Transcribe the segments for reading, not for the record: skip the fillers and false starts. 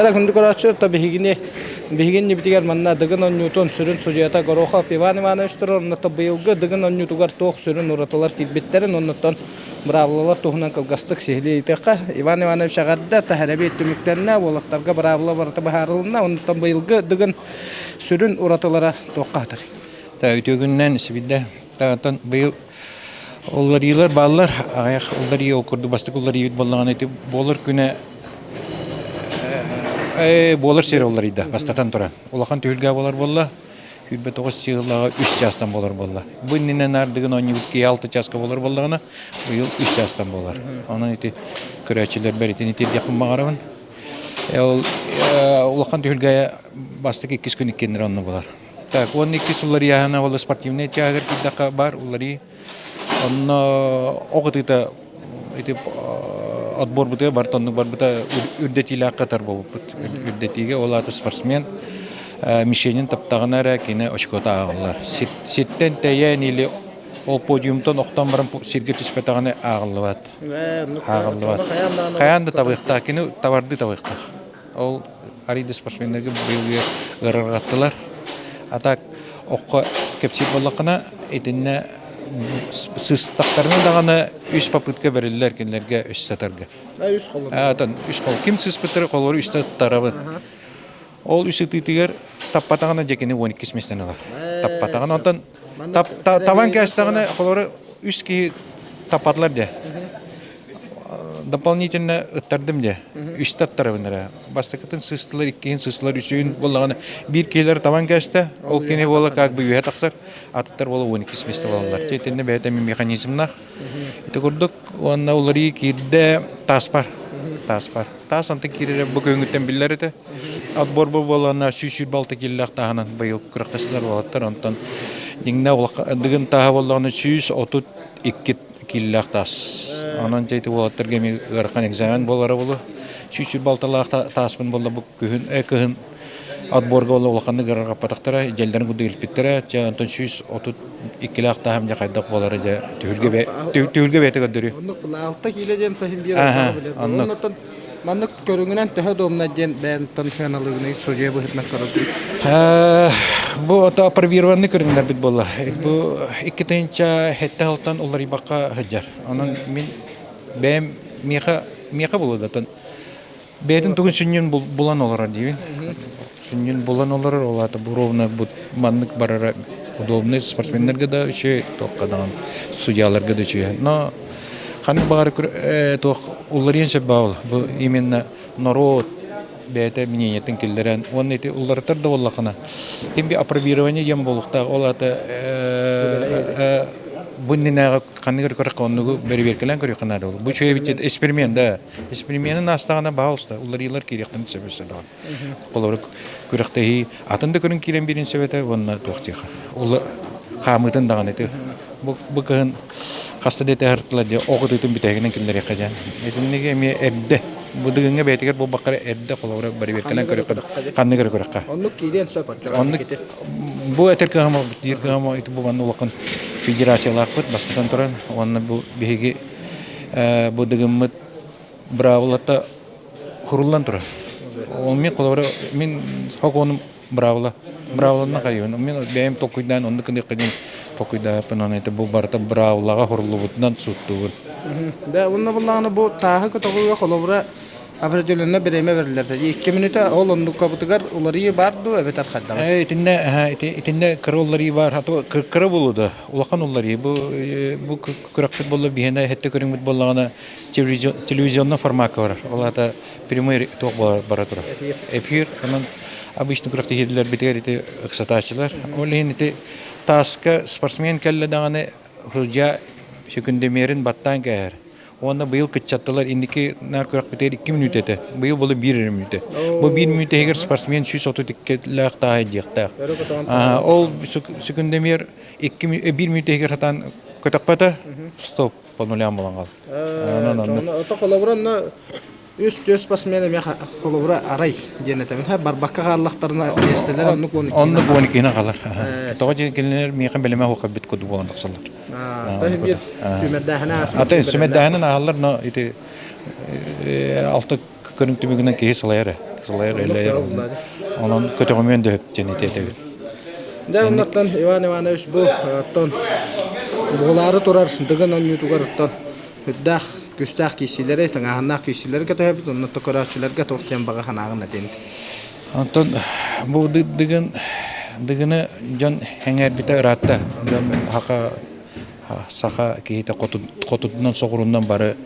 Дара күндү көрөөччү, то биһигини биһигин нибитигэр манна Дыгын оонньуутун сүрүн судьуйата Горохов Иван Иванович турар, оннуттан быйылгы Дыгын оонньуутугар туох сүрүн уратылар киирбиттэрин, оннуттан быраабылалар туһунан кылгастык сиһилии ыйытыахха. Иван Иванович эҕэрдэ, таһэрэбиэт түмүктэннэ, уолаттарга быраабыла барыта быһаарылынна, оннуттан быйылгы Дыгын сүрүн уратылара туохха сытар? Та үтүө күнүнэн сибидэ. Оттон быйыл уларыйыылар бааллар. Аҕыйах уларыйыы ол курдук бастакы уларыйыыбыт буоллаҕына ити буолар күнэ буолар сирэ уларыйда бастатан туран. Улахан түһүлгэ буолар буолла. 29 сыаллааҕы үс чаастан буолар буолла. Бу иннинэ наардыгын оонньуубут киһи алта чааска буолар буоллаҕына, быйыл үс чаастан буолар. Онон ити көрөөччүлэрбэр итини тиэрдиэхпин баҕарабын. Ол улахан түһүлгэ бастакы иккис күн иккиэннэрэ онно буолар. Так, 12 уларыйааһына ол спортивнай чааһыгар киирдэххэ баар уларыы. Онно ох ытыыта ити отборбутугар барыта оннук барбыта үрдэтиилээх катар буолбуппут. Үрдэтиигэ ол аата спортсмен мишенин таптаҕына эрэ кини очкота ааҕыллар. Сиртэн тэйэн или ол подиумтан охтон баран сиргэ түспэтэҕинэ ааҕыллыбат. Ааҕыллыбат. Хайаан да табыахтаах, кини табардыы табыахтаах. Ол арыйда спортсменнарга быйыл ыарырҕаттылар. А так окко кэпсиир буоллаххына итиннэ сыстахтарына даҕаны үс попытка бэриллэр кинилэргэ үс сатарга. Үс холобур. Атын үс хол. Ким сыспыттары холобур үстэ тарабын. Ол үс ытыытыгар таппатаҕына дьэ кини 12 миэстэни ылар. Таппатаҕына онтон табан кээстэҕинэ холобур үс киһи таппатылар дьэ. Дополнительно ыттардым дьэ. Үстэ ыттарабын эрэ. Бастакытын сыстылар, иккиһин сыстылар, үсүһүн буоллаҕына биир киһилэр табан кээстэ. Ол кини буола как бы үөһэ тахсар. Атыттар буола 12 миэстэ буолаллар. Дьэ итиннэ бэйэтэ механизмнаах. Ити курдук уонна уларыйыы киирдэ тааспар. Тааспар. Таас онтон киирэрэ бу күһүҥҥүттэн биллэр этэ. Отбор буоллаҕына 126 киилэлээх тааһынан быйыл күрэхтэстилэр уолаттар. Онтон дьиҥнээх дыгын тааһа буоллаҕына 132 киилэлээх таас. Онон дьэ ити уолаттарга эмиэ ыарахан экзамен буолара буолуо. 126-лаах тааспын буолла бу күһүн, кыһын отборга ол улаханнык ыарырҕаппатахтара, дьэллэрин курдук илпиттэрэ. Дьэ онтон 132-лээх тааһым дьэ хайдах буолара дьэ түһүлгэ түһүлгэ бэйэтэ көрдөрүө. Оннук алта киилэ диэн таһым биир билэр. Оннук маннык көрүҥүнэн төһө дуомна диэн бэйэнтэн сыаналыыгыный судьуйа быһыытынан көрөбүн. Бу ото апробированный көрүҥнэрбит буолла. Бу 2007 сылтан уларыйбакка сылдьар. Онон мин бэйэм миэхэ миэхэ буолуо Бэйэтин тугун сүнньүн булан олорор диибин. Сүнньүн булан олорор, ол аата бу ровно бу маннык барара удобный спортсменнарга да үчүгэй, туохха даҕаны судьяларга да үчүгэй. Но ханнык баҕар туох уларыйан сөп баал. Бу именно норуот бэйэтэ мнениетын киллэрэн уонна ити уларытар да буоллахына ким би апробирование диэн буолуохтаах ол аата бу иннинээҕи ханнык эрэ көрөххө оннугу бэрэбиэркэлээн көрүөххэ наада бу үчүгэй эбит эксперимент да Эксперименин аастаҕына баһаалыста уларыйыылар киириэхтэрин сөп өссө даҕаны. Холобур, күрэхтэһии атын да көрүҥ киирэн биэриэн сөп этэ уонна туох диэхэ. Ула хаамыытын даҕаны ити бу, бу кыһын хаста да этэ диye оҕо ытыытын бүтэһигинэн киллэриэххэ диэн. Итинниги эмиэ эрдэ бу дыгыҥҥа бэйэтигэр буолбакка эрдэ холобура бэрэбиэркэлээн көрүөххэ ханнык эрэ көрүөххэ. Оннук киириэн сөп Оннук бу этэр кыһам диир кыһам ити бу манна улахан федерациялаахпыт бастатан туран уонна бу биһиги бу дыгыммыт быраабылата хуруллан турар. Ол мин холобура мин сокуонум быраабыла. Быраабыланан хайыыбын. Мин бэйэм толкуйдаан оннук гыныахха диэн толкуйдаабыппын онон это бу барыта быраабылаҕа хуруллубутунан сууттуубун. Да, уонна буллаҕына бу тааһы көтөҕүүгэ холобура определенно бириэмэ бэриллэр. Икки мүнүүтэ ол оннуккабытыгар уларыйыы баар дуу эбэтэр хайдаҕый? Итиннэ итиннэ кыра уларыйыы баар. Кыра буолуо да улахан уларыйыы. Бу бу күрэхпит буолла биһиэнэ эһэтте көрүҥмүт буоллаҕына телевизионный формакка барар. Ол аата прямой туох бара турар. Эфир. Онон обычно күрэхтэһиилэрбитигэр ити ыксатааччылар. Ол иһин ити тааска спортсмен кэллэ даҕаны судья секундомерин баттаан кээһэр. Уонна быйыл кыччаттылар инники наар күрэхпитигэр 2 мүнүүтэ этэ. Быйыл буолла биир эрэ мүнүүтэ. Бу биир мүнүүтэ иһигэр спортсмен 132-лээх тааһы диэхтээх. Ол секундомер икки биир мүнүүтэ иһигэр сатаан көтөхпөтө стоп по нулям буолан хаалла. Ото холобура онно үс түөс спортсмен эмиэ холобура арай диэн этэбин барбакка хааллахтарына миэстэлэр оннук уон оннук уон иккиһинэн хаалар тоҕо диэн кинилэр миэхэ бэлэмэ хуохайбыт курдук буолан тахсаллар сүмэрдээһинэ атын сүмэрдээһинэн ааһаллар но ити алта көрүҥ түмүгүнэн киһи салайар. Сылайар элэйэр онон көтөҕүмүөн да сөп диэн этиэтэбит. Дьэ оннуттан Иван Иванович бу оттон буолаары турар Дыгын оонньуутугар оттон үрдээх күстээх киирсиилэри, тыҥааһыннаах киирсиилэри көтөһөбүт, оннуттан көрөөччүлэргэ туох диэн баҕа санааҕын этин. Онтон бу Дыгын Дыгыны дьон эҥээрбитэ ыраатта. Дьон хака саха киһитэ хотутунан соҕурунан бары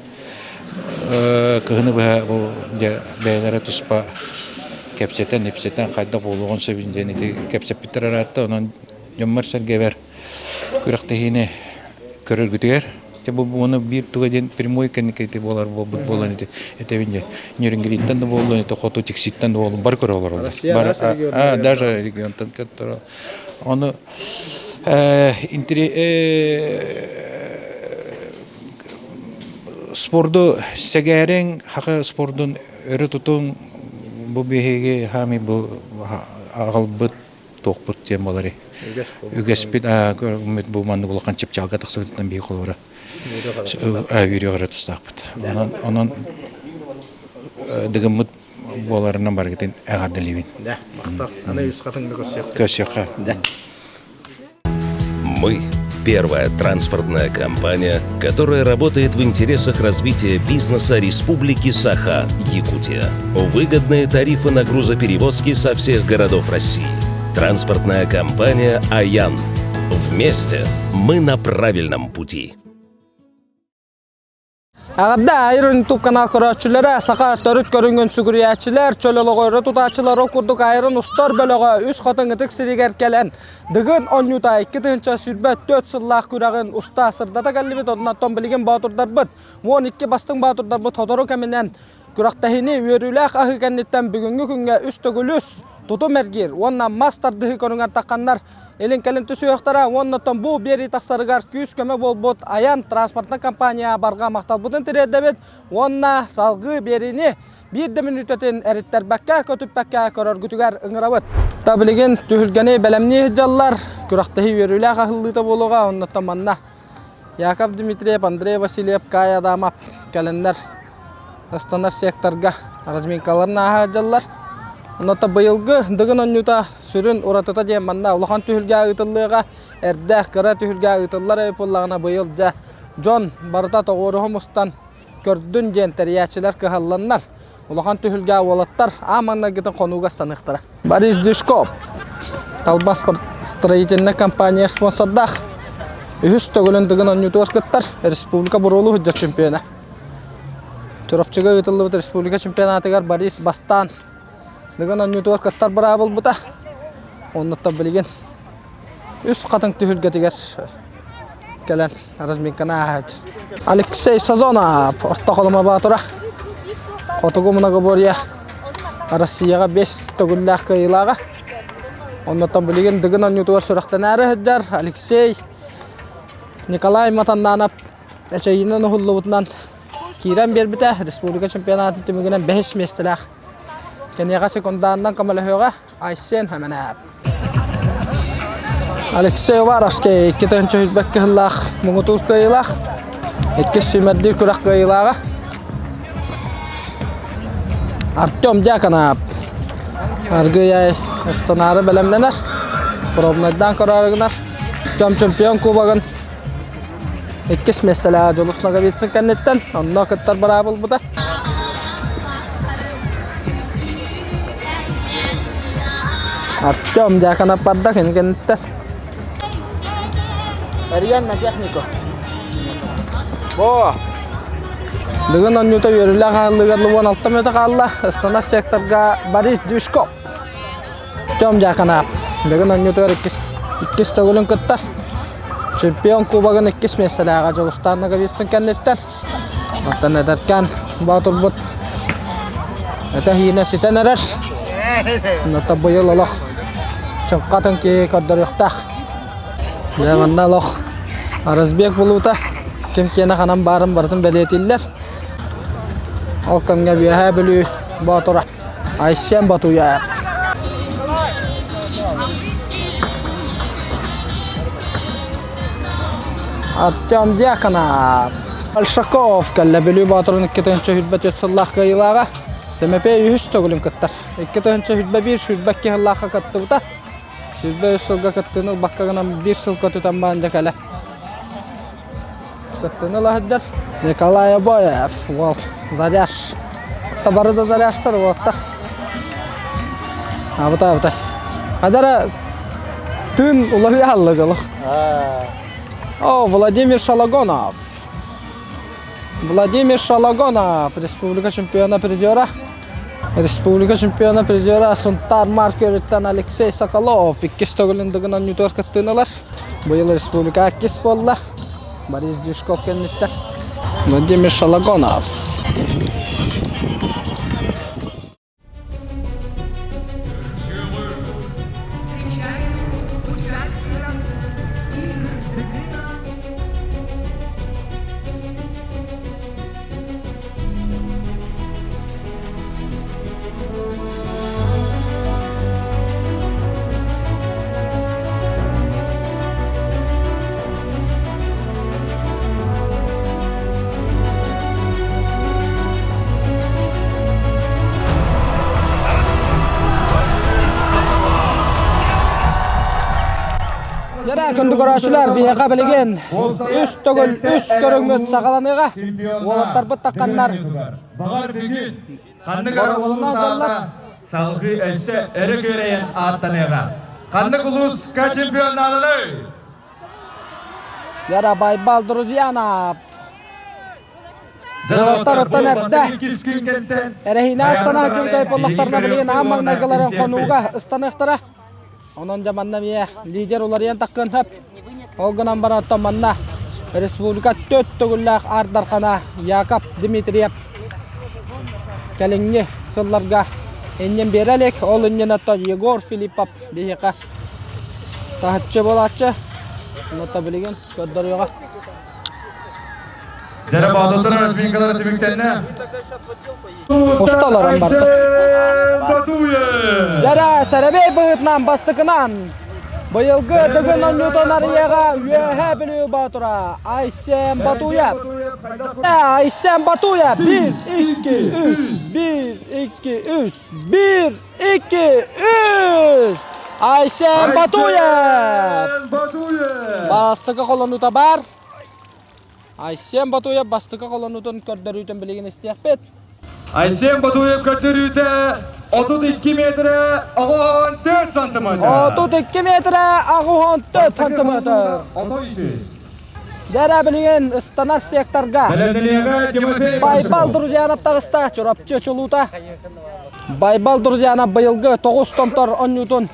кыһыны быһа бу дьэ бэйэлэрэ туспа кэпсэтэн ипсэтэн хайдах буолуоҕун сөбүн диэн ити кэпсэппиттэр ыраатта. Онон дьоммор-сэргэбэр күрэхтэһиини көрөргүтүгэр дьэ бу уону биир туга диэн прямой кэнникити буолар буолбут буолан ити этэбин дьэ Нерюнгриттэн да буоллун ити хоту Тикситтэн да буоллун бары көрө олороллор Россия бары даже регионтан көрө ону спорду сэгээриҥ хака спордун өрө тутуҥ бу биһиги хаамый бу аҕалбыт туохпут диэн буоларый үгэспит бу маннык улахан чыпчаалга тахсыбытыттан биһи холобура үөрүөх эрэ тустаахпыт онон онон дыгыммыт буоларынан барыгытын эҕэрдэлиибин Да, махтал. Аны үс хатыҥҥа көрсүөххэ. Көрсүөххэ. Да. Мы – первая транспортная компания, которая работает в интересах развития бизнеса Республики Саха, Якутия. Выгодные тарифы на грузоперевозки со всех городов России. Транспортная компания «Аян». Вместе мы на правильном пути. Эҕэрдэ Айрон YouTube канал көрөөччүлэрэ, саха төрүт көрүҥүн сүгүрүйээччилэр, чөл олоҕу өрө тутааччылар ол курдук Айрон устар бөлөҕө үс хотон ытык сиригэр кэлэн Дыгын оонньуута 2024 сыллаах күрэҕин уста сырдата кэллибит. Оннуттан билигин боотурдарбыт 12 бастыҥ боотурдарбыт сотору кэминэн күрэхтэһиини үөрүүлээх аһыы кэнниттэн бүгүҥҥү күҥҥэ үс төгүл үс тутум эргиир уонна мас тардыһыы көрүҥэр тахханнар Илин-кэлин түсүөхтэрэ уонна оттон бу биэрии тахсарыгар күүс-көмө буолбут Айан транспортнай компания барҕа махталбытын тириэрдэбит уонна салгыы биэриини биир да мүнүүтэтин эриттэрбэккэ, көтүппэккэ көрөргүтүгэр ыҥырабыт. Та билигин түһүлгэни бэлэмнии сылдьаллар, күрэхтэһии үөрүүлээх аһыллыыта буолуоҕа, оннуттан манна Яков Дмитриев, Андрей Васильев, Кай Адамов кэлэннэр ыстанар секторга разминкаларын ааһа сылдьаллар. Онно быйылгы Дыгын оонньуута сүрүн уратыта диэн манна улахан түһүлгэ ыытыллыаҕа, эрдээх кыра түһүлгэ ыытыллар эбит буоллаҕына быйыл дьэ дьон барыта тоҕуоруһа мустан көрдүн диэн тэрийээччилэр кыһалланнар улахан түһүлгэ уолаттар аан маҥнайгытын хонууга ыстаныахтара. Борис Дюшко Талба строительнай компания спонсордаах үһүс төгүлүн Дыгын оонньуутугар кыттар республика буруолуу сылдьар чемпиона. Чурапчыга ыытыллыбыт республика чемпионатыгар Борис бастаан Дыгын оонньуутугар кыттар быраабы ылбыта. Оннуттан билигин үс хатыҥ түһүлгэтигэр кэлэн разминканы ааһааччы. Алексей Сазонов Орто Халыма Баатыра Хотугу многоборье Россияҕа бэс төгүллээх кыайыылааҕа. Оннуттан билигин Дыгын оонньуутугар сүрэхтэнээри сылдьар Алексей Николай Матаннанов эчэйиинэн уһуллубутунан киирэн биэрбитэ. Республика чемпионатын түмүгүнэн бэһис миэстэлээх. Киниэхэ секундаанынан көмөлөһүөҕэ Айсен Хэмэнээп. Алексей Уваровский 2 тыһыынча кыһыллаах муҥутуур кыайыылаах, иккис сүүмэрдиир күрэх кыайыылааҕа. Артем Дьяконов аргыый ыстанаары бэлэмнэнэр, пробнайдаан көрөөрү гынар. Артем чемпион кубогын иккис миэстэлээх Дьулус Ноговицын кэнниттэн онно кыттар быраабы ылбыта. Артем Дьяконов барда кини кэнниттэн. Эрийэн на технику. Бо! Бүгүн оонньуута үөрүүлээх аһыллыгар 16 мүнүүтэ хаалла. Ыстанар секторга Борис Дюшко. Артем Дьяконов. Бүгүн оонньуутугар иккис, иккис төгүлүн кыттар. Чемпион кубогын иккис миэстэлээҕэ Дьулустаан Ноговицын кэнниттэн. Оттон эдэркээн боотурбут этэ-иинэ ситэн эрэр. Онно быйыл олох чыҥхатын киһи көрдөрүөхтээх. Дьэ манна олох разбег булуута ким киэнэ ханан баарын барытын бэлиэтииллэр. Ол кэмҥэ Үөһээ Бүлүү боотура Айсен Батуяев. Артем Дьяконов. Большаков кэллэ Бүлүү Боотурун 2 тыһыынча сүүрбэ түөрт сыллаах кыайыылааҕа. Тэмэпэй үһүс төгүлүн кыттар. 2021 22 сыллаахха кыттыбыта. 23 сылга кыттыыны ылбакка гынан биир сыл көтүтэн баран дьэ кэлэ. Кыттыыны ыла сылдьар. Николай Обоев, уол, заряж. Бары да заряжтар уолаттар. Абытай, абытай. Адара тыын уларыйа алла дьолох. О, Владимир Шалагонов. Владимир Шалагонов, республика чемпиона призера. Республика чемпиона призера Сунтаар Маркерыттан Алексей Соколов иккис төгүлүн дыгынан ньутуар кыттыыны ылар. Быйыл республика иккис буолла. Борис Дюшков кэнниттэн. Владимир Шалагонов. Дьэ, күндү көрөөччүлэр, биһиэхэ билигин үс төгүл үс көрүҥмүт саҕаланыаҕа. Уолаттарбыт тахханнар. Баҕар бүгүн ханнык эрэ улуус аата салгыы өссө өрө күөрэйэн ааттаныаҕа. Ханнык улууска чемпионнаналый? Яра Байбал Друзьянов. Уолаттар оттон эрдэ эрэһиинэ астана сылдьыбыт буоллахтарына билигин аан маҥнайгыларын хонууга ыстаныахтара. Онон дьэ манна эмиэ лидер уларыйан таххыан сөп. Ол гынан баран оттон манна республика төрт төгүллээх Аар Дархана Яков Дмитриев кэлиҥҥи сылларга иннин биэрэ илик. Ол иннинэ оттон Егор Филиппов биһиэхэ таһыччы буолааччы. Онно билигин көрдөрүөҕэ. Дьэрэ Боотурдар разминкалара түмүктэннэ. Уста олорон барда. Дьэрэ сэрэбиэй быһыытынан бастакынан быйылгы Дыгын оонньуутун арыйыаҕа Үөһээ Бүлүү Боотура Айсен Батуев. Айсен Батуев 1, 2, 3, 1, 2, 3, 1, 2, 3! Айсен Батуев! Бастакы холонуута баар. Айсен Батуев бастакы холонуутун көрдөрүүтүн билигин истиэхпит. Айсен Батуев көрдөрүүтэ 32 метрэ 64 сантиметр. 32 метрэ 64 сантиметр. Дэрэ билигин ыстанар секторга Байбал Друзьянов таҕыста Чурапчы чулуута. Байбал Друзьянов быйылгы тоҕус томтор онньуутун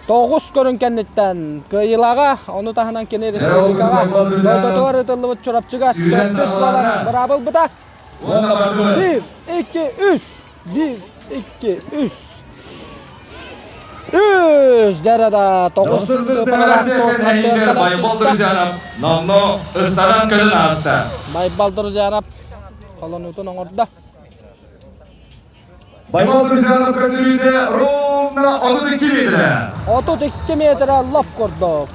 тоҕус көрүҥ кэнниттэн кыайыылааҕа, ону таһынан кини республикаҕа дойдутугар ыытыллыбыт Чурапчыга төрдүс буолан быраабы ылбыта. Биир, икки, үс! Биир, икки, үс! Үс! Дьэ да тоҕус Байбал Друзьянов номно ыстанан көлөн ааста. Байбал Друзьянов холонуутун оҥордо. Байбал Друзьянов көрдөрүүтэ ровно 32 метрэ. 32 метрэ лоп курдук.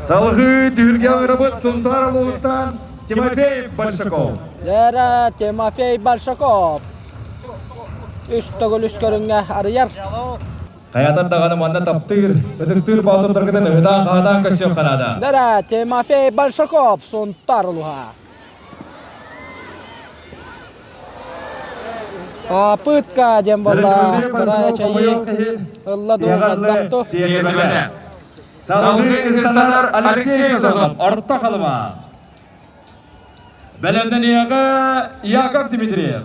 Салгыы түһүлгэ ыҥырабыт Сунтаар улууһуттан Тимофей Большаков. Лера Тимофей Большаков. Үс төгүл үс көрүҥҥэ арыйар. Хайатан даҕаны манна таптыыр, ытыктыыр боотурдаргытын ыһытаан-хаһытаан көрсүөххэ наада. Лера Тимофей Большаков Сунтаар улууһа. Попытка диэн буолла. Кыра эчэйии ылла дуу хайдах дуу. Салгыы ыстанар Алексей Сазонов Орто Халыма. Бэлэмнэниэҕэ Яков Дмитриев.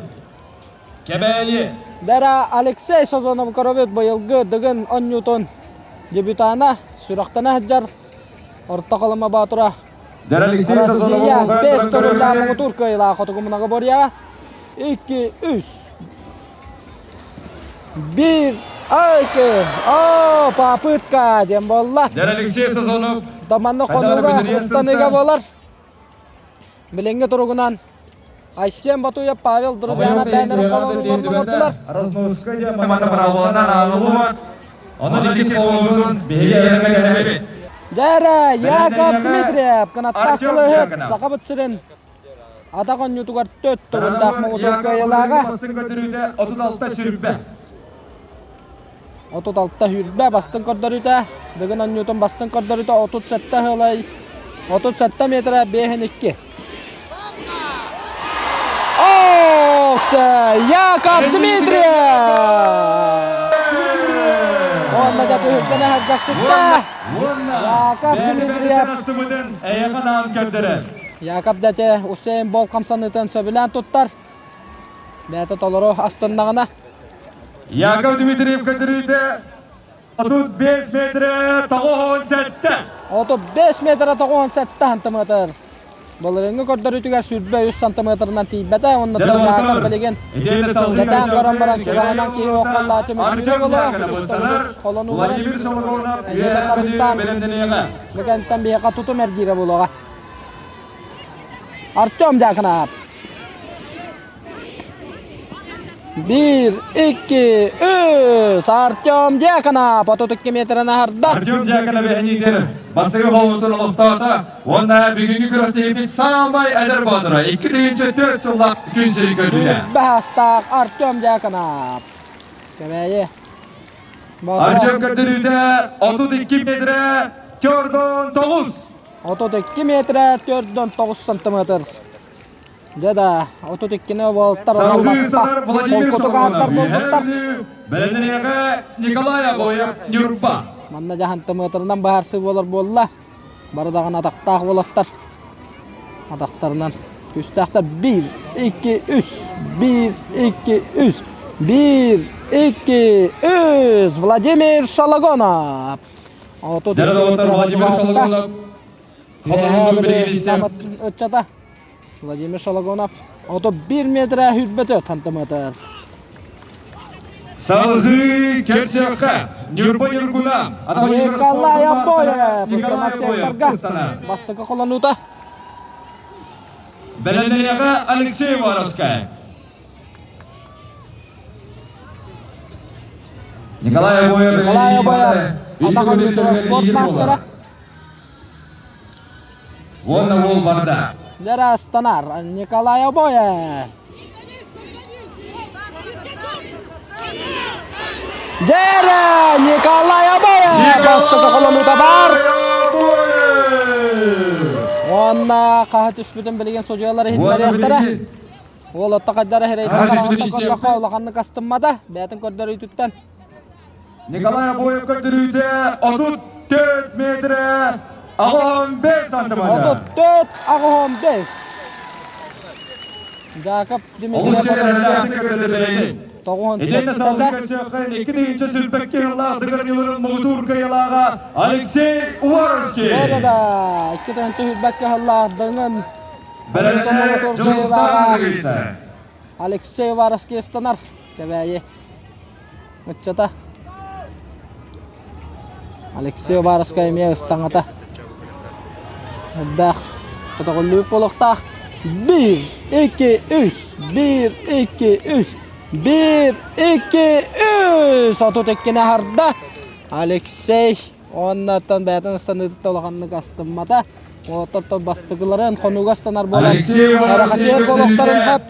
Кэбээйи. Бэрэ Алексей Сазонов көрөбүт быйылгы Дыгын оонньуутун дебютана сүрэхтэнэ сылдьар Орто Халыма Боотура Россия бэс төгүллээх муҥутуур кыайыылаах хотугу многоборьеҕа 2 3 1 2 о попытка диэн буолла. Алексей Сазонов Доманна хонууга ыстаныыга буолар. Билиҥҥи туругунан Айсен Батуев, Павел Друзьянов бэйэлэрин холонууларын оҥордулар. Онон иккис холонуутун биһиги эрэнэ кэтэһэбит. Дьэ эрэ, Яков Дмитриев, кынаттаах кылыһыт, Сахабыт сирин. Атах онньутугар төт төгүллээх муҥутуур кыайыылааҕа. Бастыҥ көрдөрүүтэ 36 сүрбэ. 36 хүрбэ бастыҥ көрдөрүүтэ. Дыгын онньуутун бастыҥ көрдөрүүтэ 37 ыһылай 37 метра 5 2. Окса Яков Дмитриев! Уонна да түһүлгэни аһаргахсытта. Яков Дмитриев. Яков дэтэ Усейн Болт хамсаныытын сөбүлээн туттар. Бэйэтэ толору астыннаҕына. Яков Дмитриев көтүрүүтэ 35 метрэ 97. 35 метрэ 97 сантиметр. Былырыыҥҥы көрдөрүүтүгэр 23 сантиметрынан тиийбэтэ уонна Яков билигин кэтээн көрөн баран чугаһынан киһи околлаачы мүччү буолуо. Холонууларын харыстаан бу кэнтэн биһиэхэ тутум эргиирэ буолуоҕа. Артем Дьяконов. Биир, икки, үс! Артем Дьяконов 32 метрын аһарда. Артем Дьяконов эһэниитин бастакы холонуутун олохтоото уонна бүгүҥҥү күрэхтэһиибит саамай эдэр боотура 2004 сыллаах күн сирин көрбүтэ. Баһастаах Артем Дьяконов. Кэбээйи. Артем көрдөрүүтэ 32 метрэ 49. 32 метрэ 409 сантиметр. Дьэ да, 32-ни уолаттар Салгыы санар Владимир холкутук ааттар Соломонов, буолбуттар. Бэлэмнэниэҕэ Николай Обоев, Ньурба. Манна дьаһан сантиметрынан быһаарсыы буолар буолла. Бары даҕаны атахтаах уолаттар. Атахтарынан күүстээхтэр. Биир, икки, үс. Биир, икки, үс. Биир, икки, үс. Владимир Шалагонов. Дьэ, Владимир Шалагонов Ыччата Владимир Шалагонов 31 метр хүрбөтө сантиметр. Салгыы кэпсиэххэ Ньурба Ньургуна Николай Обоев бастакы холонуута. Бэлэмнэниэҕэ Алексей Воровскай. Николай Обоев Николай Обоев спорт мастера. Уонна уол барда. Дьарастанар Николай Обоев. Дьэрэ Николай Обоев бастакы холонуута бар. Уонна хаһа түспүтүн билигин судьуйалар иһитиннэриэхтэрэ. Уол отто хайдара эрэйдэн улаханнык астыммата, бэйэтин көрдөрүүтүттэн. Николай Обоев көрдөрүүтэ 34 метрэ 85 сантиметр. 34 85. Жакоб Олус эрэллээхтик көрдөрдө бэйэтин. Итиэннэ салгыы көрсүөххэ 2 сүүрбэккэ сыллаах Дыгын Ньылырын муҥутуур кыайыылааҕа Алексей Уваровский. Да, 2 сүүрбэккэ сыллаах Дыгын Бэлэмнэр Дьулустаан Ноговицын. Алексей Уваровский ыстанар Кэбээйи ыччата. Алексей Уваровскай эмиэ ыстаҥата. Үрдээх көтөҕүллүбүт буолуохтаах. Биир, икки, үс, биир, икки, үс, биир, икки, үс. 32-ни аһарда. Алексей Уоннаттан бэйэтин ыстаныытыттан улаханнык астыммата. Уолаттар бастакыларын хонууга ыстанар буолан эрэ буолуохтарын сөп.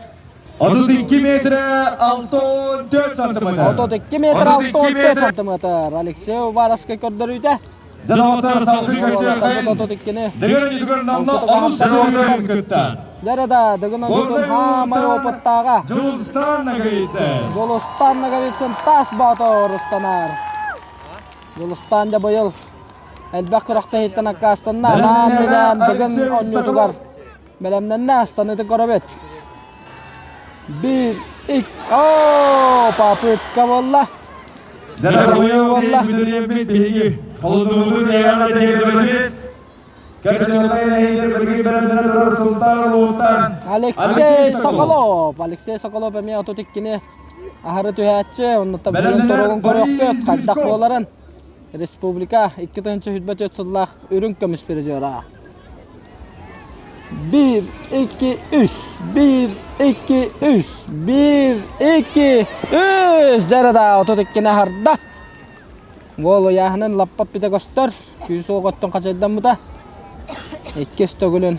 32 метрэ 64 сантиметр. 32 метр 64 сантиметр. Алексей Уваровскай көрдөрүүтэ. Дьонотор салгыы көрсүөххэ. 32-ни. Дыгын Дыгын намна онус сылын кытта. Дәрі да Дыгын Дыгын хаамай опыттааға. Дьулустан Наговицын. Дьулустан Наговицын тас боотур ыстанар. Дьулустаан дьэ быйыл элбэх күрэхтэһииттэн аккаастанна. Анаан-минээн бүгүн оонньуутугар бэлэмнэннэ, астаныытын көрөбүт. Биир, ик, оо, попытка буолла. Буолла. Биһиги холодуубутун Алексей Соколов. Алексей Соколов эмиэ 32-ни аһары түһээччи, оннуттан билигин туругун көрүөхпүт, хайдах буоларын. Республика 2024 сыллаах үрүҥ көмүс призера. 1, 2, 3, 1, 2, 3, 1, 2, 3. Дьэрэ да 32-ни аһарда. Уол ыйааһынын лаппа питэ көстөр. Күүс уох оттон хачайдаммыта. Иккис төгүлүн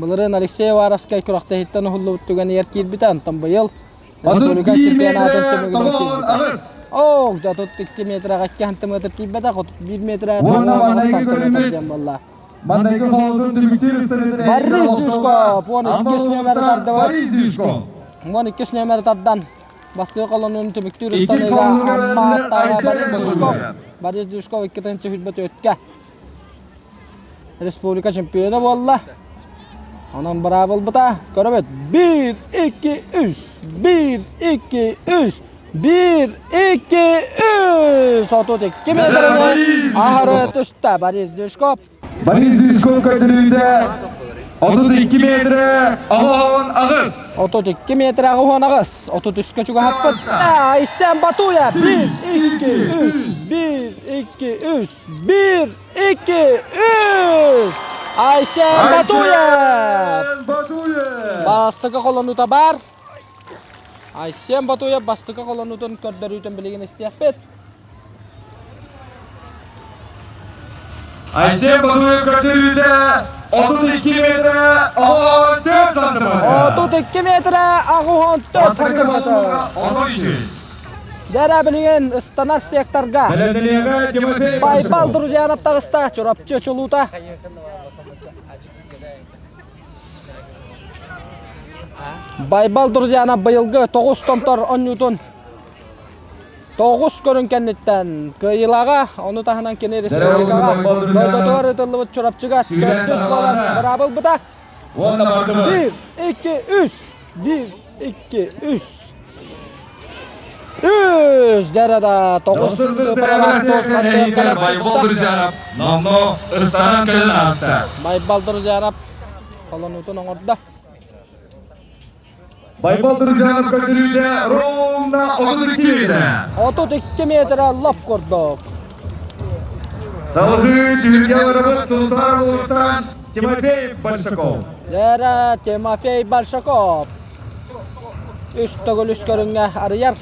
Былырыын Алексей Уваровскай күрэхтэһииттэн уһуллубут түгэнигэр киирбитэ, онтон быйыл республика чемпионатын түмүгүнэн киирбитэ. Оо, 32 метрага 2 сантиметр тиийбэтэх, 31 метр сантиметр диэн буолла. Маннайгы холодун түмүктүүр ыстарытын Борис Дюшко, 12 нүөмэри тардыбыт. Борис Дюшко. 12 нүөмэри тардан бастыы колонун түмүктүүр Иккис ыстаныыга холонуга Амма бэриллэр Аттаева Айсен Борис Дюшков. Батуев. Борис Дюшков 2-тыһыынча республика чемпиона буолла. Онон быраабылбыта көрөбүт. 1, 2, 3, 1, 2, 3, 1, 2, 3. 32 метрini аһары түстэ Борис Дюшков. Борис Дюшков көрдөрүүтэ 32 метрэ 68. 32 метр 68. 33-кэ чугаһаппыт. Айсен Батуев 1, 2, 3, 1, 2, 3, 1, 2, 3. Айсен Батуев! Батуев! Бастакы холонуута бар. Айсен Батуев бастакы холонуутун көрдөрүүтүн билигин истиэхпит. Айсен Батуев көрдөрүүтэ 32 метрэ 14 сантиметр. 32 метрэ 64 сантиметр. Дэрэ билигин ыстанар секторга Бэлэмнэниэҕэ Тимофей Байбал Друзьянов таҕыста Чурапчы чулуута. Байбал Друзьянов быйылгы тоҕус томтор онньуутун тоҕус көрүҥ кэнниттэн кыайыылааҕа, ону таһынан кини республикаҕа дойдутугар ыытыллыбыт Чурапчыга төрдүс буолан быраабылбыта. Уонна бардыбыт. Биир, икки, үс. Биир, икки, үс. Үс дэрада тоҕус Байбал Друзьянов номно ыстанан кэлэн ааста. Байбал Друзьянов холонуутун оҥордо. Байбал Друзьянов көрдөрүүтэ ровно 32 метр. 32 метр лоп курдук. Салгыы түһүлгэ барабыт Сунтаар улууттан Тимофей Большаков. Лера Тимофей Большаков. Үс төгүл үс көрүҥҥэ арыйар.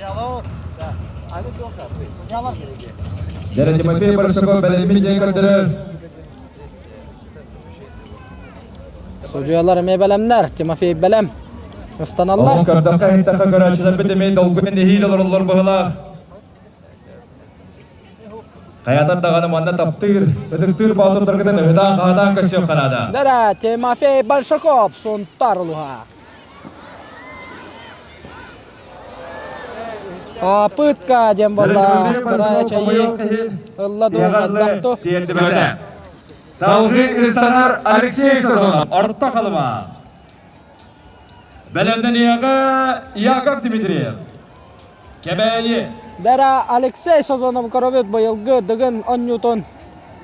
Лера Тимофей Большаков бэлэмин диэн көрдөрөр. Судьуйалар эмиэ бэлэмнэр. Тимофей бэлэм. Ыстаналлар. Оҕо көрдөххө иһиттэххэ көрөөччүлэрбит эмиэ долгуйан нэһиилэ олороллор быһыылаах. Хайатар даҕаны манна таптыыр, ытыктыыр боотурдаргытын ыһытаан-хаһытаан көрсүөххэ наада. Дара Тимофей Большаков Сунтар улуһа. Попытка диэн буолла. Кыра эчэйии ылла дуу хайдах дуу. Тиэрдибэтэ. Салгыы ыстанар Алексей Сазонов орто халыма. Бэлэмнэниэҕэ Яков Дмитриев. Кэбээйи. Бэрэ Алексей Сазонов көрөбүт быйылгы Дыгын онньуутун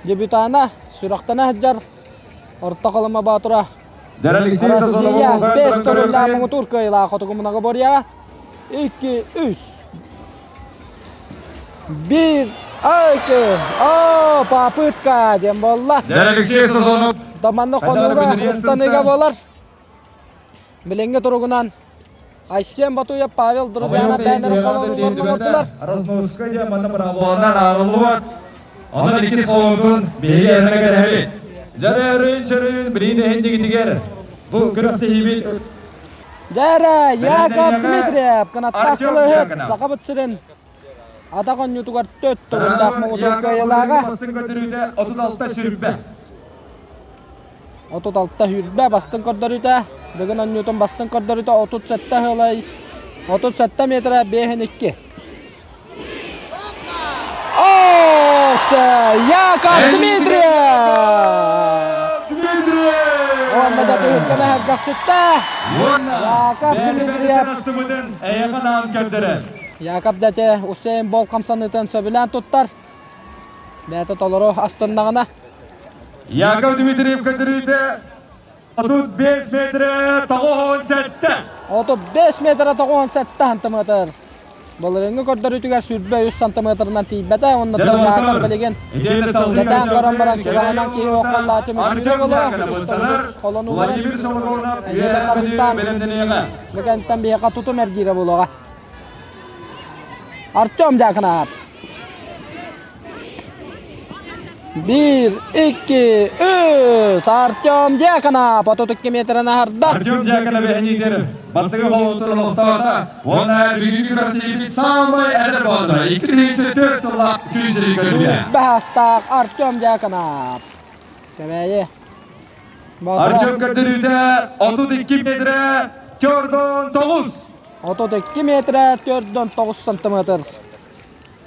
дебютана сүрэхтэнэ сылдьар Орто Халыма Боотура Дэр Алексей Сазонов Россия бес төгүллээх муҥутуур кыайыылаах хотугу многоборьеҕа 2 3 1 2 О, попытка диэн буолла. Дэр Алексей Сазонов Доманны хонууга ыстаныыга буолар. Билиҥҥи туругунан Айсен Батуев, Павел Друзьянов бэйэлэрин холонууларын оҥордулар. Ростовская диэн манна быраабыланан ааҕыллыбат. Онон иккис холонуутун биһиги эрэнэ кэтэһэбит. Дьэрээрин чөрүн билиин иһин дигитигэр бу күрэхтэһиибит Дьэрэ Яков Дмитриев кынаттаах Артем кылыһыт Дьяконов. Сахабыт сирин атах онньуутугар төрт төгүллээх муҥутуур кыайыылааҕа. Бастыҥ көрдөрүүтэ 36 сүрбэ. 36 сүүрбэ бастыҥ көрдөрүүтэ. Бүгүн онньуутун бастыҥ көрдөрүүтэ 37 сылай 37 метра 5 2. Окса Яков Дмитриев! Дмитриев! Уонна да түһүлгэнэ сэргэхситтэ. Яков Дмитриев. астымытын эйэҕэ наан көрдөрөр. Яков дәте Усейн Болт хамсаныытын сөбүлээн туттар. Бэйэтэ толору астыннаҕына. Яков Дмитриев көрдөрүүтэ 35 метрэ 97. 35 метрэ 97 сантиметр. Былырыыҥҥы көрдөрүүтүгэр 23 сантиметрынан тиийбэтэ уонна Яков билигин кэтээн көрөн баран чугаһынан киһи окколлаачы мүччү буолуо. Холонууларын Владимир Соломонов эйиэтэ харыстаан бэлэмнэниэҕэ. Бу биһиэхэ тутум эргиирэ буолуоҕа. Артем Дьяконов. 1, 2, 3. Артем Дьяконов 32 метрын аһарда. Артем Дьяконов эһэниитэр бастакы холотун олохтоото уонна бүгүҥҥү күрэхтэһиибит саамай эдэр боотура 2004 сыллаах күн сирин көрбүтэ. Баһастаах Артем Дьяконов. Кэбээйи. Артем көрдөрүүтэ 32 метрэ 4,9. 32 метрэ 4,9 сантиметр.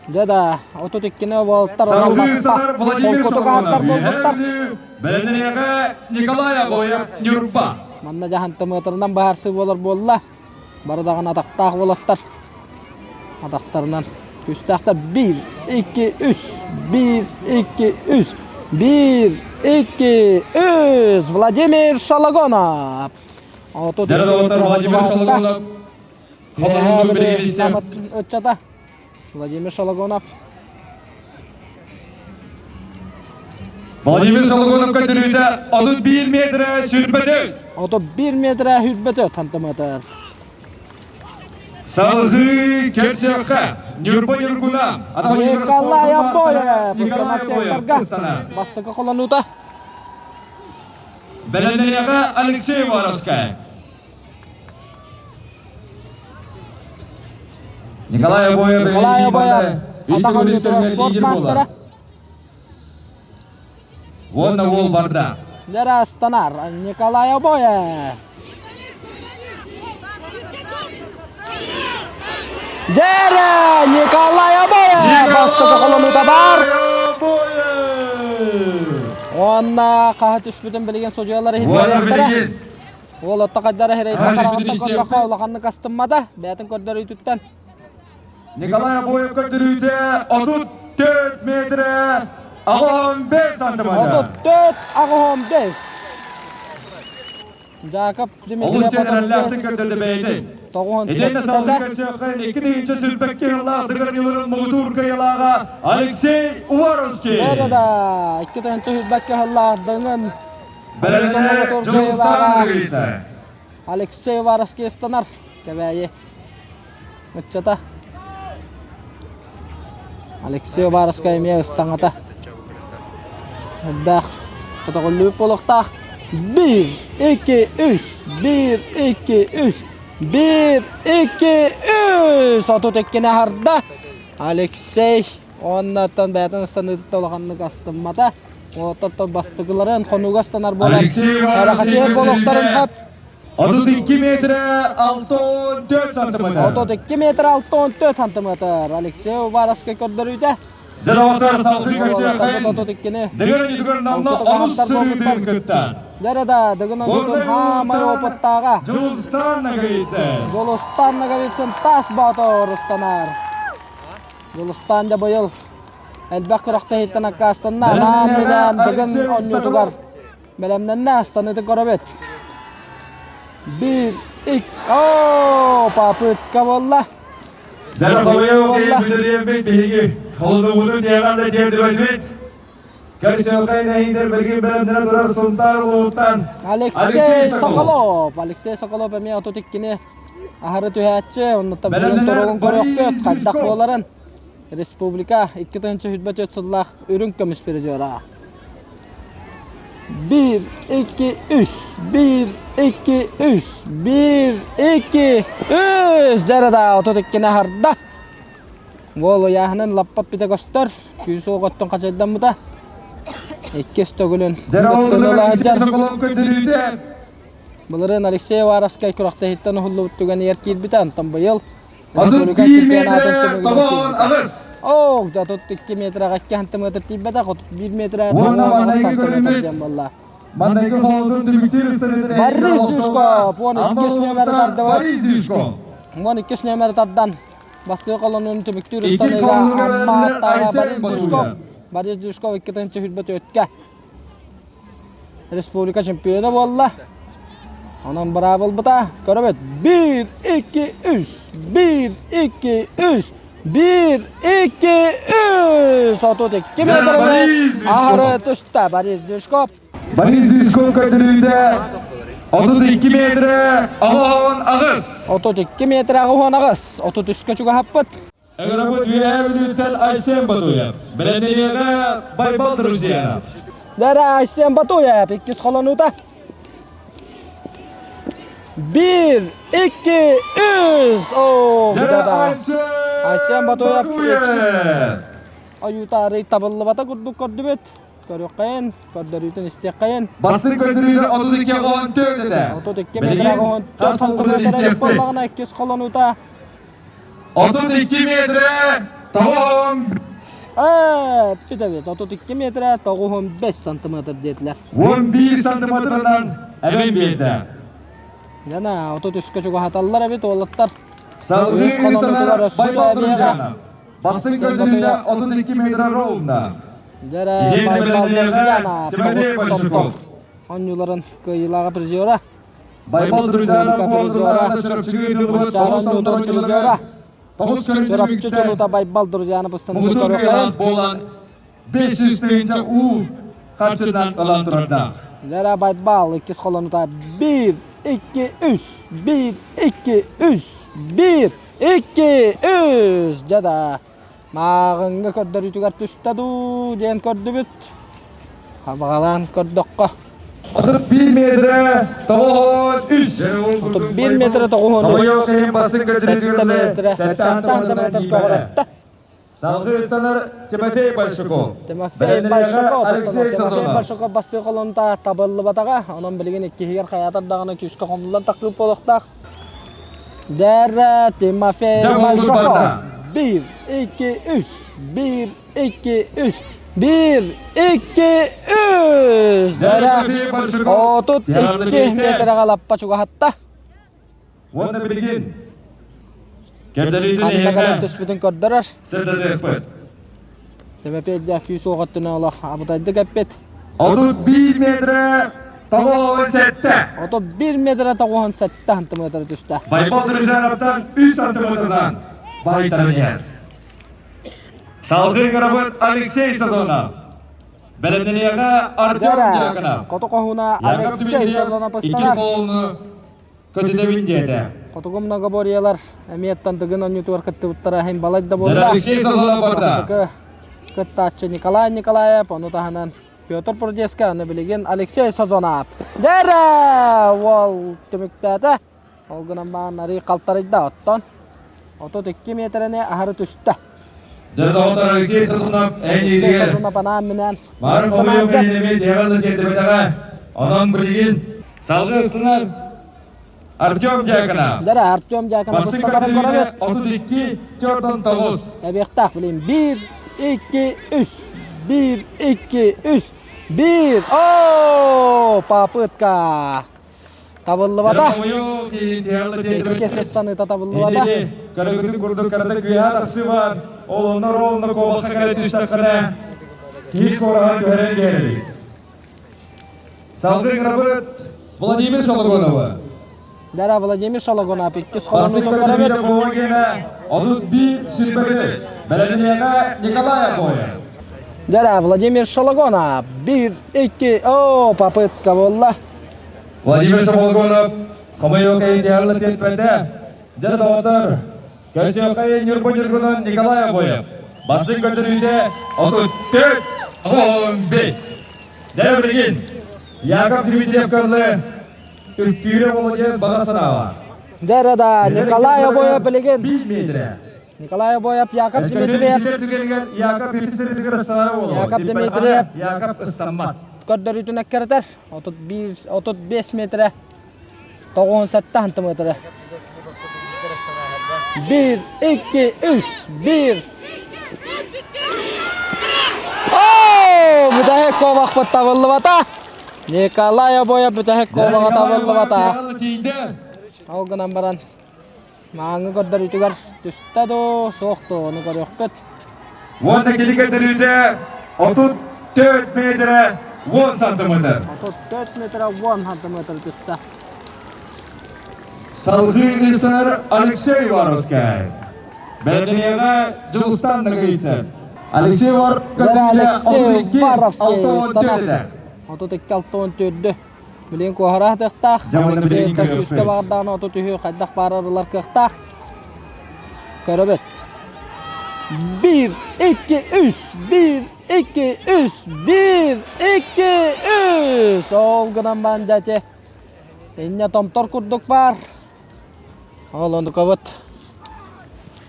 Дьэ да, 32-ни уолаттар Салгыы санар Владимир Соломонов, Соломонов, Үһээ Бэлэнэриэҕэ Николай Обоев, Ньурба. Манна дьаһан тымыатырынан баһарсыы буолар буолла. Бары даҕаны атахтаах уолаттар. Атахтарынан күүстээхтэр. 1, 2, 3, 1, 2, 3, 1, 2, 3. Владимир Шалагонов. Дьэ доҕоттор, Владимир Шалагонов холонуутун билигин истэ. Ыччата. Владимир Шалагонов. Владимир Шалагонов көрдөрүүтэ 31 метрэ сүүрбөтө. 31 метрэ сүүрбөтө сантиметр. Салгыы кэпсиэххэ Ньурба Ньургуна Николай Обоев Бастакы холонуута. Бэлэмнэниэҕэ Алексей Воровскай. Николай Обоев Николай Обоев спорт мастера. Уонна уол барда. Дьарастанар Николай Обоев. Дьэрэ Николай Обоев бастакы холонуута бар. Уонна хаһа түспүтүн билигин судьуйалар иһитиннэриэхтэрэ. Уол отто хайдара эрэйдэ хараҕыттан көрдөххө улаханнык астыммата, бэйэтин көрдөрүүтүттэн. Николай Обоев көрдөрүүтэ 34 метрэ 85 сантиметр. 34 85. Жакоб Дмитриев Олус эрэллээхтик көрдөрдө бэйэтин. Итиэннэ салгыы көрсүөххэ 2 сүүрбэкки сыллаах Дыгыр муҥутуур кыайыылааҕа Алексей Уваровский. Да, 2 сүүрбэкки сыллаах Дыгын Бэлэмнэнэр Дьулустаан Ноговица. Алексей Уваровский ыстанар Кэбээйи ыччата. Алексей Уваровскай эмиэ ыстаҥата. Үрдээх көтөҕүллүбүт буолуохтаах. 1, 2, 3, 1, 2, 3, 1, 2, 3. 32-ни аһарда. Алексей Уоннаттан бэйэтин ыстаныытыттан улаханнык астыммата. Уолаттар бастакыларын хонууга ыстанар буолан Харахачыйар болохторун хап 32 метрэ 64 сантиметр. 32 метр 64 сантиметр. Алексей Уваровскай көрдөрүүтэ. Дьэ салгыы көрсүөххэ. 32-ни. Дыгын үтүгэр намна онус сырыытын кытта. Дьэ да, Дыгын ойуутун хаамай опыттааҕа. Дьулустан Ноговицын. Дьулустан Ноговицын тас боотур ыстанар. Дьулустаан дьэ быйыл элбэх күрэхтэһииттэн аккаастанна, анаан-минээн Дыгын оонньуутугар бэлэмнэннэ, астаныытын көрөбүт. Биир, ик, оо, попытка буолла. Дьэ, хомойуох бүтүрүөммүт биһиги холодуубутун диэҕэн да тиэрдибэтибит. Көрсүөххэ нэһиидэр билигин бэлэмнэнэ турар Сунтаар улууһуттан Алексей Соколов. Алексей Соколов эмиэ 32-ни аһары түһээччи, оннуттан бүгүн туругун көрүөхпүт, хайдах буоларын. Республика 2024 сыллаах үрүҥ көмүс призера. 1, 2, 3, 1, 2, 3, 1, 2, 3. Дьэ да 32-ни аһарда. Уол ыйааһынын лаппа питэ көстөр, күүс оҕоттон хачайдаммыта. Иккис төгүлүн Былырыын Алексей Уваровскай күрэхтэһииттэн уһуллубут түгэнигэр киирбитэ, онтон быйыл республика чемпионатын түмүгүнэн киирбитэ. Оо, да тут 2 метраҕа 2 сантиметр тиийбэтэх, 31 метрэ 98 сантиметр диэн буолла. Манныгы холодун түмүктүүр ыстарыытын Борис Дюшко, 12 нүөмэри тардыбыт. Борис Дюшко. 12 нүөмэри тардан Бастакы колоннун түмүктүүр Иккис ыстаныыга колоннуга Амма бэлэмнэр Аттаева Айсен Борис Дюшков Батуев. Борис Дюшков 2 сүүрбэ республика чемпиона буолла. Онон быраабылбыта көрөбүт. 1, 2, 3, 1, 2, 3, 1, 2, 3. 32 метрini аһары түстэ Борис Дюшков. Борис Дюшков көрдөрүүтэ 32 метрэ 98. 32 метр 98. 33-кэ чугаһаппыт. Ыҥырабыт Үөһээ Бүлүүттэн Айсен Батуев, бэлэмнэниэҕэ Байбал Друзьянов. Дара Айсен Батуев иккис холонуута. Биир, икки, үс! Оо, Дара Айсен Батуев иккис ойуутаары табыллыбата курдук көрдүбүт. Көрүөххэйин, көрдөрүүтүн истиэххэйин. Бастыҥ көрдөрүүтэ 32 14 этэ. 32 метр 14 сантиметр буоллаҕына иккис холонуута 32 метрэ тоҕуһун Бүтэбит 32 метрэ 95 сантиметр диэтилэр. 11 сантиметрынан эбэн биэрдэ. Яна 33-кэ чугаһаталлар эбит уолаттар. Салгыы ыстанар Байбал Друзьянов. Бастыҥ көрдөрүүтэ 32 метр ровно. Дьэрэ Байбал Друзьянов Тимофей Большаков. Оонньууларын кыайыылааҕа призера. Байбал Друзьянов буолдулар Чурапчыга ыытыллыбыт тоҕус призера. Тоҕус көрүҥ Чурапчы чулуута Байбал Друзьянов ыстаны Муҥутуур кыайыылаах буолан 500 тыһыынча уу харчынан ылан турардаах. Дьэрэ Байбал иккис холонута 1, 2, 3, 1, 2, 3, 1, 2, 3. Дьэ да мааҕыҥҥа көрдөрүүтүгэр түстэ дуу диэн көрдүбүт. Абаҕалаан көрдөххө. 31 метрэ 93. 31 метрэ 93. 7 метрэ 7 метр көҕүрэтте. Салгыы ыстанар Тимофей Большаков. Тимофей Большаков, Алексей Тимофей Большаков бастыы холонта табыллыбатаҕа. Онон билигин иккиһигэр хайаатар даҕаны күүскэ хомуллан тахсыы буолуохтаах. Дэрэ Тимофей Большаков. Биир, икки, үс. Биир, икки, үс. Биир, икки, үс. Дэрэ 32 метрэҕэ лаппа чугаһатта. Уонна билигин көрдөрүүтүн Ханна кэлэн түспүтүн көрдөрөр. Сырдатыахпыт. Тимофей күүс уох өттүнэн олох абытайдык эппит. 31 метрэ 97. 31 метрэ 97 сантиметр түстэ. Байбал Друзьяновтан 3 сантиметрдан байтаран иһэр. Салгыы ыҥырабыт Алексей Сазонов. Бэлэмнэниэҕэ Артем Дьяконов. Хоту хоһууна Алексей Сазонов Иккис холону көтүтэбин диэтэ. Хотугу многоборьелар эмиэ тандыгын оонньуутугар кыттыбыттара иһин балай да буолла. Алексей Сазонов барда. Кыттааччы Николай Николаев, ону таһынан Петр Прудеска, аны билигин Алексей Сазонов. Дэрэ! Уол түмүктээтэ. Ол гынан баан арый халтарыйда оттон 32 миэтэрэни аһары түстэ. Дьэ доҕоттор Алексей Сазонов Алексей Сазонов анаан-минээн Бары хомуйуох иһин тиэҕэ да тиэрдибэтэҕэ. Онон билигин салгыы ыстынар Артем Дьяконов. Дара Артем Дьяконов Бастыҥ көрдөрүүнэ 32 49. Эбиэхтээх билим 1 2 3 1 2 3 1 О, попытка! Табыллыбата. Икки сыстаныыта табыллыбата. Көрөгүтүн курдук карата күйэһэ тахсыбат. Ол онно ровно куобахха кэлэ түстэххинэ киһи суораһан түһэрэн биэрэбит. Салгыы ыҥырабыт Владимир Шологоновы. Дара Владимир Шологонов иккис Бастыҥ холонуутун көрдөрүүтэ көрөбүт. Куоба гиэнэ 31 сүүрбэбит. Бэлэмниэҕэ Николай Обоев. Дара Владимир Шологонов 1 2 о попытка буолла. Владимир Шамолгонов хомойуох идеалын тиэрпэтэ. Дьэ доҕоттор, көрсүөххэ Ньурба Ньургунан Николай Обоев. Бастыҥ көрдөрүүтэ 34 15. Дьэ билигин Яков Дмитриев кыллы үктүүрэ буолуо диэн баҕа санаалаах. Дьэ да Николай Обоев билигин 1 метрэ. Николай Обоев Яков Дмитриев Яков Яков Дмитриев Яков ыстаммат. Көрдөрүүтүн эккирэтэр. 31 35 метрэ 97 сантиметрэ. 1 2 3 1 Оо, бүтэһик куобахпыт табыллыбата. Николай Обоев бүтэһик куобаҕа табыллыбата. Ол гынан баран мааҥҥы көрдөрүүтүгэр түстэ дуу, суох дуу, ону көрүөхпүт. Уонна кини көрдөрүүтэ 34 метрэ 10 сантиметр. 34 метрэ 10 сантиметр түстэ. Салгыы ыстанар Алексей Уваровскай. Бэлэмнэниэҕэ Дьулустан Ноговицын. Алексей Алексей Уваровский ыстанар. 32-64 Билигин куоһара сытыахтаах. Алексеевтар күүскэ баҕардаҕына 33-ү хайдах баарар ылар кыахтаах. Көрөбүт. 1, 2, 3, 1, 2, 3, 1, 2, 3. Ол гынан баан дьэ инньэ томтор курдук баар. Ол онукабыт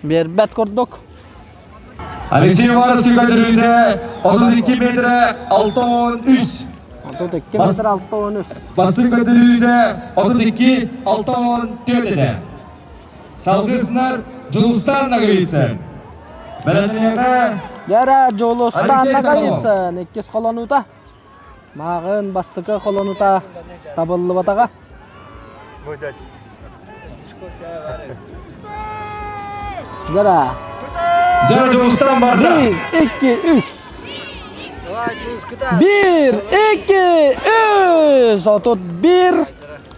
биэрбэт курдук. Алексей Уваровский көрдөрүүтэ 32 метрэ 63. 32 метр 63. Бастыҥ көрдөрүүтэ 32 64 этэ. Салгыы Дьулустан Ноговицын. Бэлэмнэниэҕэ Дьара Дьулустан Алексей Соколов. Ноговицын иккис холонуута. Мааҕын бастакы холонуута табыллыбатаҕа. Дьара. Дьара Дьулустан барда. Bir, iki, үс. Bir, iki, үс. 31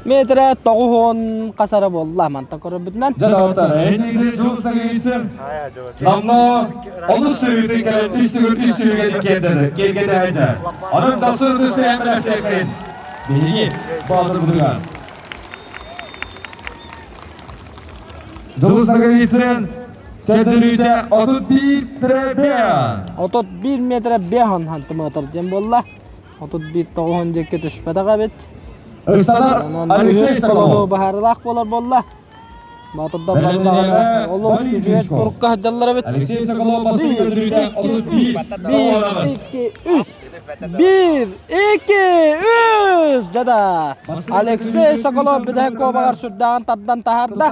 метрэ 90 хасара буолла мантан көрөрбүтүнэн. Дьэ доҕоттор, эһиги Дьулус Ноговицын Номнуо олус сырыытын кэлэн үс төгүл үс түһүлгэтин киэрдэтэ киэргэтээччи. Онон дасыр ытыс бэлэхтиэххин. Биһиги боотурбутугар. Дьулус Ноговицын көрдөрүүтэ 31 метр 31 метр 5 сантиметр диэн буолла. 31 9 диэки түспэтэх эбит. Ыстанар Онон Алексей үһүс солону Соколов. быһаарыылаах буолар буолла. Боотурдар бары даҕаны олус үчүгэй турукка сылдьаллар эбит. Алексей Соколов бастыҥ көрдөрүүтэ 31 Bir, iki, үс. Bir, iki, үс. Дьэ Алексей Соколов бүтэһик куобаҕар сүрдээҕин тардан таһаарда.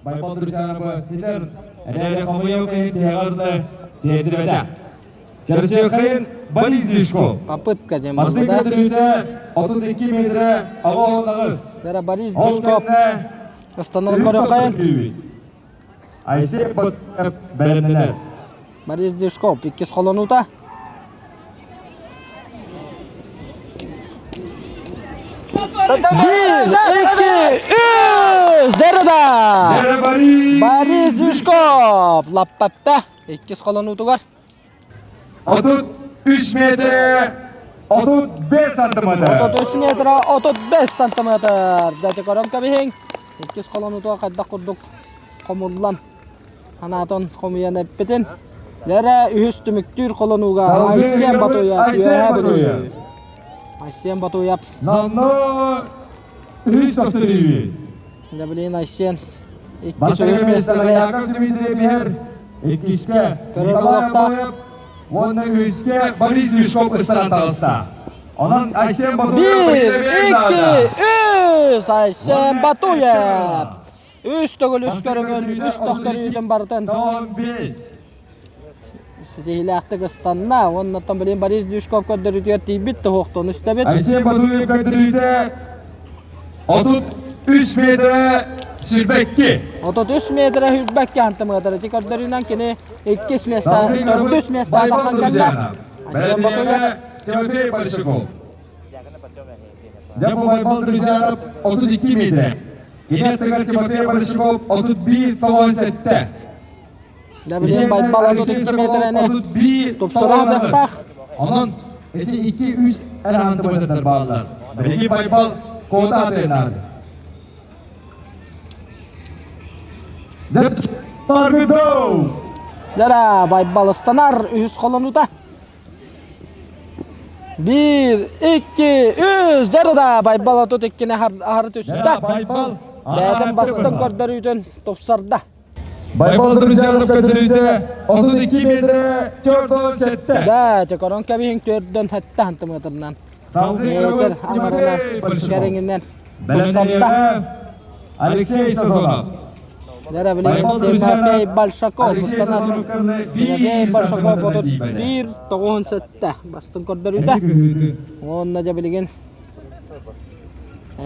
Байбал Друзьянова хитер эрээри хомуйуох иһин тиһэҕэр тиэрдибэтэ. Көрсүөххайын Борис Дишко. Попытка диэн Бастыҥ буолла да. көрдөрүүтэ 32 метрэ 98. Дьэ Борис Ол Дишко кэннэ ыстанар көрүөххайын. Айсек бэлэмнэнэр. Борис Дишков иккис холонуута. Bir, iki, үс! Дэрда! Борис Дишков лаппатта иккис холонуутугар. 33 метрэ 35 сантиметр. 33 метр 35 сантиметр. Дьэ көрөн кэбиһиҥ. Иккис холонуутугар хайдах курдук хомуллан санаатын хомуйан эппитин. Дьэрэ үһүс түмүктүүр холонууга Айсен Батуев Айсен үөһээ Бүлүү. Батуев. Айсен Батуев. Номнуо үһүс тохтуруйбут. Дьэ билигин Айсен иккис Бастакы үһүс миэстэҕэ миэстэҕэ Яков Дмитриев иһэр, иккискэ Көрөр Николай буолуохтаах. Обоев уонна үһүскэ Борис Мешков ыстаран таҕыста. Онон Айсен Батуев Bir, бэлиэтэ iki, наада. үс! Айсен Батуев! Үс төгүл үс көрүҥүн, үс тохторүүтүн барытын 15. ситиһиилээхтик ыстанна. Уоннаттан билин Борис Дюшков көрдөрүүтүгэр тиийбит туһуохтун үстэбит. Айсен Батуев көрдөрүүтэ 33 метрэ 22. 33 метрэ хүрбэккэ хантымыатар. Ити көрдөрүүнэн кини иккис миэстэ, төрдүс миэстэ таххан кэллэ. Айсен Батуев Тимофей Большаков. Дьэ бу Байбал Друзьянов 32 метрэ. Кини аттыгар Тимофей Большаков 31 97. Дьэ билин Байбал 32 метрэни 31 тупсара сатыахтаах. Онон эти 2-3 эрэ сантиметрдар бааллар. Биһиги Байбал куота атыылаады. Дьэ Байбал ыстанар үһүс холонуута. Биир, икки, үс! Дьэ да Байбал 32-ни аһары түстэ. Байбал Бэйэтин бастыҥ көрдөрүүтүн тупсарда. Байбал Друзьянов көрдөрүүтэ 32 метрэ 47. Да, чэ көрөн кэбиһиҥ төрдөн сэттэ сантиметрынан. Салгыы Метр Тимофей аҥарынан Большаков. кэриҥинэн тупсарда. Бэлэмнэниэҕэ Алексей Сазонов. Дьэ билигин Байбал Тимофей Друзьянов Большаков Алексей ыстанар. Сазоновканы Тимофей 1 Большаков сантиметрынан тиийбэтэ. 31 97 бастыҥ көрдөрүүтэ. Уонна дьэ билигин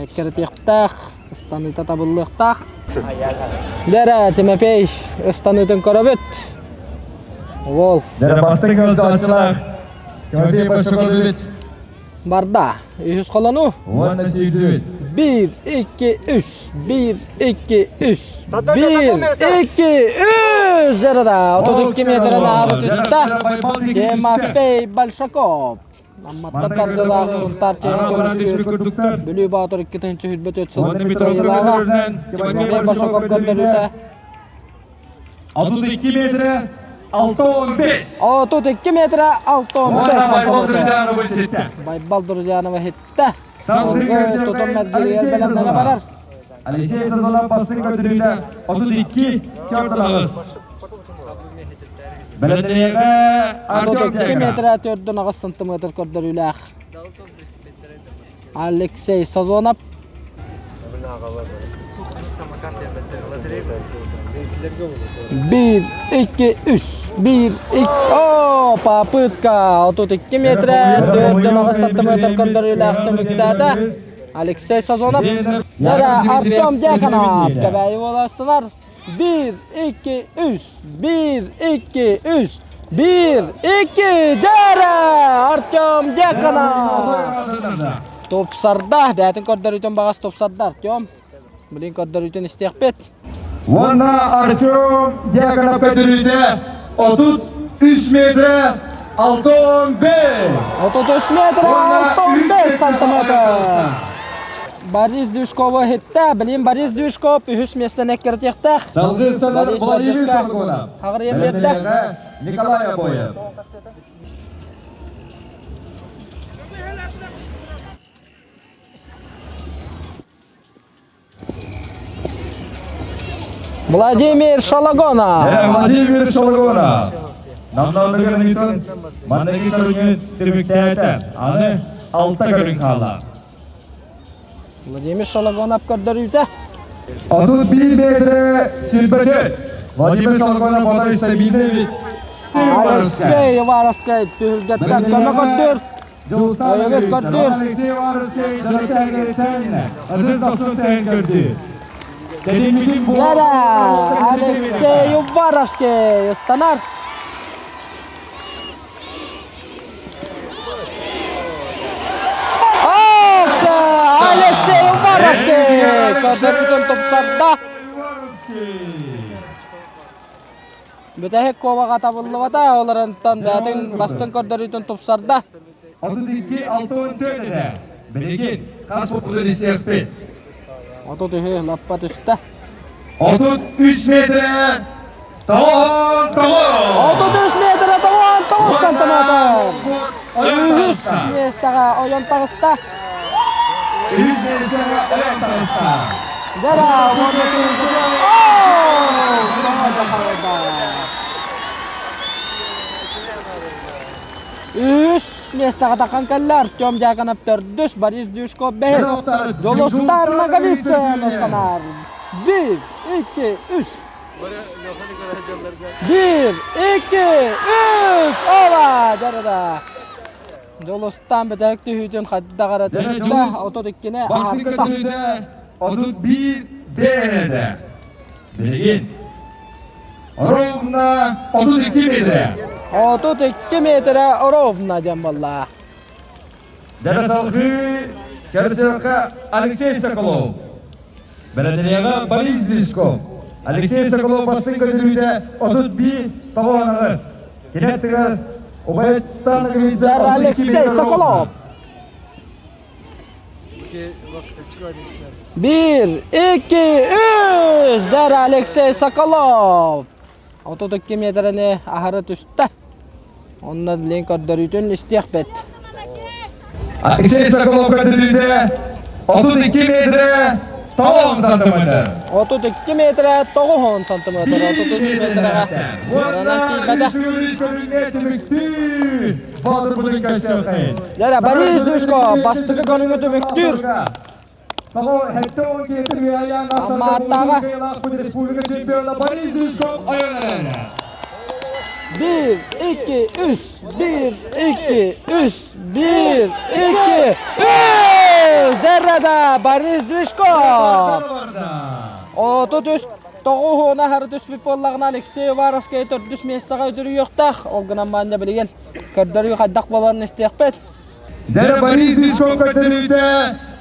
эккирэтиэхтээх, ыстаныыта табыллыахтаах. Дьэ Тимофей ыстаныытын көрөбүт. Уол Дьэ бастыҥ ыалдьааччылаах Тимофей Большакович барда. Үһүс холону. уонна сүүрдүбүт. Bir, iki, үс. Bir, iki, үс. Bir, iki, үс. Дьэ да 32 метрden аары түстэ. Тимофей Большаков. Амматтан тардылаах Сунтаар чэйин Бүлүү Боотур 2024 сыл Уонна Петр кыайыылааҕа Тимофей Тимофей Большаков Большаков көрдөрүүтэ. 32 метрэ 615. 32 метрэ 615 Байбал сантиметр. Друзьянова ситтэ. Байбал Друзьянова хитте. Салгыы тутум мэлдьиригэр бэлэмнэнэ барар. Алексей Сазонов бастыҥ көрдөрүүтэ 32 төрт Бэлэмнэниэҕэ Артем 32 метрэ 4 сантиметр көрдөрүүлээх. Алексей Сазонов. Биир, икки, үс. Биир, икки. О, попытка. 32 метрэ 4 сантиметр көрдөрүүлээх түмүктээтэ. Алексей Сазонов. Дара Артем Дьяконов. Кэбээйи буолаастылар. Биир, икки, үс. Биир, икки, үс. Биир, икки, дара Артем Дьяконов. Тупсарда. Бэйэтин көрдөрүүтүн баҕас тупсарда Артем. Билин көрдөрүүтүн истиэхпит. Уонна Артем Дьяконов көрдөрүүтэ 33 метрэ 65. 33 метр 65 сантиметр. Борис Дюшкова хитте. Билин Борис Дюшков үһүс миэстэни эккирэтиэхтээх. Салгыы ыстанар Владимир Соргунов. Хаҕырыйан биэрдэ. Николай Обоев. Владимир Шалагонов. Владимир Шалагонов. Намнааныгар Никсон манныгы көрүҥү түмүктээтэ. Аны алта көрүҥ хаалла. Владимир Шалагонов көрдөрүүтэ. 31 метрэ сүүрбэ Владимир Шалагонов бодай стабильный Алексей Уваровскай түһүлгэттэн көмө көрдүүр. Өйөбүт көрдүүр. Алексей Уваровскай Ырдыс дохсун тэһэн көрдүү. Дара Алексей Уваровский ыстанар. Алексей Уваровский көрдөрүүтүн тупсарда. Бүтэһик куобаҕа табыллыбата, олорунтан бэйэтин бастыҥ көрдөрүүтүн тупсарда. 32 64 этэ. Билигин хас популар истиэхпит. 33 лаппа түстэ. 33 метрэ 99. 33 метрэ 99 сантиметр. Үһүс миэстэҕэ ойон таҕыста. Үһүс миэстэҕэ ойон таҕыста. Дара уонна Үс миэстэҕэ таххан кэллэ Артем Дьяконов төрдүс, Борис Дюшков бэһис, Дьулустан Ноговицын ыстанар. Биир, икки, үс. Биир, икки, үс! Ола! Дьарыда. Дьулустан бүтэһик түһүүтүн хайдах эрэ түстэ, 32-ни аһатта. 31 бээнэтэ. Билигин ровно 32 метрэ. 32 метрэ ровно диэн буолла. Дьэ салгыы Кэрсиэхэ Алексей Соколов. Бэлэмнэниэҕэ Борис Дишков. Алексей Соколов бастыҥ көтүрүүтэ 31 тоҕуонаҕыс. Кини аттыгар убайыттан Алексей Соколов. Биир, икки, үс! Дэр Алексей Соколов. 32 метрэни аһары түстэ. Онно билин көрдөрүүтүн истиэхпит. Алексей Соколов көрдөрүүтэ 32 метрэ 9 сантиметр. 32 метрэ 9 сантиметр. 33 метрэҕэ баранан тиийбэтэ. Дьэ, Борис Душко бастакы көрүҥү түмүктүүр. Аммааттааҕа. Биир, икки, үс, биир, икки, үс, биир, икки, үс! Дэррэда Борис Движков! 33 тоҕуһуона аһары түспүт буоллаҕына Алексей Уваровскай төрдүс миэстэҕэ үтүрүйүөхтээх. Ол гынан манна билигин көрдөрүү хайдах буоларын истиэхпит. Дьэ Борис Движков көрдөрүүтэ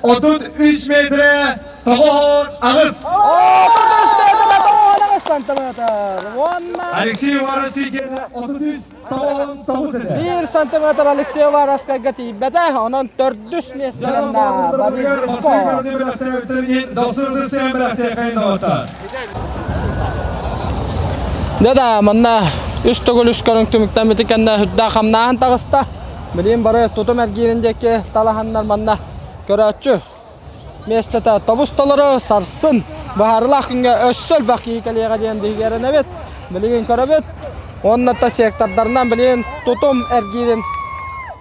33 метрэ 98. 33 метрэ 98 сантиметр. Уонна Алексей Уваровский 33 99 этэ. 1 сантиметр Алексей Уваровскайга тиийбэтэ. Онон төрдүс миэстэлэннэ Борис Движков. Да-да, манна үс төгүл үс көрүҥ түмүктэммитин кэннэ үрдээх хамнааһын таҕыста. Билигин бары тутум эргиирин диэки талаһаннар манна көрөөччү миэстэтэ тобус толору сарсын быһаарылаах күҥҥэ өссө элбэх киһи кэлиэҕэ диэн биһиги эрэнэбит. Билигин көрөбүт. Уонна да сектордарынан билигин тутум эргиирин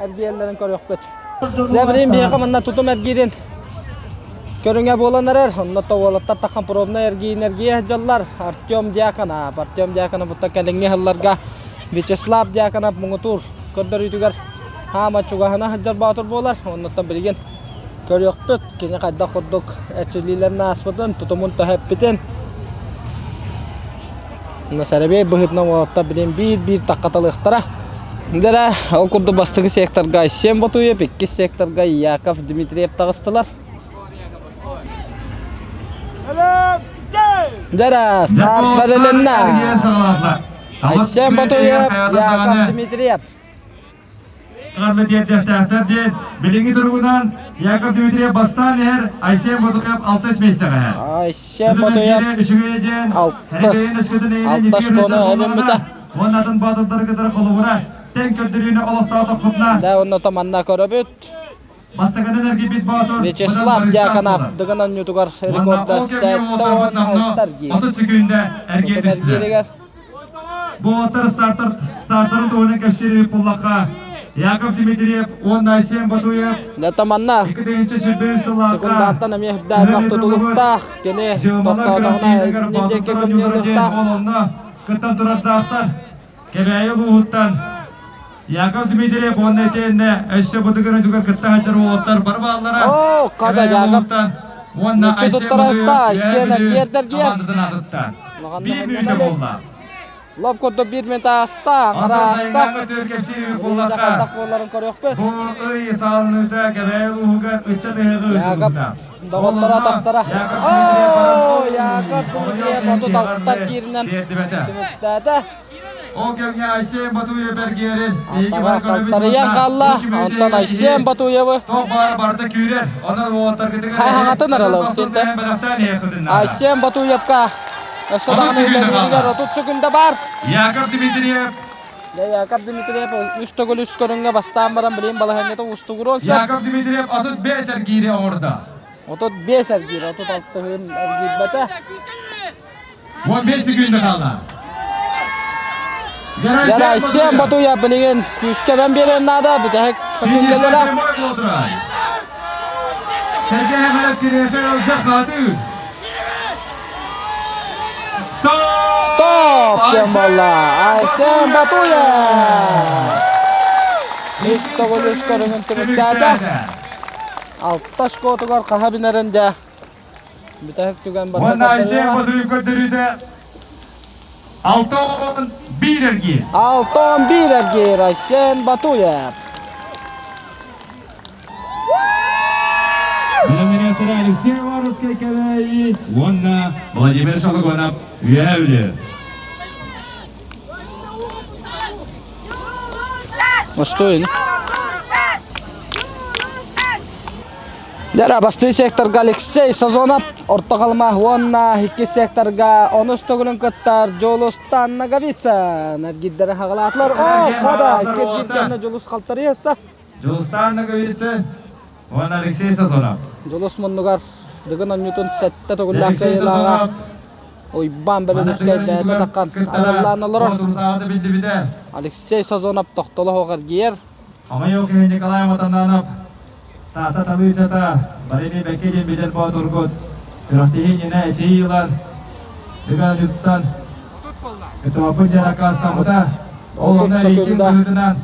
эргиэллэрин көрүөхпүт. Дьэ билигин биһиэхэ манна тутум эргиирин көрүҥэ буолан эрэр. Онно то уолаттар таххан пробнай эргиин эргийэ сылдьаллар. Артем Дьяконов, Артем Дьяконов бутта кэлиҥҥи сылларга Вячеслав Дьяконов муҥутуур көрдөрүүтүгэр хаама чугаһына сылдьар боотур буолар. Оннуттан билигин көрүөхпүт кини хайдах курдук эрчиллиилэрин ааспытын, тутумун төһөппүтүн. Сэрэбиэй быһыытынан уолаттар билин биир-биир таххаталыахтара. Дэрэ, ол курдук бастакы секторга Айсен Ботуев, иккис секторга Яков Дмитриев таҕыстылар. Дэрэ, старт бэрилиннэ. Айсен Ботуев, Яков Дмитриев. Ыларны тиэрдиэхтээхтэр диэн билиҥҥи туругунан Яков Дмитриев бастаан иһэр, Айсен Ботуев алтыс миэстэҕэ иһэр. Айсен Ботуев алтыс, алтыс кону эбиммитэ. Уонна атын боотурдары кытары холобура тэҥ көрдөрүүнү олохтоотоххутуна. Да, онно манна көрөбүт. Бастакынан эргийбит боотур Вячеслав Дьяконов Дыгын онньутугар рекорда 76 эргиир. 30 секүндэ эргийэ түстүлэр. Бу уолаттар стартер, стартарын туһунан кэпсиир буллахха Яков Дмитриев уонна Айсен Батуев Дата манна секундантан эмиэ үрдээх тутулуктаах кини тохтоотоҕуна иннин диэки кымньыылыахтаах. Кыттан турардаахтар. Кэбээйи улууһуттан Яков Дмитриев уонна итиэннэ өссө бытыгыр өтүгэр кытта сылдьар уолаттар бары бааллара. Оо, хата Яков уонна Нучча туттараста Айсен эргиэрдэргиэр. Биир мүнүүтэ буолла. Лоп курдук биир мүнүүтэ ааста, аҥара ааста. Хайдах буоларын көрүөхпүт. Бу ый саалыныыта Кэбээйи улууһугар ыччат ыһыаҕы Яков ыытылынна. доҕотторо атастара. Оо, Яков Дмитриев 36 кииринэн түмүктээтэ. Ол кэмҥэ Айсен Батуев эргиэрин Атаҕа халтарыйан хаалла. Онтон Айсен Батуевы Тоқ баара барыта күүрэр. Онон уолаттаргытыгар Хаһаҥатын аралабыт Айсен Батуевка өссө даҕаны үлэлииригэр 30 секунда баар. Яков Дмитриев Яков Дмитриев үс төгүл үс көрүҥҥэ бастаан баран билигин балаһыанньата уустугуруон сөп. Яков Дмитриев 35 эргиири оҥордо. 35 эргиир, 36 эргиирбэтэ. 15 секунда хаалла. Герасим Батуев билигин күүскэ бэн биэриэн наада бүтэһик күнгэлэрэ. Стоп! диэн буолла. Айсен Батуев! Үс төгүл үс көрүҥүн түмүктээтэ. Алта очкотугар хаһа бинэрин дьэ Бүтэһик түгэн барыта Уонна Айсен Бодуев көрдөрүүтэ 6-11 эргиир. 6-11 эргиир Айсен Батуев. Бэлэмнэниэхтэрэ Алексей Уваровскай Кэбээйи уонна Владимир Шологонов Үөһээ Бүлүү. Устуин. Дьэ, бастыы секторга Алексей Сазонов орто халыма уонна иккис секторга онус төгүлүн кыттар Дьулустан Ноговицын эргирдэрэ хаҕалаатылар. О, хада, икки эргиир кэннэ Дьулус халтарыйа ыста. Дьулустан Ноговицын уонна Алексей Сазонов. Дьулус муннугар Дыгын онньутун сэттэ төгүллээх кыайыылааҕа Уйбаан Бөлүнүскэй бэйэтэ таххан араллаан олорор. Алексей Сазонов тохтоло суох эргийэр. Хомойуох иһин Николай Матананов Таатта табыычата Валерий Бэкки диэн билэр боотургут күрэхтэһии иннинэ эчийии ылан Дыган Ньуттан Кытыбаппыт диэн аккаастаммыта. Ол онно рейтинг быһыытынан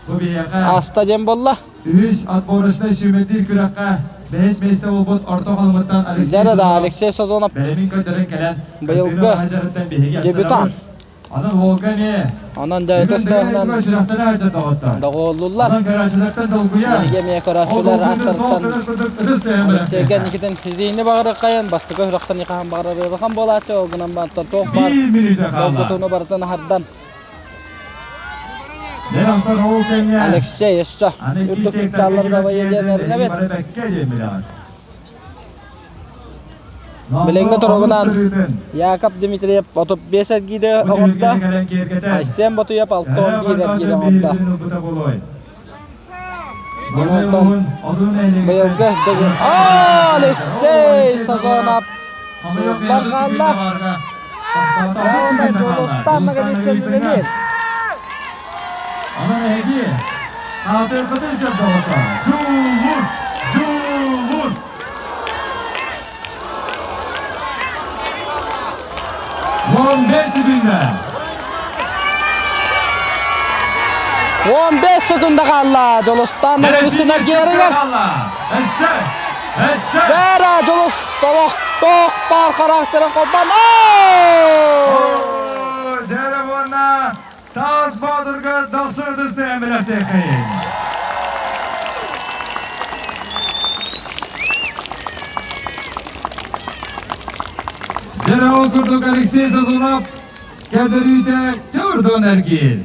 бу биһиэхэ Ааста диэн буолла. үһүс отборочнай сүүмэрдиир күрэххэ бэһис миэстэ буолбут орто холумуттан Алексей Дьэ да Сазонов Алексей Сазонов бэлэмин көрдөрөн кэлэн быйылгы кыттыыны биһиги дебютант. Онон уолга эмиэ Онон дьэ ытыс тыаһынан доҕуоллууллар. Онон көрөөччүлэртэн долгуйа. Биһиги эмиэ көрөөччүлэр ааттарыттан Алексейга Никитин ситиини баҕарыаххайын, бастакы сүрэхтэн хаһан баҕарар ыарахан буолааччы, ол гынан баран туох баар долгутууну барытын аһардан Алексей өссө үрдүк чыпчаалларга байа диэн эрэнэбит. Билиҥҥи туругунан Яков Дмитриев 35 эргиирэ оҥордо, Айсен Ботуев 61 эргиирэ оҥордо. Быйылгы Алексей Сазонов суоллар хаалла. Дьулустан Ноговицын үлэлиир. Онон эһиги аатырбытын сөп доҕотто. Дьулус! Дьулус! 15 секунда. 15 секунда хаалла. Дьулустан Ноговицын эргийэригэр. Бэра Дьулус толохтоох паар характерын холбоон. Деревона Таас Боотурга дохсун ытыстыһан бэлэхтиэххэйин. Дьэ ол курдук Алексей Сазонов көрдөрүүтэ төрдөн эргиир.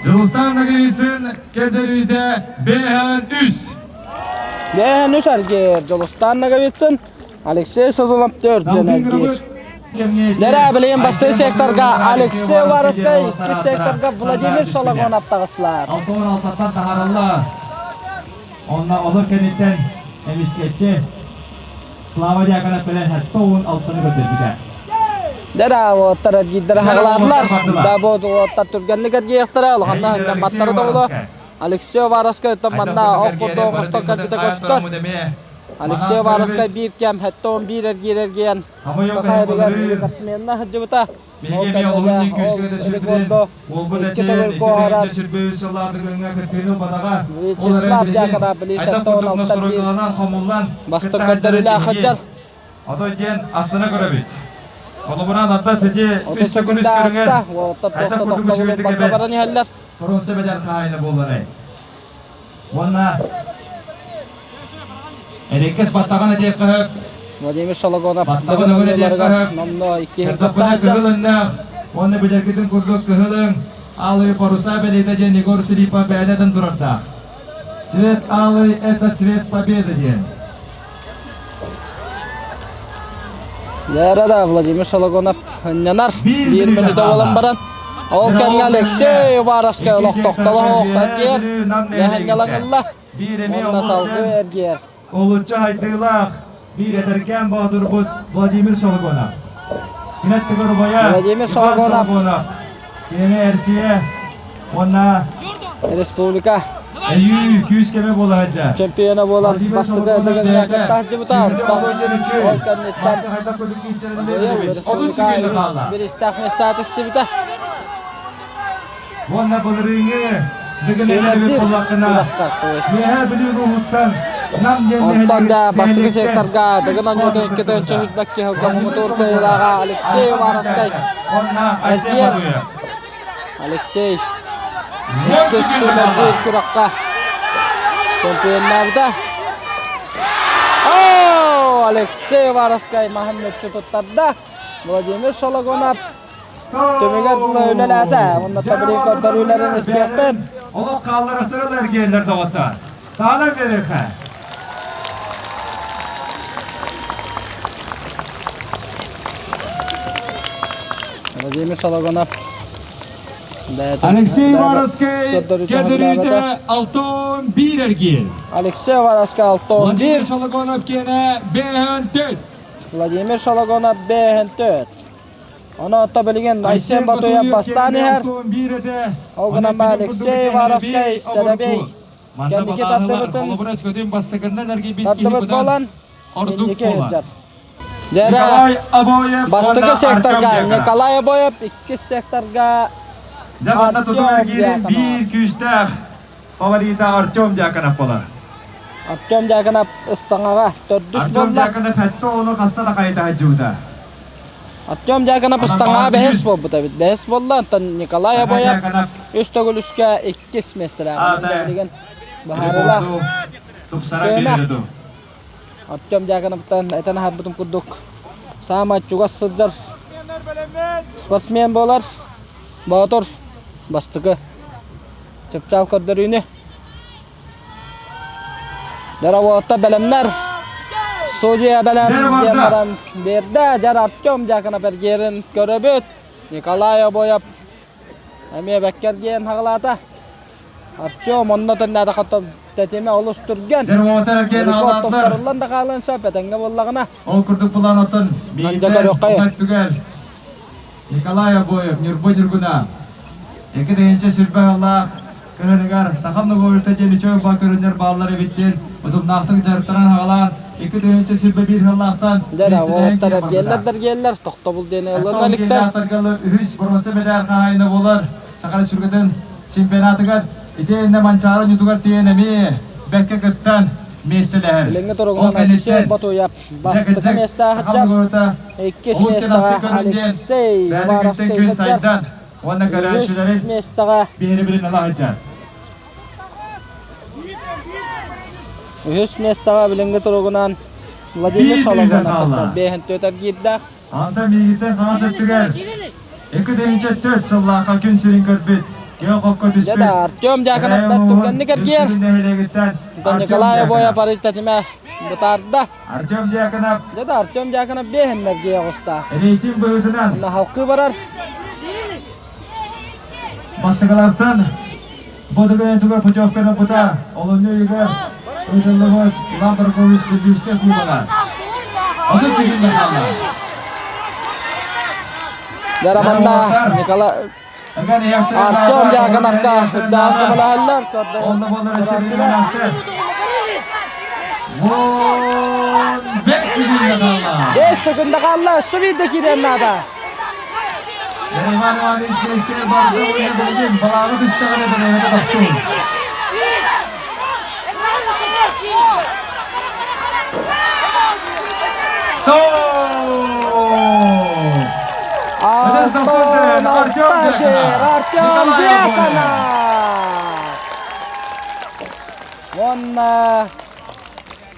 Дьулустан Ноговицын көрдөрүүтэ бэһэн үс. Бэһэн үс эргиир. Дьулустан Ноговицын Алексей Сазонов төрдөн эргиир. Нэрэ билигин бастакы секторга Алексей Уваровскай, иккис секторга Владимир Шологонов таҕыслар. Алтан алтаттан таһаараллар. Онно олор кэнниттэн эмискэччи Слава Дьяконов кэлэн сэттэ алтаны көрдөрбүтэ. Дэрэ уоттар эргийдэрэ хаҕылаатылар. Да бу уоттар түргэнник эргийиэхтэрэ, улаханна ханнамматтара да буолуо. Алексей Уваровскай оттон манна ох курдук оҥостон кэлбитэ көстөр. Алексей Уваровскай биир кэм 71 эргиир эргийэн Саха эригэр рекордсменна сылдьыбыта. Ол кэннэ ол рекорду икки төгүл куоһарар Вячеслав Дьяконов билии 76 биир бастыҥ көрдөрүүлээх сылдьар. Отой диэн астына көрөбүт. Холобура, Нарда сити 30 секунда ааста. Уолаттар туохта тохтобулун бакка баран иһэллэр. Торуосса бэдэр хаайына буолларай. Уонна эрэккэс баттаҕын этиэххэ Владимир Шологонов баттаҕын өҥүн этиэххэ номно икки кырдаппына кыһыл өҥнөөх уонна билэргитин курдук кыһыл өҥ алый паруса бэлиэтэ диэн Егор Филиппов бэйэтин турардаах. Цвет алый это цвет победы диэн. Лера да Владимир Шологонов ынньанар. Биир мүнүүтэ буолан баран ол кэмҥэ Алексей Уваровскай олох тохтолоох эргиэр дэһэнньалаҥылла. Уонна салгыы эргиэр. Олучча хайдыылаах биир эдэркээн боотурбут Владимир Шологонов. Кинэттигэр убайа Владимир Шологонов. Кини эрчийэ уонна республика Эйүү күүс кэмэ буола сылдьар. Чемпиона буолан бастакы этэгинэ кытта сылдьыбыта. Ол кэнниттэн быйыл республика үс бириистээх миэстэҕэ тиксибитэ. Уонна былырыыҥҥы Дыгын буоллаххына, Үөһээ Бүлүү улууһуттан Нам диэн Онтон да бастакы секторга Дыгын оонньуутун икки тыһыынча сүүрбэкки сылга муҥутуур кыайыылааҕа Алексей Уваровскай Эргиэр Алексей иккис сүүмэрдиир күрэххэ чемпионнаабыта. О, Алексей Уваровскай маһын мүччү туттарда. Владимир Шологонов түмүгэр үлэлээтэ. Уонна табырыы көрдөрүүлэрин истиэхпин. Олох хаалларастырыл эргиэллэр доҕоттор. Таана береха. Владимир Шологонов Алексей Уваровскай көрдөрүүтэ алтон биир эргиэн. Алексей Уваровскай алтон Владимир Шологонов киэнэ бэһэн төрт. Владимир Шологонов бэһэн төрт. Ону отто билигин Айсен Батуев бастаан иһэр. Ол гынан Алексей Уваровскай Сэрэбэй Кэнники тардыбытын тардыбыт буолан инники сылдьар. Дьэрэ бастакы секторга Николай Обоев, иккис секторга Артем Дьяконов. Биир күүстээх фаворита Артем Дьяконов буолар. Артем Дьяконов ыстаҥаҕа төрдүс Артем буолла. Дьяконов этте ону хаста да хайта сылдьыбыта. Артем Дьяконов ыстаҥаҕа бэһис буолбут эбит. Бэһис буолла, оттон Николай Обоев үс төгүл үскэ иккис миэстэлээх. Билигин быһаарыылаах көмө. Артем Дьяконовтан этэн аһарбытым курдук саамай чугас сылдьар спортсмен буолар. Боотур бастакы чыпчаал көрдөрүүнү. Дороботта бэлэмнэр. Судья бэлэм диэн баран биэрдэ. Дьэр Артем Дьяконов эргиэрин көрөбүт. Николай Обоев эмиэ бэккэргиэн хаҕылаата. Артем онно төннөөтөххө тэтимэ олус түргэн. Рекорд тупсарыллан да хаалыан сөп этэҥҥэ буоллаҕына. Ол курдук булан оттон миигиттэн Николай Обоев, Ньурба Ньургуна. Эки тыһыынча сүрбэ ыаллаах кыһыныгар саха многоульта диэн үчүгэй ба көрүннэр бааллар эбит диэн утумнаахтык дьарыктанан аҕалаан 2021 сыллаахтан Дьэ, уолаттар эргиэллэр да эргиэллэр, тохтобул диэни ылына иликтэр. Үһүс боруонса мэдээр хаһаайына буолар Саха Республикатын чемпионатыгар итиэннэ Манчаары ньутугар тиийэн эмиэ бэккэ кыттан миэстэлэһэр. Билиҥҥи туругунан Айсен Ботуев бастакы миэстэҕэ сылдьар. Иккис миэстэҕэ Алексей Уваровскай сылдьар. Үһүс миэстэҕэ Үһүс миэстэҕэ билиҥҥи туругунан Владимир Шологонов сылдьар. Бэһин түөтэр киирдээх. Антон миигиттэн хаҥас өттүгэр 2 4 сыллаахха күн сирин көрбүт, киэҥ хокко түспүт. Дьэ Артем Дьяконов бэрт түргэнник эргийэр. Онтон Николай Обоев арый тэтимэ бытаарда. Артем Дьяконов. Дьэ да Артем Дьяконов биэһин эргийэ оҕуста. Рейтинг быһыытынан. Онно халкыы барар. Бастакылартан Бодугайытыгар путевканы бута олунньу ыйыгар ыытыллыбыт Иван Прокопьевич Киргизскэй кубога. Отут секунда хаалла. Яраманна Николай Артем Дьяконовка үрдээн көмөлөһөллөр. Онно боллар өссө 15 секунда хаалла. 5 секунда хаалла. Өссө биирдэ киириэн наада. Иван Иванович Кирскэй барда уонна билигин балаҕа түстэҕинэ бэлиэтэ тохтуур. Стоп! Антон Артем Дьяконов! Уонна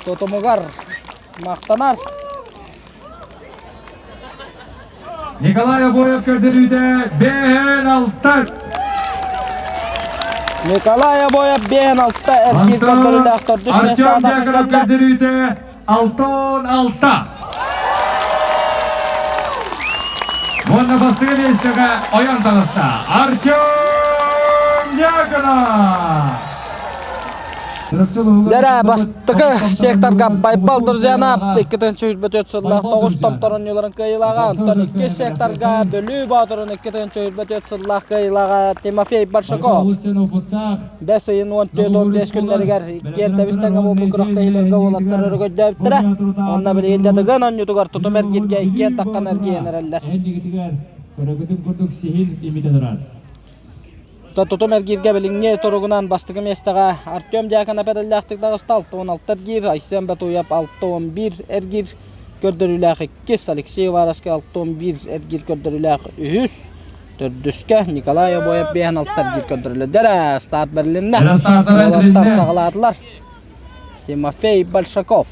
тутумугар махтанар. Николай Обоев көрдөрүүтэ бэһэн алта. Николай Обоев бэһэн алта эргиир көрдөрүүлээх төрдүс Артем Дьяконов көрдөрүүтэ алтан алта. Уонна бастакы миэстэҕэ ойон таҕыста Артем Дьяконов! Дэрэ бастакы секторга Байбал Друзьянап 2-4 сыллаах тоҕус томтор оонньууларын кыайыылааҕа, онтон иккис секторга Бүлүү Боотурун 2-4 сыллаах кыайыылааҕа Тимофей Большаков. Бэс ыйын 14-15 күннэригэр иккиэн тэбис-тэҥҥэ буолбут күрэхтэһиилэргэ уолаттар өрөгөйдөөбүттэрэ. Онно билигин дьадыгын оонньуутугар тутум эргииргэ иккиэн таххан эргийэн эрэллэр. Көрөгүтүн курдук сиһил имитэ турар. Тутум эргииргэ билиҥҥи туругунан бастакы миэстэҕэ Артем Дьяконов эрэллээхтик таҕыста 66 эргиир, Айсен Батуев 61 эргиир көрдөрүүлээх иккис, Алексей Уваровскай 61 эргиир көрдөрүүлээх үһүс, төрдүскэ Николай Обоев 56 эргиир көрдөрүүлээх. Дьэ, старт бэрилиннэ. Уолаттар саҕалаатылар. Тимофей Большаков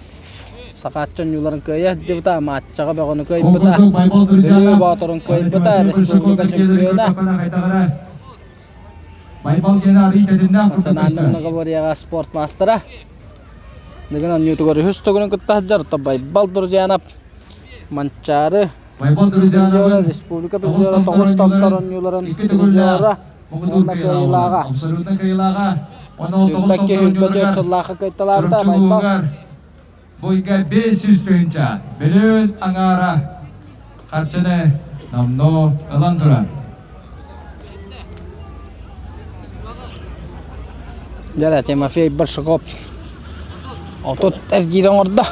Сахааччы оонньууларын кыайа сылдьыбыта, матчаҕа бөҕөнү кыайбыта, Бүлүү Боотурун кыайбыта, республика чемпиона. Национальнай многоборьеҕа спорт маастара. Дыгын оонньуутугар үһүс төгүлүн кытта сылдьар Байбал Друзьянов Манчаары призера, республика призера, тоҕус томтор оонньууларын призера уонна кыайыылааҕа. Сүүрбэккэ 24 сыллаахха кыайталаабыта Байбал. Бойга 500 тыһыынча бөлүөн аҥаара харчыны номнуо ылан турар. Дьэ, Тимофей Большаков отут эргиир оҥордо.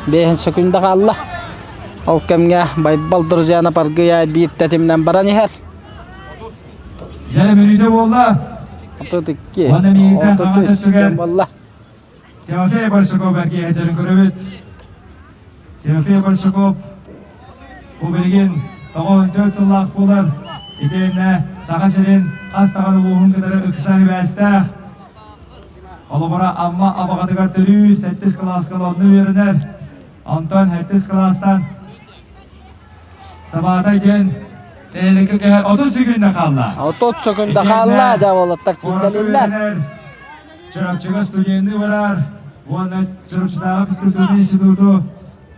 Бэһин сөкүндэ хаалла. Ол кэмҥэ Байбал Друзьянов аргыйа биир тэтиминэн баран иһэр. Дьэ, мүнүүтэ буолла. 32, 33 кэм буолла. Тимофей Большаков эргиэһэдьэрин көрөбүт. Тимофей Большаков бу билигин 94 сыллаах буолар. Итиэннэ Саха сирин хас даҕаны улууһун кытары ыкса сибээстээх. Холобура, Амма Абаҕатыгар төрүү сэттис кылааска онно үөрэнэр. Онтон сэттис кылаастан Сабаатай диэн Тэһиликкэ кэһэ 30 секунда хаалла. 30 секунда хаалла, дьэ уолаттар киирдэлиллэр. Чурапчыга студенты барар. Уонна Чурапчытааҕы физкультурнай институту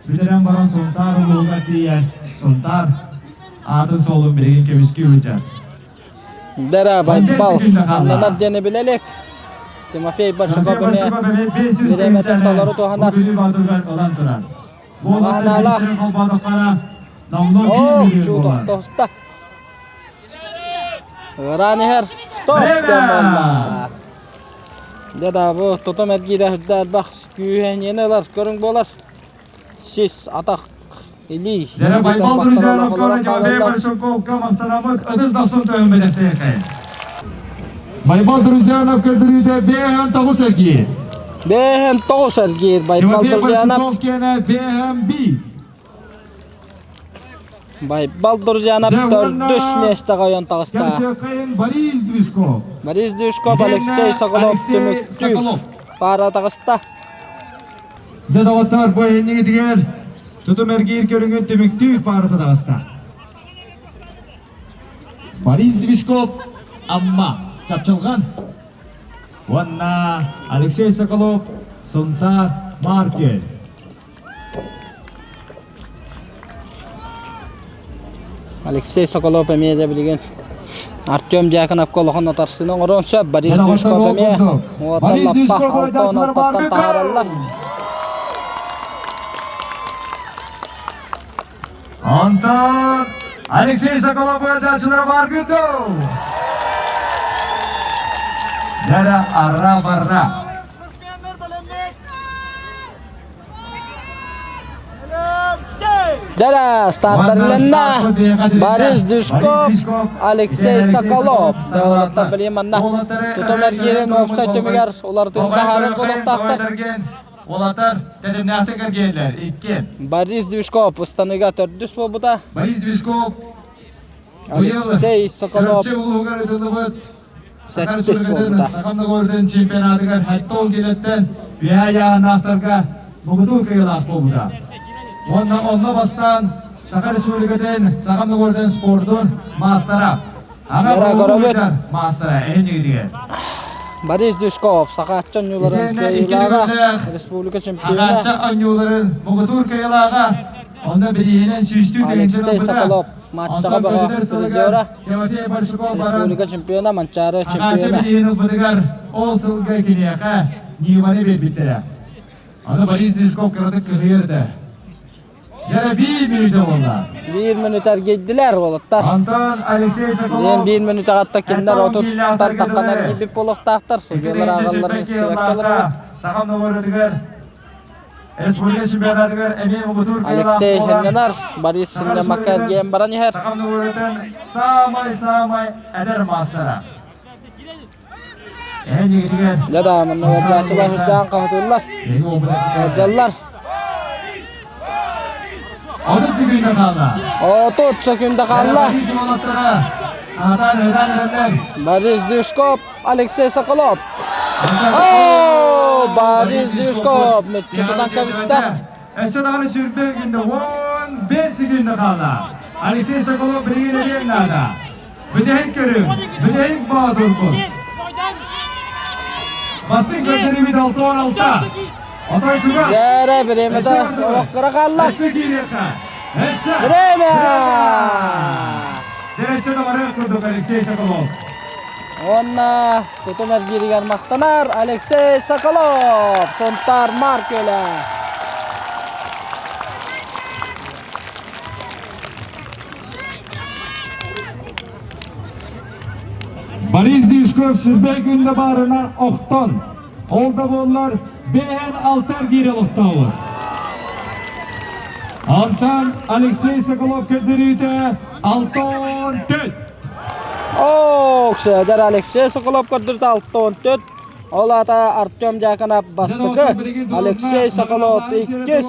бүтэрэн баран Сунтаар улууһугар тиийэн Сунтаар аатын суолун билигин көмүскүү сылдьар. Дара Байбал аннанар диэни билэ илик. Тимофей Большаков эмиэ бириэмэтин толору туһанар. Анаалаах. Ох, чуу тохтоста. Ыараан иһэр. Стоп диэн буолла. Дьэ да бу тутум эргиирэ үрдэ элбэх күүһэниэни ылар көрүҥ буолар. Сис, атах, илии. Дьэ Байбал Друзьяновка Тимофей Большаковка махтанаммыт ытыс дохсун тойон бэлэхтиэхэ. Байбал Друзьянов көрдөрүүтэ 5-9 эргиир. 5-9 эргиир Байбал Тимофей Друзьянов. Большаков киэнэ 5-1. Байбал Друзьянов Дьэ, уонна төрдүс миэстэҕэ ойон таҕыста. Көрсүөххэйин Борис Движков. Борис Движков, Итиэннэ Алексей Соколов Алексей түмүктүүр. Соколов. Паара таҕыста. Дьэ, доҕоттоор, бу иннигитигэр тутум эргиир көрүҥүн түмүктүүр паарата таҕыста. Борис Движков, Амма, Чапчылҕан уонна Алексей Соколов, Сунтаар, Маркель. Алексей Соколов эмиэ да билигин Артем Дьяконовка улахан утарсыыны оҥоруон сөп. Борис Дюшков эмиэ уоттан лаппа 6-16-тан таһаараллар. Онтон Алексей Соколов ыалдьааччылара бааргыт дуо? Дара арра барра. Дара стартарленна Борис Дюшков, Алексей Соколов. Уолаттар билим манна тутум эргиирин уопсай түмүгэр уларытыын таһаарар буолуохтаахтар. Уолаттар тэтимнээхтик эргиэллэр. Икки. Борис Движков ыстаныыга төрдүс буолбута. Борис Движков Алексей Соколов Чурапчы улууһугар ытыллыбыт сэттис буолбута. Саха норуотун чемпионатыгар хаттон килэттэн үһэ айааһынаахтарга муҥутуур кыайыылаах буолбута. Уонна онно бастаан Саха Республикатын Саха норуотун спордун маастара Яра көрөбүт. Маастара эһинигитигэр. Борис Дюшков Сахаачча оонньууларын кыайыылааҕа, республика чемпиона. Сахаачча оонньууларын муҥутуур кыайыылааҕа, онно бирииһинэн сүүстүү Алексей Соколов матчаҕа бөҕө призера, Тимофей Большаков республика чемпиона, Манчаары Сахаачча чемпиона. бирииһин ылбытыгар ол сылга киниэхэ Ниваны биэрбиттэрэ. Аны Борис Дюшков кыратык кыһыйар этэ. Дьэ, биир мүнүүтэ буолла. Биир мүнүүтэ эргийдилэр уолаттар. Антон Алексей Соколов. Диэн биир мүнүүтэҕэ кинилэр отуттан таххан эргийбит буолуохтаахтар. Судьуйалар ааҕалларын истибэккэ олоробут. Саха норуотугар республика чемпионатыгар эмиэ муҥутуур Алексей Хенненар, Борис Синнемакка эргийэн баран иһэр. Саха норуотун саамай-саамай эдэр маастара. Дьэ да, манна уордааччылар үрдээн хаһытыыллар. Уордьаллар. 30 секунда хаалла. 30 секунда хаалла. Борис Дюшков, Алексей Соколов. О, Борис Дюшков мүччү кэбистэ. Өссө даҕаны сүүрбэ күндэ 15 секунда хаалла. Алексей Соколов билигин эбиэн наада. Бүтэһик көрүҥ, бүтэһик боотурбут. Бастыҥ көрдөрүүбүт 66. Отой чугас. Дээрэ бириэмэтэ олохторо хаалла. Өссө киириэххэ. Өссө. Время! Дьэ, өссө да барыах курдук Алексей Соколов. Уонна тутум эргииригэр махтанар Алексей Соколов, Сунтаар Маркөлө. Борис Дишков сүрбэй күндэ баарына охтон. Ол да буоллар бэйэн алтар киирэ олохтообут. Онтон Алексей Соколов көрдөрүүтэ 6-14. Ок, Сөдер Алексей Соколов көрдөрүүтэ 6-14. Ол аата Артем Дьяконов бастакы, Алексей Соколов иккис,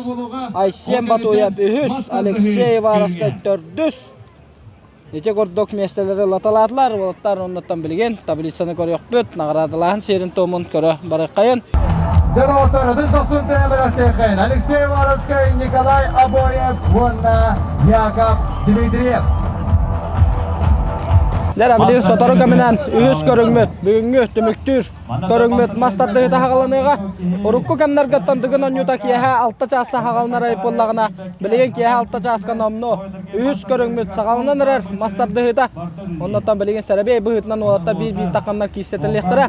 Айсен Батуев үһүс, Алексей Ивановскай төрдүс. Ити курдук миэстэлэри ылаталаатылар. Уолаттар оннуттан билигин таблицаны көрүөхпүт, наҕараадалааһын сиэрин-туомун көрө барыаххайын. Дьэ, ытыс дохсун тээбэрэхтээххин Алексей Ивановскай, Николай Обоев уонна Яков Дмитриев. Дьэ, билигин сотору кэминэн үһүс көрүҥмүт, бүгүҥҥү түмүктүүр көрүҥмүт мас тардыһыыта хаҕаланыаҕа. Урукку кэмнэргэ Тандыгын оонньуута киэһэ 6 чааста хаҕаланар айып буоллаҕына, билигин киэһэ 6 чааска номнуо үһүс көрүҥмүт саҕаланан эрэр мас тардыһыыта. Оннуттан билигин сэрэбиэй быһыытынан уолаттар биир-биир тахханнар киирсэтэлиэхтэрэ.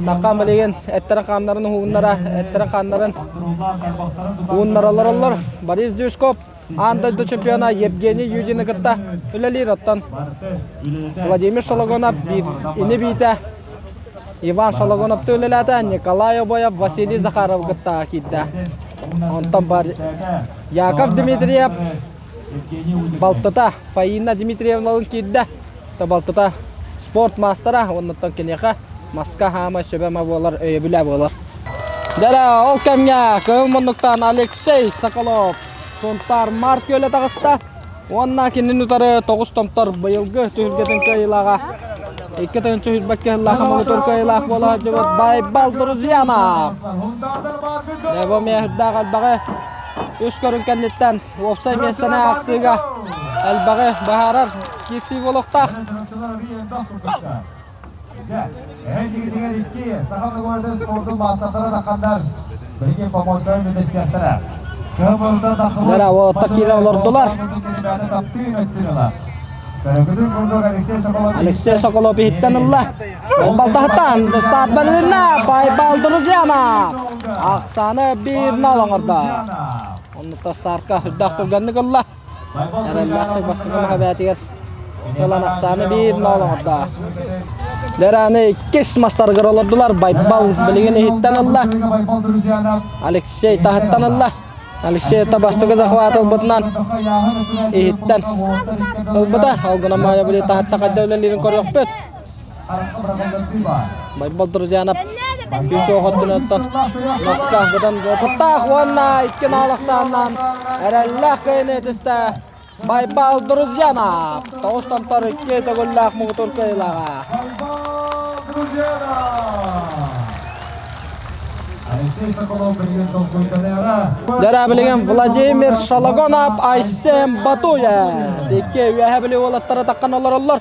Таххан билигин эттэрин-хааннарын уһугуннара, эттэрин-хааннарын ууннара олороллор. Борис Дюшков Аан дойду чемпиона Евгений Юдины кытта үлэлиир. Оттон Владимир Шологонов биир ини-биитэ Иван Шологоновты үлэлээтэ, Николай Обоев Василий Захаров кытта киирдэ. Онтон бар Яков Дмитриев балтыта Фаина Дмитриевналыын киирдэ. Балтыта спорт маастара, оннуттан киниэхэ маска хаама сөбө буолар, өйөбүлэ буолар. Дьэ, ол кэмҥэ кыһыл муннуктан Алексей Соколов Сунтаар Март күөлэ таҕыста уонна кинини утары тоҕус томтор быйылгы түһүлгэтин кыайыылааҕа 2 тыһыынча сүүрбэккэ сыллаах муҥутуур кыайыылаах буола сылдьыбыт Байбал Друзьянов. Дьэ, бу миэхирдээх элбэҕи үс көрүҥ кэнниттэн уопсай миэстэни аахсыыга элбэҕи быһаарар киирсии буолуохтаах. Эһигитигэр икки саха норуотун спордун маастардара тахханнар билигин помощтарын үллэстиэхтэрэ. Дара уолаттар киирэн олордулар. Алексей Соколов иһиттэн ылла. Балтаһыттан старт бэрилиннэ. Байбал Друзьяна. Ахсааны 1-0 оҥордо. Оннукта стартка үрдээх түргэнник ылла. Эрэллээхтик бастакы маһа бээтигэр ылан ахсааны 1-0 оҥордо. Дэраны иккис мастарыгар олордулар. Байбал билигин иһиттэн ылла. Алексей таһыттан ылла. Алексей это бастакы захват ылбытынан иһиттэн ылбыта. Ол гынан Майя били таһытта хайда үлэлиирин көрүөхпүт. Байбал Друзьянов күүс оҕоттунаттан Москва гытан опыттаах уонна икки наалахсааннаан эрэллээх кыайыны этистэ Байбал Друзьянов тоҕус томтор икки төгүллээх муҥутуур кыайыылааҕа. Дьэ билигин Владимир Шологонов, Айсен Батуев икки үөһэ били уолаттара таххан олороллор.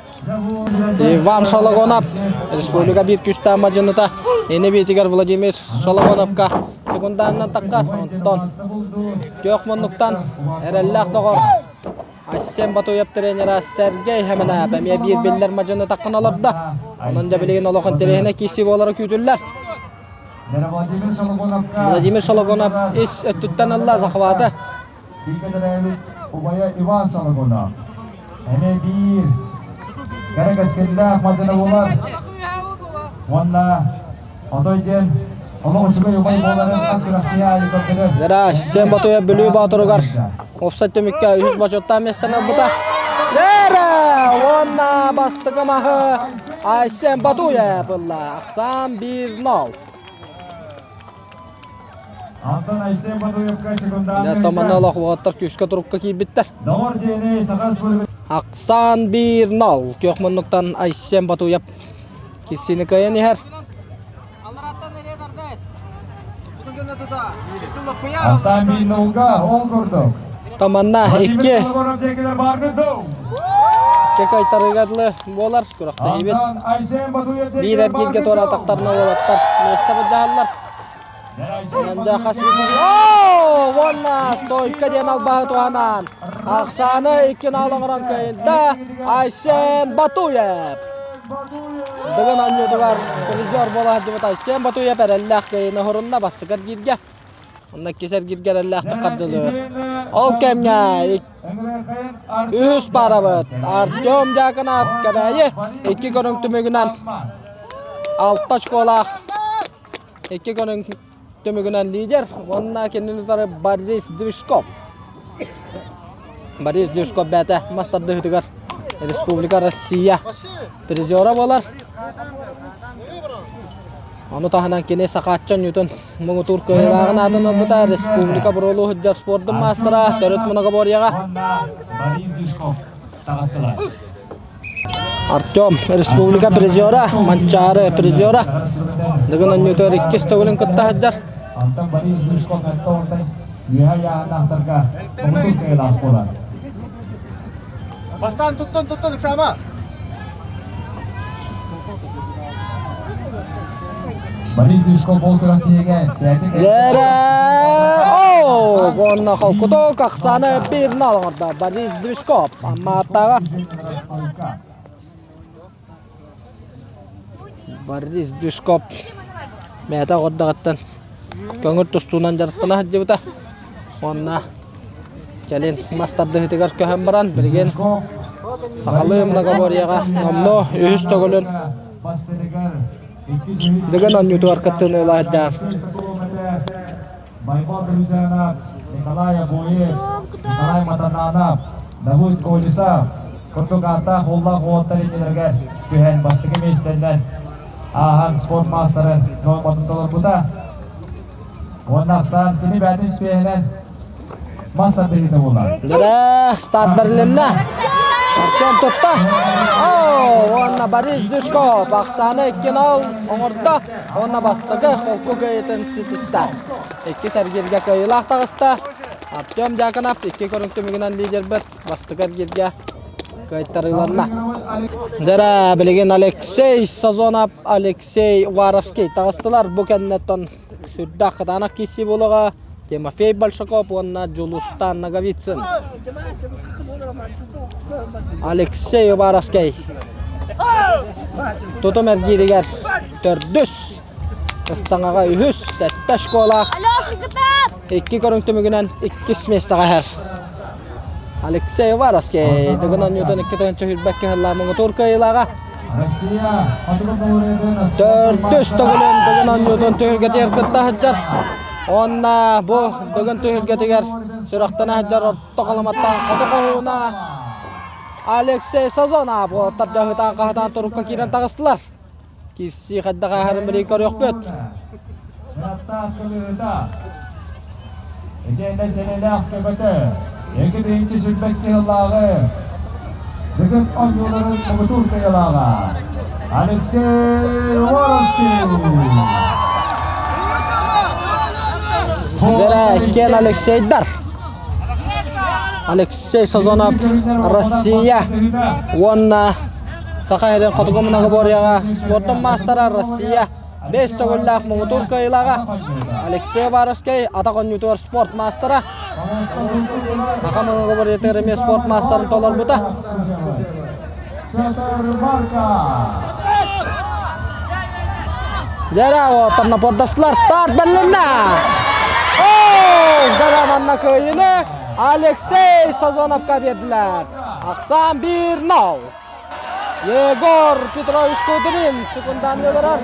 Иван Шологонов республика биир күүстээх мадьыныта ини биитигэр Владимир Шологоновка секундаанынан таххар. Онтон күөх муннуктан эрэллээх доҕор Айсен Батуев тренера Сергей Хэмэнэп эмиэ биир биллэр мадьыны таххан олордо. Онон да билигин олох интэриэһинэй киирсии буолара күүтүллэр. Владимир Шологонов ис өттүттэн ылла захваты. Бииргэ төрөөбүт убайа Иван Шологонов эмиэ биир кэрэ кэскиллээх мадьыны буолар уонна отой диэн олох үчүгэй убай буоларын хас күрэхтэһии аайы көрдөрөр. Дара Сен Батуев Бүлүү Боотуругар офсайд түмүккэ үһүс бочуоттаах миэстэни ылбыта. Дара уонна бастакы маһы Айсен Батуев ылла. Ахсаан 1-0. Антон Айсен Батуевка секундаан Томана олох уолаттар күүскэ турукка киирбиттэр. Доҕор диэни Саха Республикатын Ахсаан 1-0. Күөх муннуктан Айсен Батуев киссини кыайан иһэр. Ахсаан 1-0-га ол курдук. Таманна Владимир икки Шологонов диэкилэр бааргыт дуу? Чекайтарыга дылы буолар күрэхтэһиибит. Антон Айсен Батуев Биир диэкилэр эргииргэ бааргыт туора дуу? атахтарына уолаттар миэстэ былдьаһаллар. Онда хас Оо, уонна стойка диэн албаһы туһанан ахсааны икки наал оҥорон кыайда Айсен Батуев. Дыгын оонньуутугар призер буола сылдьыбыт Айсен Батуев эрэллээх кыайыыны оһорунна бастакы эргииргэ. Онно иккис эргииргэ эрэллээхтик хардылыыр. Ол кэмҥэ үһүс паарабыт Артем Дьяконов Кэбээйи икки көрүҥ түмүгүнэн алта очколаах икки көрүҥ түмүгүнэн лидер уонна кинини утары Борис Движков. Борис Движков бэйэтэ мас тардыһыытыгар Республика Россия призера буолар. Ону таһынан кини Сахаачча оонньуутун муҥутуур кыайыылааҕын аатын ылбыта республика буруолуу сылдьар спордун маастара төрүт многоборьеҕа. Борис Движков таҕыстылар. Артем республика призера, Манчаары призера. Дыгын оонньуутугар иккис төгүлүн кытта сылдьар. Антон Борис Движков ортон үөһэ ыйааһыннаахтарга муҥутуур кыайыылаах буолар. Бастаан туттун, туттун, ыксаама. Борис Движков ол күрэхтэһиигэ Дэрэ! Оо! Уонна холкутук Оксана Пирна оҥордо. Борис Движков Аммааттааҕа. Борис Движков бэйэтэ оҕордоҕуттан көҥүл тустуунан дьарыктана сылдьыбыта. Уонна кэлин мас тардыһыытыгар көһөн баран, билигин сахалыы многоборьеҕа номнуо үһүс төгүлүн Дыгын оонньуутугар кыттыыны ылаһыддаан. Байбал Друзьянов, Николай Обоев, Николай Матананов, Давыд Колесов курдук ааттаах уоллаах уолаттар иннилэригэр түһэн бастакы миэстэннэн ааһан спорт маастарын нуорматын толорбута. Уонна ахсаан кини бэйэтин испиэһинэн мас тардыһыыта буолар. Дэрэ, старт бэрилиннэ. Артем тутта. Оо, уонна Борис Дюшков Оксана 2-0 оҥордо. Уонна бастакы холку кыайыытын ситистэ. Иккис эргииргэ кыайыылаах таҕыста. Артем Дьяконов икки көрүҥ түмүгүнэн лидербит бастакы эргииргэ кыайтарыыланна. Дэрэ, билигин Алексей Сазонов, Алексей Уваровский таҕыстылар. Бу кэнниттэн сүрдээх кытаанах киирсии буолуоҕа. Тимофей Большаков уонна Дьулустан Ноговицын. Алексей Уваровский тутум эргииригэр төрдүс, ыстаҥаҕа үһүс, сэттэ школа икки көрүҥ түмүгүнэн иккис миэстэҕэ иһэр. Алексей Уваровский Дыгын оонньуутун 2 тыһыынча сүүрбэккэ сыллаах муҥутуур кыайыылааҕа. Төрдүс төгүлүн Дыгын оонньуутун түһүлгэтигэр кытта сылдьар. Уонна бу Дыгын түһүлгэтигэр сүрэхтэнэ сылдьар орто халыматтан хоту хоһууна Алексей Сазонов уолаттар дьаһытаан хаһытаан турукка киирэн таҕыстылар. Киирсии хайдах ааһарын билигин көрүөхпүт. Итиэннэ сэрэлээх көмөтө 2 сүүрбэкки сыллааҕы Дыгын оонньууларын муҥутуур кыайыылааҕа Алексей Воровский. Дэрэ, Алексейдар. Алексей Сазонов Россия уонна Саха сирин хотугу многоборьеҕа спортун маастара Россия бэс төгүллээх муҥутуур кыайыылааҕа Алексей Уваровскай атах оонньуутугар спорт маастара Саха многоборьетыгар эмиэ спорт маастарын толорбута. Дьэрэ, оттон старт бэрилиннэ! Оо, дьэрэ манна кыайыыны Алексей Сазоновка биэрдилэр. Ахсаан 1-0. Егор Петрович Кудрин секундан олорор.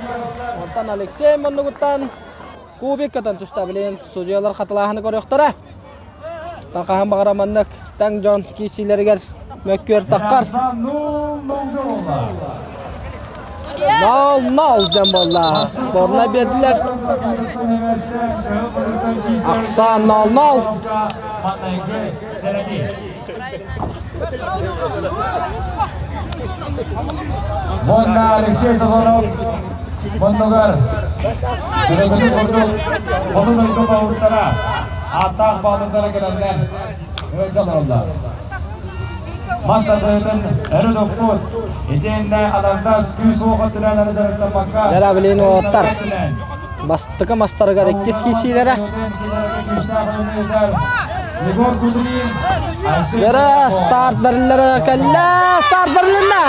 Онтон Алексей муннугуттан кубик көтөн түстэ. Билигин судьуйалар хатылааһыны көрүөхтэрэ. Тахаһан баҕара маннык таҥ дьон киирсиилэригэр мөккүөр таххар. 0-0 диэн буолла. Сборная биэрдилэр. Ахсаан 0-0. Уонна Алексей Сазонов муннугар Күрөбүтүн курдук хоту дойду баһылыктара ааттаах баалыктара кэлэннэр ыалдьа олороллор. Мас тардыһыытын өрө туппут, итиэннэ аҥардас күүс-уох өттүнэн эрэ дьарыктаммакка, Дьэ, билигин уолаттар бастакы мастарыгар иккис киирсиилэрэ. Егор Кудрин, Алексей Дьэ, старт бэриллэрэ кэллэ! Старт бэрилиннэ!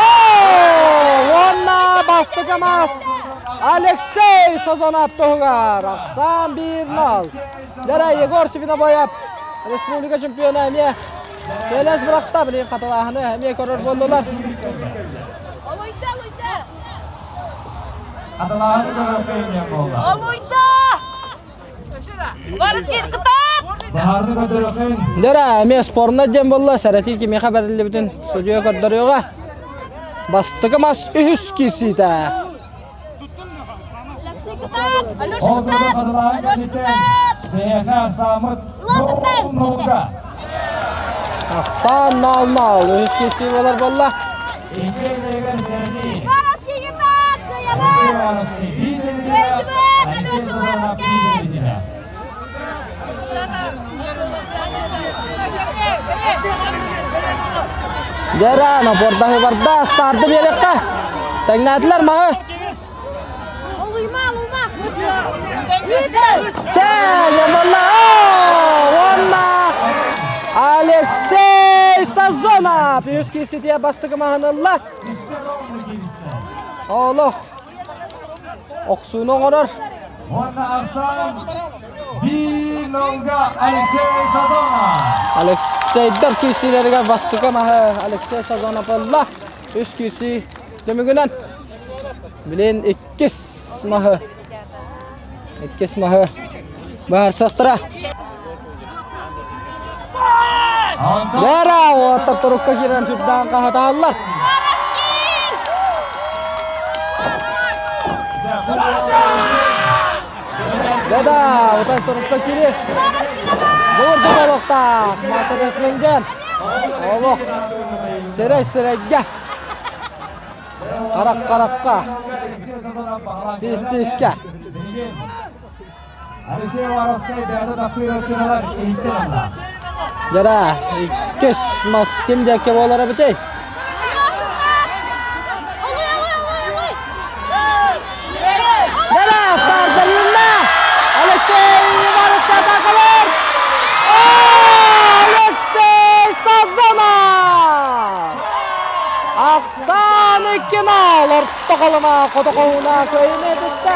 Оо! Уонна бастакы мас Алексей Сазонов туһугар ахсаан 1-0. Дьэ, Егор Свинобоев республика чемпиона эмиэ Челес бырахта, билигин хатылааһыны эмиэ көрөр буоллулар. Олуйда, олуйда! Хатылааһыны көрөр кыйын буолла. Олуйда! Барыскин кытаат! Баһаарны көрдөрөххүн. Дьэ, эмиэ спорна диэн буолла, сэрэтии кимиэхэ бэриллибитин судьуйа көрдөрүөҕэ. Бастакы мас үһүс киирсиитэ. Алексей кытаат! Алеша Ол курдук кытаат! хатылааһын Алеша кэнниттэн кытаат! биһиэхэ ахсааммыт Латытай! нолга. Ахсаан 0-0 үһүс киирсии буолар буолла. Икки сэрэтии. Барыскин кытаат! Алексей Кыайабыт! Уваровский биир середина, Кыайдыбыт! Алексей Алеша Сазонов биир Уваровский! середина. Дьэ, напордаһы барда, старты биэриэххэ. Тэҥнээтилэр маһы. Олуйма, олуйма! Чэ, Ямала! Уонна Алексей Сазонов! Үс киирситиэ бастакы маһынылла. Олох охсууну оҥорор. Уонна Арсан Бинолга Алексей Сазонов. Алексейдар киирсиилэригэр бастакы маһы Алексей Сазонов ылла. Үс киирсии түмүгүнэн билин иккис маһы иккис маһы быһаарсыахтара. Лера уоттар турукка киирэн сүрдээн хаһытааллар. Да-да, утар турукка кири. Бурдук олохтаах Масареслинген. Олох сирэй сирэйгэ. Харах харахха. Тис тискэ. Алексей Воровскай бэйэтэ таптыыр өттүнэр иһиттэн алла. Дьара, иккис мас ким диэки буолар эбитий? Дьара, стартарыынна! Алексей Ивановскай атакалар! Алексей Сазонов! Ахсаан иккинал орто холома хотокоһуна кыайыны түстэ.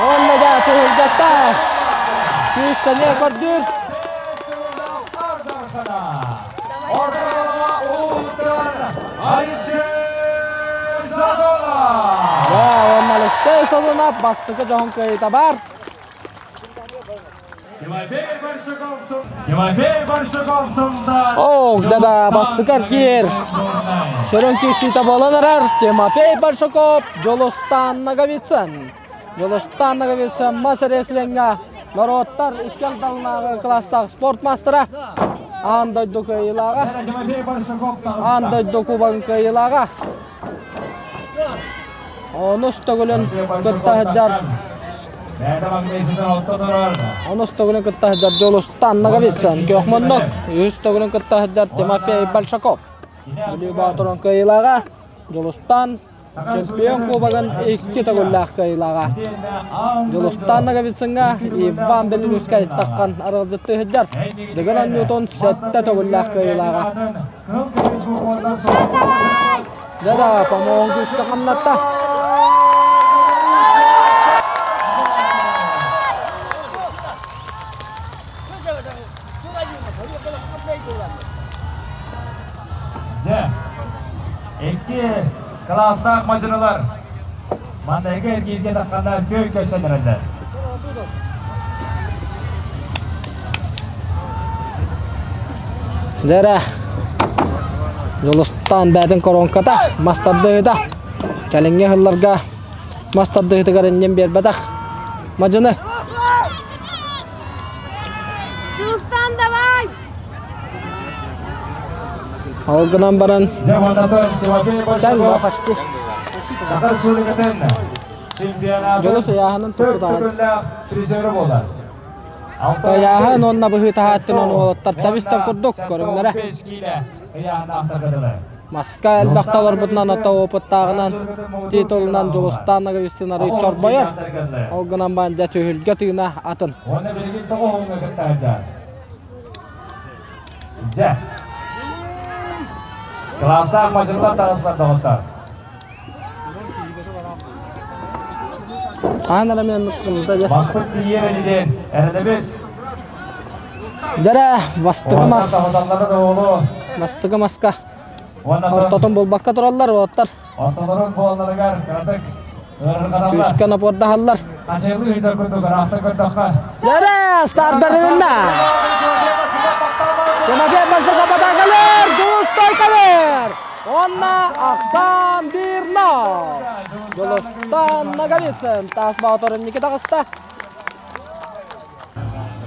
Онно да түһүлгэтэ күүс сэниэ көрдүүр. Уонна Алексей Сазонов бастакы дьоһун кыайыыта бар. Ох, да-да, бастыкар киэр. Сүрүн киирсиитэ буолан эрэр Тимофей Большаков, Дьулустаан Ноговицын. Дьулустаан Ноговицын мас рестлиҥҥэ норуоттар икки алдалынааҕы кылаастаах спорт маастара. Аан дойду кыайыылааҕа. Аан дойду кубогын кыайыылааҕа. Онус төгүлүн кытта сылдьар Онус төгүлүн кытта сылдьар Дьулустан Ноговицын күөх муннук. Үһүс төгүлүн кытта сылдьар Тимофей Большаков. Бүлүү Боотурун кыайыылааҕа Дьулустан чемпион кубогын икки төгүллээх кыайыылааҕа. Дьулустан Ноговицыҥҥа Иван Беллинускай таххан аралдьыттыы сылдьар. Дыгын оонньуутун сэттэ төгүллээх кыайыылааҕа. Да-да, по-моему, күүскэ хамнатта. Дьэ, икки кылаастаах мадьынылар маннайгы эргииргэ тахханна көй көссөн эрэллэр. Дэрэ Дьулустаан бээтин коронката мас тардыһыта кэлиҥҥи сылларга мас тардыһытыгар иннин биэрбэтэх мадьыны Дьулустаан давай! Ол гынан баран Дьэ, уонна Тимофей тэҥ Большаков почти Саха Республикатын Дьулус чемпионатын ыйааһынын төрт туппутаҕын төгүллээх призеры буолар. Тойааһын уонна быһыытаһааттын уолаттар тэбис-тэп курдук көрүҥнэрэ. Маска элбэх толорбутунан ото опыттааҕынан титулунан Дьулустаан Ноговицын арый чорбойор. Ол гынан баран дьэ түһүлгэ тыына атын. Уонна билигин тоҕо уһуҥҥа кыттаһыдьа. Дьэ. Кылаастаах мадьынтан таҕыстар доҕоттор. Хаһан эрэ мен ылда дьэ. Баспыт тиийэр инидин эрэнэбит. Дэрэ бастыгы мас. Таһыталлара да оҕолу. Бастыгы маска. Ортотун булбакка тураллар уоттар. Ортолорун буолларыгар кыратык ыарырҕаталлар. Күүскэ напордаһаллар. Хачайлыы ыйдар курдук ыраахта көрдөххө. Дэрэ стардарынна. Тимофей Большаков атакалар, Дьулустай калер. Онно ахсаан 1-0. Дьулустан Ноговицын таас боотурун Никита таҕыста.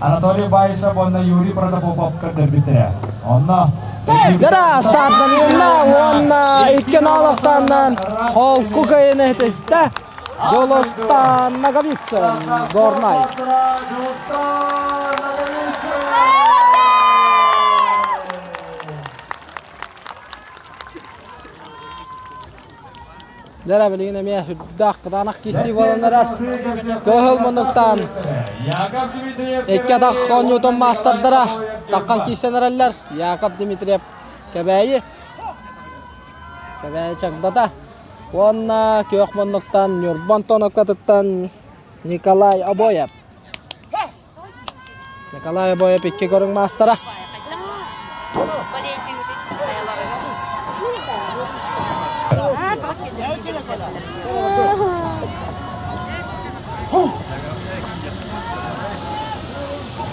Анатолий Баишев уонна Юрий Протопопов көрдөрбүттэрэ. Онно Дара стартанына уонна 2-0 ахсаанынан холку кыайыны этистэ. Дьулустан Ноговицын, Горнай. Дьулустан Ноговицын! Дьэ билигин эмиэ сүрдээх кытаанах киирсии буолан эрэр. Кыһыл муннуктаан икки атах оонньуутун маастардара таххан киирсэн эрэллэр. Яков Дмитриев Кэбээйи. Кэбээйи Чагдата. Уонна күөх муннуктан Ньурба Антоновкатыттан Николай Обоев. Николай Обоев икки көрүҥ маастара.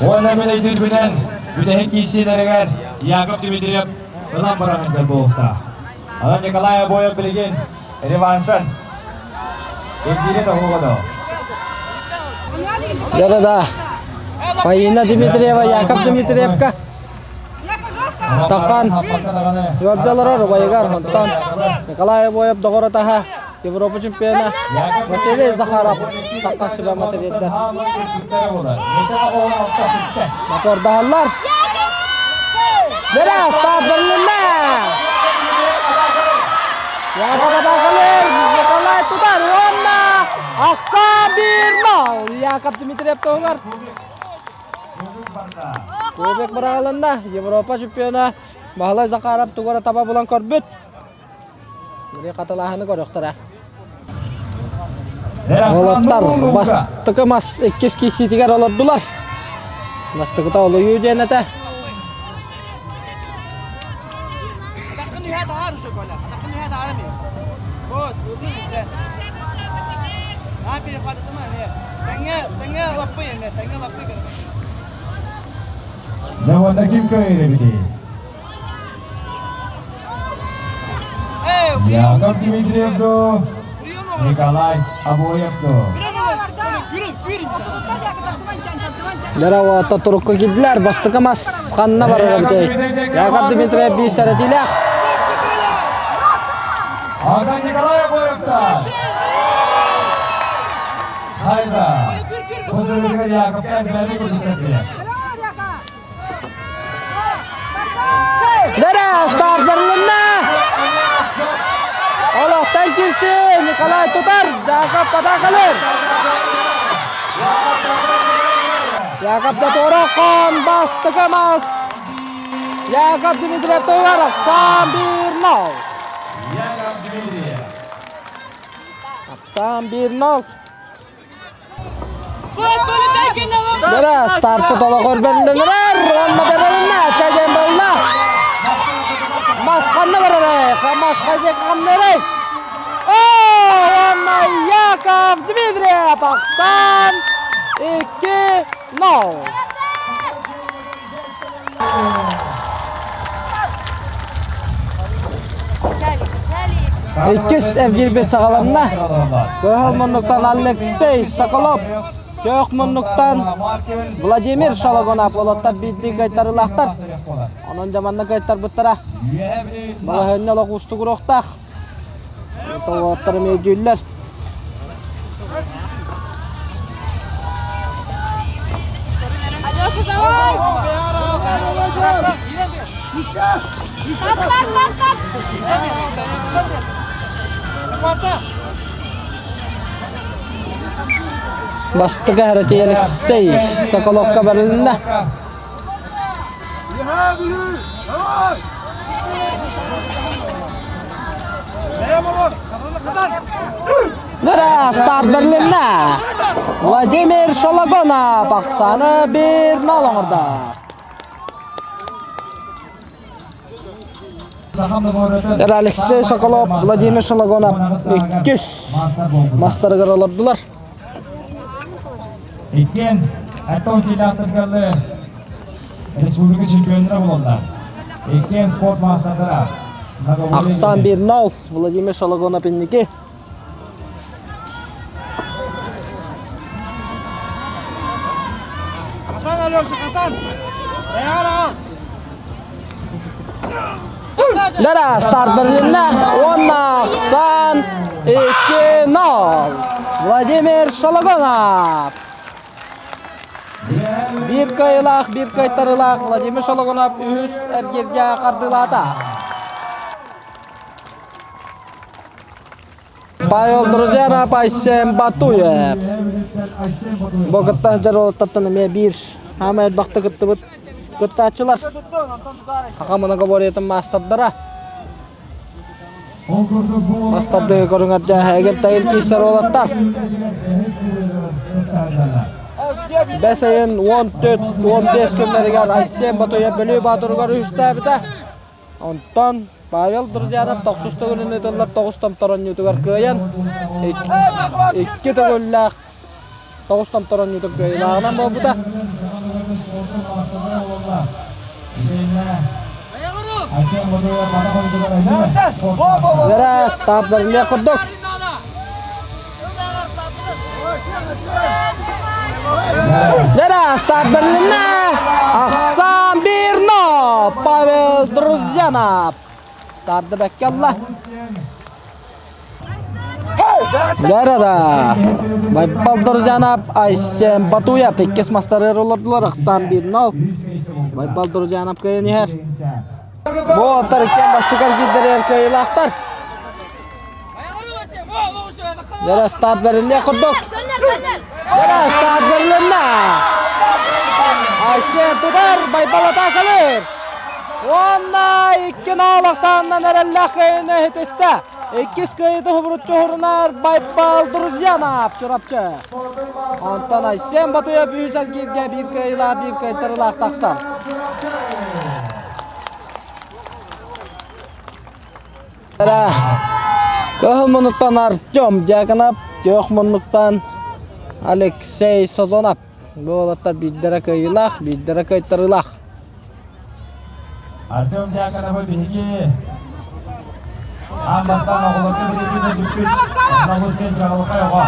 Уонна мин өйдүүрбүнэн бүтэһик киирсиилэригэр Яков Дмитриев ылан баран сылдьар буолуохтаах. Онон Николай Обоев билигин реваншын ирдиирэ тоһууга доо. Да-да-да. Фаина Дмитриева, Яков Дмитриевка. Таххан ыалдьалара Рубайыгар, онтон Николай Обоев доҕоро таһа Европа чемпиона Василий Захаров таххан сүбэ матырыйдар. Мотордаһаллар. Бэрэ, старт бэрилиннэ! Яков Атакалыр, Николай тутар уонна ахсаан 1-0. Яков Дмитриев туһугар. Кубик быраҕылынна. Европа чемпиона Баһылай Захаров тугу эрэ таба булан көрбүт. Били хатылааһыны көрүөхтэрэ. Уолаттар бастакы мас иккис киирсиитигэр олордулар. Бастакыта олуйуу диэн этэ. Дьэ уонна ким кыайар эбитий? Яков Дмитриев дуу, Николай Обоев дуу? Дара турукка киирдилэр. Бастакы мас ханна барар эбитий? Яков Дмитриев биир сэрэтиилээх. Ага Николай Обоевта! Хайда! Бу сырыыга Яковтан бэри курдук Дара старт бэрилиннэ! Олохтон киирсии Николай тутар, Яков Потакалыр. Яков Тоторокон бастакы мас. Яков Дмитриев тугар Оксан 1-0. Яков Дмитриев. Оксан 1-0. Дара стартты толоқор бәрілденірер, онна бәріліне, чәден болна. Масқанны барарай, масқа қаннырай. Онна Яков Дмитриев, Ақсан 2-0. Иккис эргирбит саҕаланна. Кыһыл муннуктан Алексей Соколов, Көөх муннуктан Владимир Шологонов уолаттар биирдии кыайтарыылаахтар. Онон дьаманна кыайтарбыттара. Балаһыанньа олох уустугуруохтаах. Уолаттар эмиэ дьүүллэр. Алеша, давай! Так, так, так, так! Бастакы Харатий Алексей Соколовка барылынна. Нара старт берилиннэ. Владимир Шологонов ахсааны 1-0 оҥордо. Алексей Соколов, Владимир Шологонов иккис мастарыгар олордулар. Иккиэн Антон Тилятыргалы республика чемпионнара буолаллар. Иккиэн спорт маастардара. Ахсан 1-0 Владимир Шологонов инники. Катан, Алеша, катан! Лера старт бэрилиннэ уонна Ахсан 2-0. Владимир Шологонов. Биир кыайыылаах, биир кыайтарыылаах Владимир Шологонов үһүс эргииргэ хардыылаата. Павел Друзьянов, Айсен Батуев. Бу кытта сылдьар уолаттартан эмиэ биир хаамай элбэхтик кыттыбыт кыттааччылар. Саха многоборьетын маастардара. Мастардыы көрүҥэрдэ эгер тайыл киирсэр уолаттар. Бэс ыйын 14-15 күннэригэр Айсен Батуев Бүлүү Баатырыгар үһүстээбитэ. Онтон Павел Друзьянов тохсус төгүлүн ыытыллар тоҕус томторонньуутугар кыайан, икки төгүллээх тоҕус томторонньуутун кыайыылааҕынан буолбута. Вера старт курдук. Вера старт берилинне. Ахсан Бирно Павел Друзьянов. Старды бэккэ алла. Лерада Байбал Друзьянов Айсен Батуев иккис мастарыгар олордулар Ахсан Бирнол. Байбал Друзьянов кыайан иһэр. Бу аттар иккиэн бастакы киирдэригэр кыайыылаахтар. Лера старт бериллиэ курдук. Лера старт берилиннэ. Айсен тутар, Байбал атаакалыыр. Уонна икки наал ахсаанынан эрэллээх кыайыыны иһитистэ. Иккис кыайыыты хубуруччу уһурунар Байбал Друзьянов Чурапчы. Онтон Айсен Батуев үһүс эргииргэ биир кыайыылаах, биир кыайтарыылаах тахсар. Кыһыл муннуктан Артем Дьяконов, күөх муннуктан Алексей Созонов. Бу уолаттар биирдэрэ кыайыылаах, биирдэрэ кыайтарыылаах. Артем Дьяконовы биһиги аан бастаан оҕолорго билигин түспүт Новосскай чаҕылхай оҕо.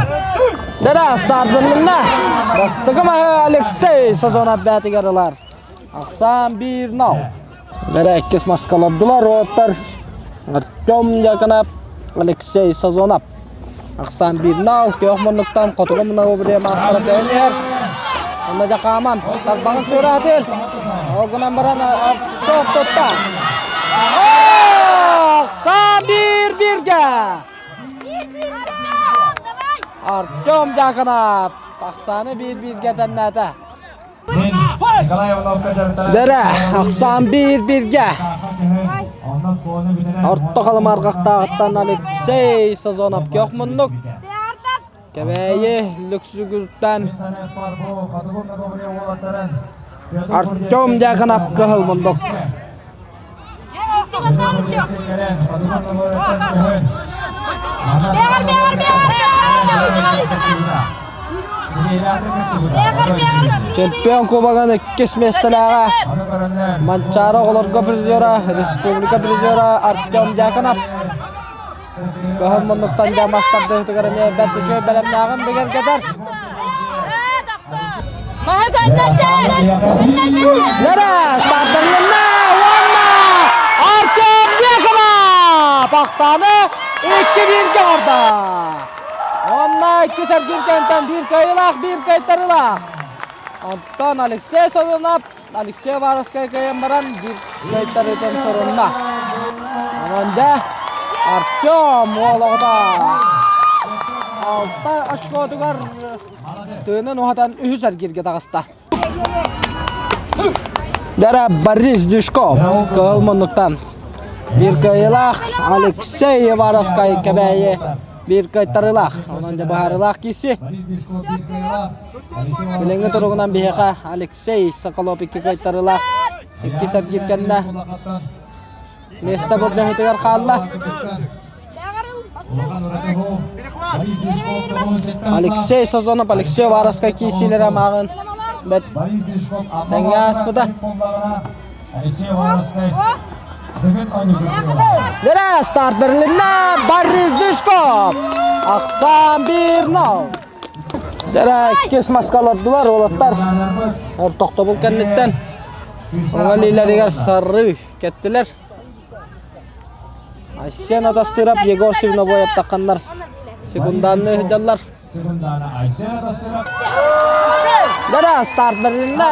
Дара стартанна. Бастакы маһы Алексей Созонов бээтигэр ылар. Ахсаан 1-0. Дара иккис маска олордулар уолаттар Артем Дьяконов, Алексей Созонов. Ахсаан 1-0 күөх муннуктан хотугу муннугу маастара тэйэн иһэр. Онно дьакааман тарбаҕын сыыраатыр. Ол гынан баран Артем тутта. Ахсаан 1-1-гэ. Артем Дьяконов ахсааны 1-1-гэ тэннээтэ. Дэрэ, ахсаан биир-бииргэ. Орто халымарҕахтааҕыттан Алексей Сазонов көх муннук. Кэбээйи Лүксүгүттэн Артем Дьяконов кыһыл муннук. Чемпион кубогын иккис миэстэлээҕэ Манчаары оҕолорго призера, республика призера Артем Дьяконов. Кыһыл муннуктан дьэ мас тардыһыытыгар эмиэ бэрт үчүгэй бэлэмнээҕин бигэргэтэр. Лера стартанна уонна Артем Дьяконов ахсааны 2-1-гэ оҥордо. Уонна иккис эргин кэнтэн биир кыайыылаах, биир кыайтарыылаах. Онтон Алексей Сазонов Алексей Варовскай кыайан баран биир кыайтарыытын сурунна. Онон дьэ Артем уол оҕото алта очкотугар тыынын уһатан үһүс эргииргэ таҕыста. Дара Борис Дюшков кыһыл муннуктан биир кыайыылаах Алексей Ивановскай Кэбээйи биир кыайтарыылаах. Онон дьэ быһаарыылаах киирси. Билиҥҥи туругунан биһиэхэ Алексей Соколов икки кыайтарыылаах иккис эргиир кэннэ миэстэ былдьаһыытыгар хаалла. Алексей Сазонов, Алексей Варовскай киирсиилэрэ мааҕын бэт тэҥҥэ ааспыта. Лера старт берилиннэ Борис Дышков! Ахсаан 1-0. Дэрэ иккис маска олордулар уолаттар. Тохтобул кэнниттэн оҥо илиилэригэр сарыы кэттилэр. Айсен Атастыров, Егор Свинобоев тахханнар секунданны ыһдаллар. Дара старт берилиннэ.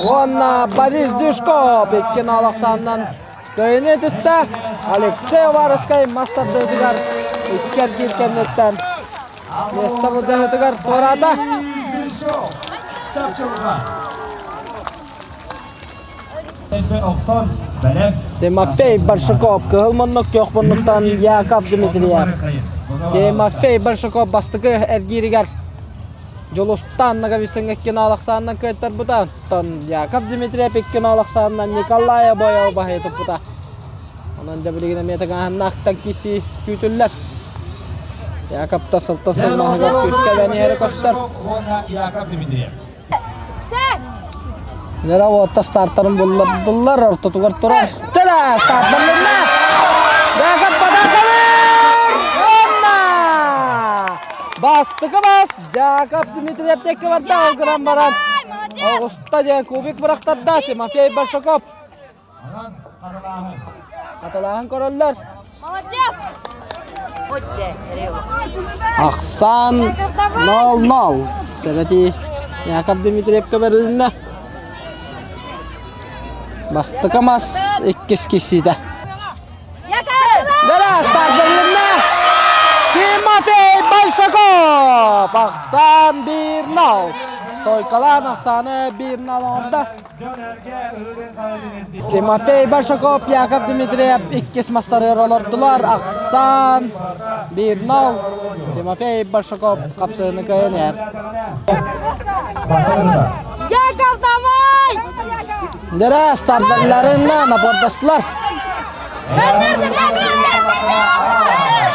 Уонна Борис Дюшков икки нал ахсаанынан кыайыны түстэ. Алексей Уваровскай мас тардыытыгар. Икки эргиир кэнниттэн миэстэ былдьаһыытыгар туораата. Тимофей Большаков кыһыл муннук күөх муннуктан Яков Дмитриев. Тимофей Большаков бастакы эргииригэр Дьулустаан Ноговицыҥҥа икки ахсаанынан кыайтарбыта. Оттон Яков Дмитриев икки ахсаанынан Николай Обоев баһыйа туппута. Онон дьэ билигин эмиэ тыҥааһыннаахтан киирсии күүтүллэр. Яков сылтан сыллаһыгар күүскэ эбэн иһэрэ көстөр. Нера уотта стартарын буллардылар, ортотугар турар. Чэлэ, старт буллунна! Яков Падаковыр! Уонна! Бастакы бас Яков Дмитриев текке барда, ол гынан баран оҕуста диэн кубик бырахтарда Тимофей Большаков. Хатылааһын көрөллөр. Молодец! Ахсан 0-0. Сэрэтии Яков Дмитриевка бэрилиннэ. Бастакы мас иккис киссиитэ. Дара старт бэрилиннэ. Тимофей Большаков! Ахсан 1-0. Стойкалаан Ахсаны 1-0 оҥордо. Тимофей Большаков, Яков Дмитриев иккис мастарыгар олордулар. Ахсаан 1-0. Тимофей Большаков хапсыһыны кыайан иһэр. Яков, давай! Дэрэ стартерларына напордастылар.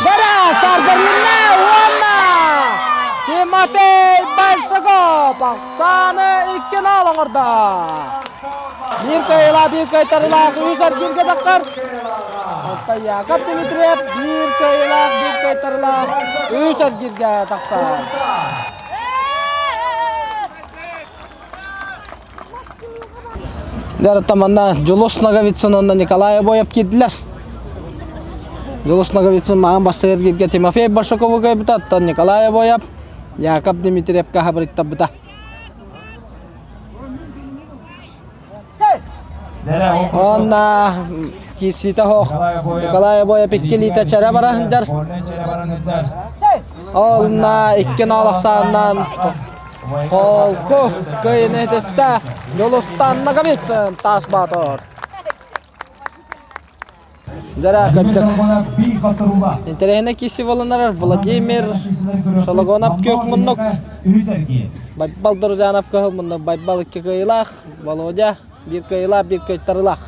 Дэрэ стартерларына уонна Тимофей Большаков Ахсааны 2-0 оҥордо. Биир кыайыылаах, биир кыайтарыылаах үс эргииргэ таххар. Оттон Яков Дмитриев биир кыайыылаах, биир кыайтарыылаах үс эргииргэ тахсар. Дьэ, манна Дьулус Ноговицын уонна Николай Обоев киирдилэр. Дьулус Ноговицын маҕан бастакы эргииргэ Тимофей Большакову кыайбыта, оттон Николай Обоев Яков Дмитриевка хабырыттарбыта. Уонна киирсиитэ оһох Николай Обоев икки илиитэ чэрэ бара сылдьар. Онна икки ноол ахсаанынан холку кыайыны этистэ Дьулустан Ноговицын таас боотур. Дьэ, кырдьык. Интэриэһинэй киирсии буолан Владимир Шологонов күөх муннук, Байбал Друзьянов кыһыл муннук, Байбал икки кыайыылаах, Володя биир кыайыылаах, биир кыайтарыылаах.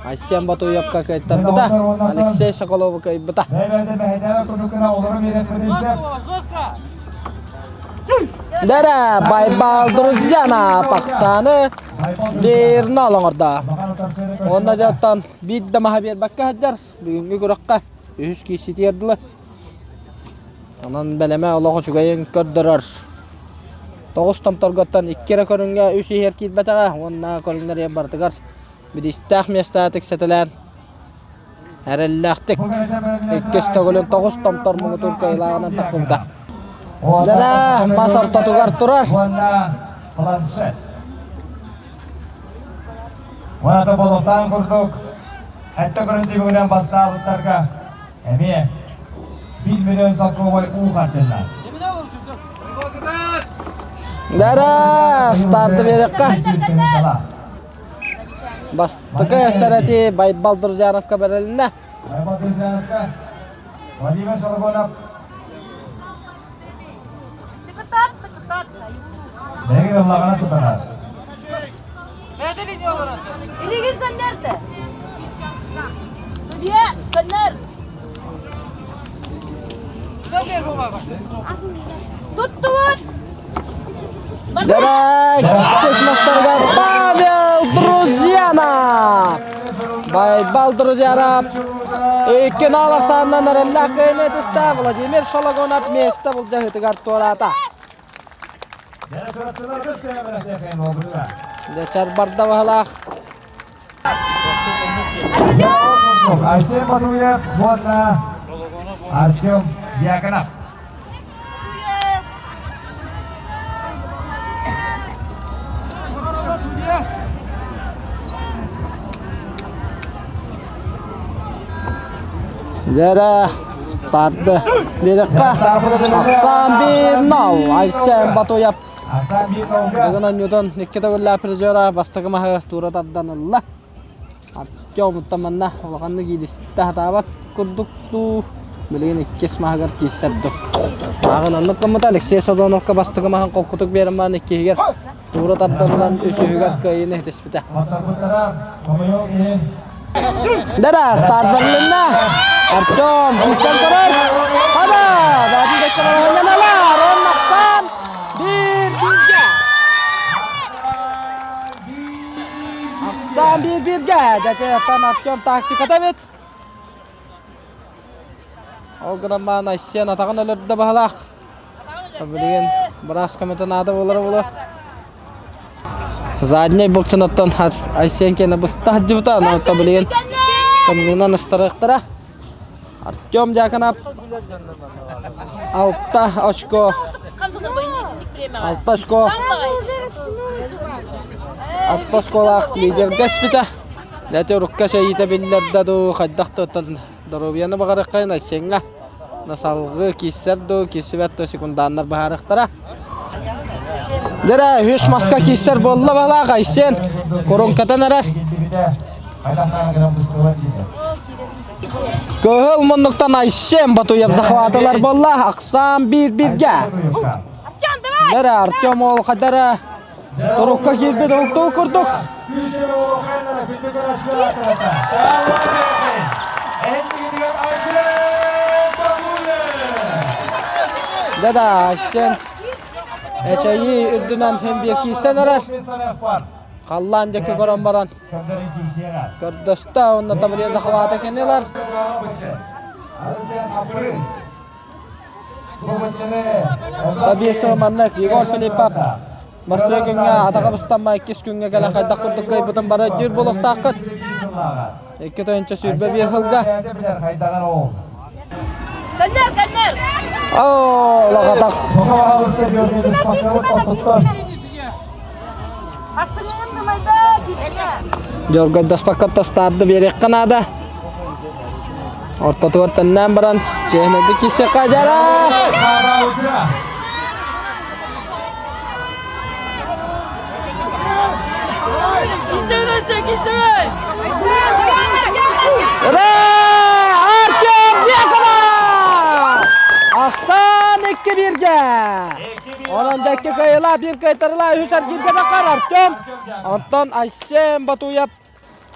Айсен Ботуевка кыайтарбыта, Алексей Соколову кыайбыта. Дэрэ, Байбал Друзьяна Пахсаны биир нол оҥордо. Уонна дьоттон биир да маһа биэрбэккэ сылдьар бүгүҥҥү күрэххэ үһүс киирситигэр дылы. Онон бэлэмэ олох үчүгэйин көрдөрөр. Тоҕус томторготтон икки эрэ көрүҥҥэ үс иһэр киирбэтэҕэ уонна көрүҥнэр барытыгар бириистээх миэстэҕэ тиксэтэлээн эрэллээхтик иккис төгүлүн тоҕус томтор муҥутуур кыайыылааҕынан тахсыбыта. Дьэрэ мас ортотугар турар. Уонна болуктаан курдук хэтте көрөн түбүгүнэн бастаабыттарга эмиэ 1 миллион солкуобай уу харчынна. Дара старты берекка. Бастакы сэрэтии Байбал Друзьяновка бэрилиннэ. Байбал Друзьяновка Владимир Шологонов Бэйи ыллаҕына сытара. Илигин көннөрдө. Судья, көннөр. Туттубут. Дэрэ космостарга Павел Друзьяна! Байбал Друзьяна икки нал ахсаанынан эрэллээх кыайыны этистэ Владимир Шологонов миэстэ былдьаһыытыгар туораата. Дьэ барда баһылаах. Айсен Батуев уонна Артем Дьяконов. Дьэ эрэ. Старды диэтэххэ, Ахсаан 1-0. Айсен Батуев бүгүн оонньуутун икки төгүллээх призера бастакы маһы туура тардан ылла. Артем манна улаханнык иилистэ сатаабат курдук дуу, билигин иккис маһыгар киирсэр дуу. Ааҕын оннук гыммыта Алексей Содоновка бастакы маһын холкутук биэрэн баран иккиһигэр туура тардан үсүһүгэр кыайыыны ситиспитэ. Дара, старт Артем киирсэн көрөр. Хада! Баатын кэккэ балаһанньаналар. Он Ахсан биир бииргэ. Ахсан биир бииргэ. Дэтиэттэн Артем тактиката эбит. Ол гынан баран Айсен атаҕын өлөрдө баһылаах. Билигин быраас көмөтө наада буолара буолуо. Задний булчунаттан Айсен киэнэ быста сылдьыбыта, онон билигин тымныынан ыстарыахтара. Артем Дьяконов алта очко алта очко алта очколаах лидергэ испитэ. Дьэ урукка сэйиитэ биллэрдэ дуу, хайдах да оттон доруобуйаны баҕарыаххайын Айсеҥҥа салгыы киирсэр дуу, киирсибэт дуу секундааннар быһаарыахтара. Дьэ үс маска киирсэр буолла балаах Айсен коронкатан эрэр. Кыһыл муннуктан Айсен Батуев захватылар буолла. Ахсаан биир-бииргэ. Дьэ Артем ол хадара Турукка киирбит олтуу курдук. Да-да, Айсен эчэйии үрдүнэн һин биир киирсэн эрэр. Халлаан диэки көрөн баран көрдөстө уонна табырия захвата кэнилэр. Табиэсо маннык Егор Филиппов бастакы күҥҥэ атаҕа быстамма иккис күҥҥэ кэлэн хайдах курдук кыайбытын бары өйдүүр буолуохтааххыт. 2 тыһыынча 21 сылга. Көннөр, көннөр! Оо, лаҕатах. Киирсимэ, киирсимэ да киирсимэ! Ассыҥын гымайда киирсимэ! Дьоргойдоспокко тастаарды биэриэххэ наада. Ортотугар төннөөн баран, чиэһинэйдик киирсиэххэ дьара! Артем Дьяконов! Ахсан икки бииргэ! Онон дьэкки кыайыла биир кыайтарыла үһүс эргииргэ таххар Артем. Онтон Айсен Батуев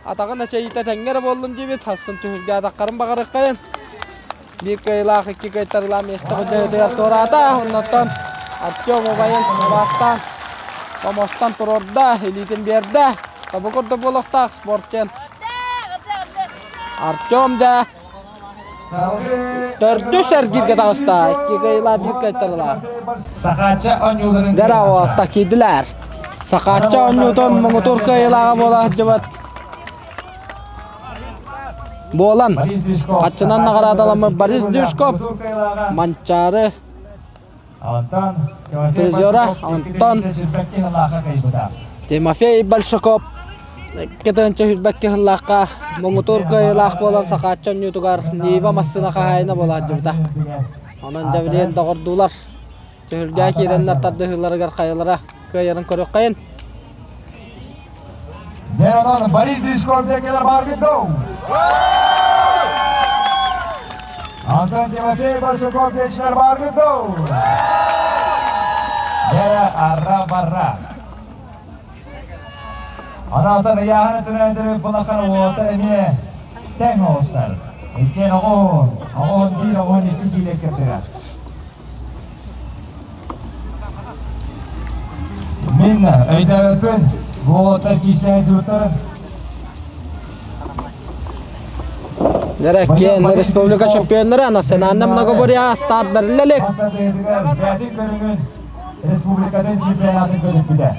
Атаҕын эчэйиитэ тэҥҥэ эрэ буоллун диэбит, хассын түһүлгэ атаххарын баҕарыаххайын. Биир кыайыылаах, икки кыайтарыылаах миэстэ былдьаһыытыгар туораата. Оннуттан Артем убайын убаастаан, томостон туруорда, илиитин биэрдэ. Тобу курдук буолуохтаах спорт диэн. Артем да төрдүс эргииргэ таҕыста. Икки кыайыылаах, биир кыайтарыылаах. Сахаачча оонньууларын Дара киирдилэр. Сахаачча оонньуутун муҥутуур кыайыылааҕа буола сылдьыбыт буолан хаччынан наҕараадаламмыт Борис Дюшков Манчаары призера Антон Тимофей Большаков 2 тыһыынча сүүрбэккэ сыллаахха муҥутуур кыайыылаах буолан Сахаачча оонньуутугар Нива массыына хаһаайына буола сылдьыбыта. Онон дьэ доҕордуулар Түһүлгэ киирэннэр тардыһыыларыгар хайалара кыайарын көрүөххэйин. Дьэ онон Борис Дишков диэкилэр бааргыт дуу? Антон Тимофей Большаков диэчилэр бааргыт дуу? Дьэ арра-барра. Анаатар ыйааһын өтүнэн булахан уолаттар эмиэ тэҥ оҕустар. Иккиэн оҕоһун, оҕоһун биир, оҕоһун икки киилэ кэптэрэ. Мин өйдөөбөппүн, бу уолаттар киирсээн дьыбыттарын. Нэреккен республика чемпионнара национальный многоборье старт бэриллэ Бэйэтин көрүҥүн республикатын чемпионатын көтүппүтэ.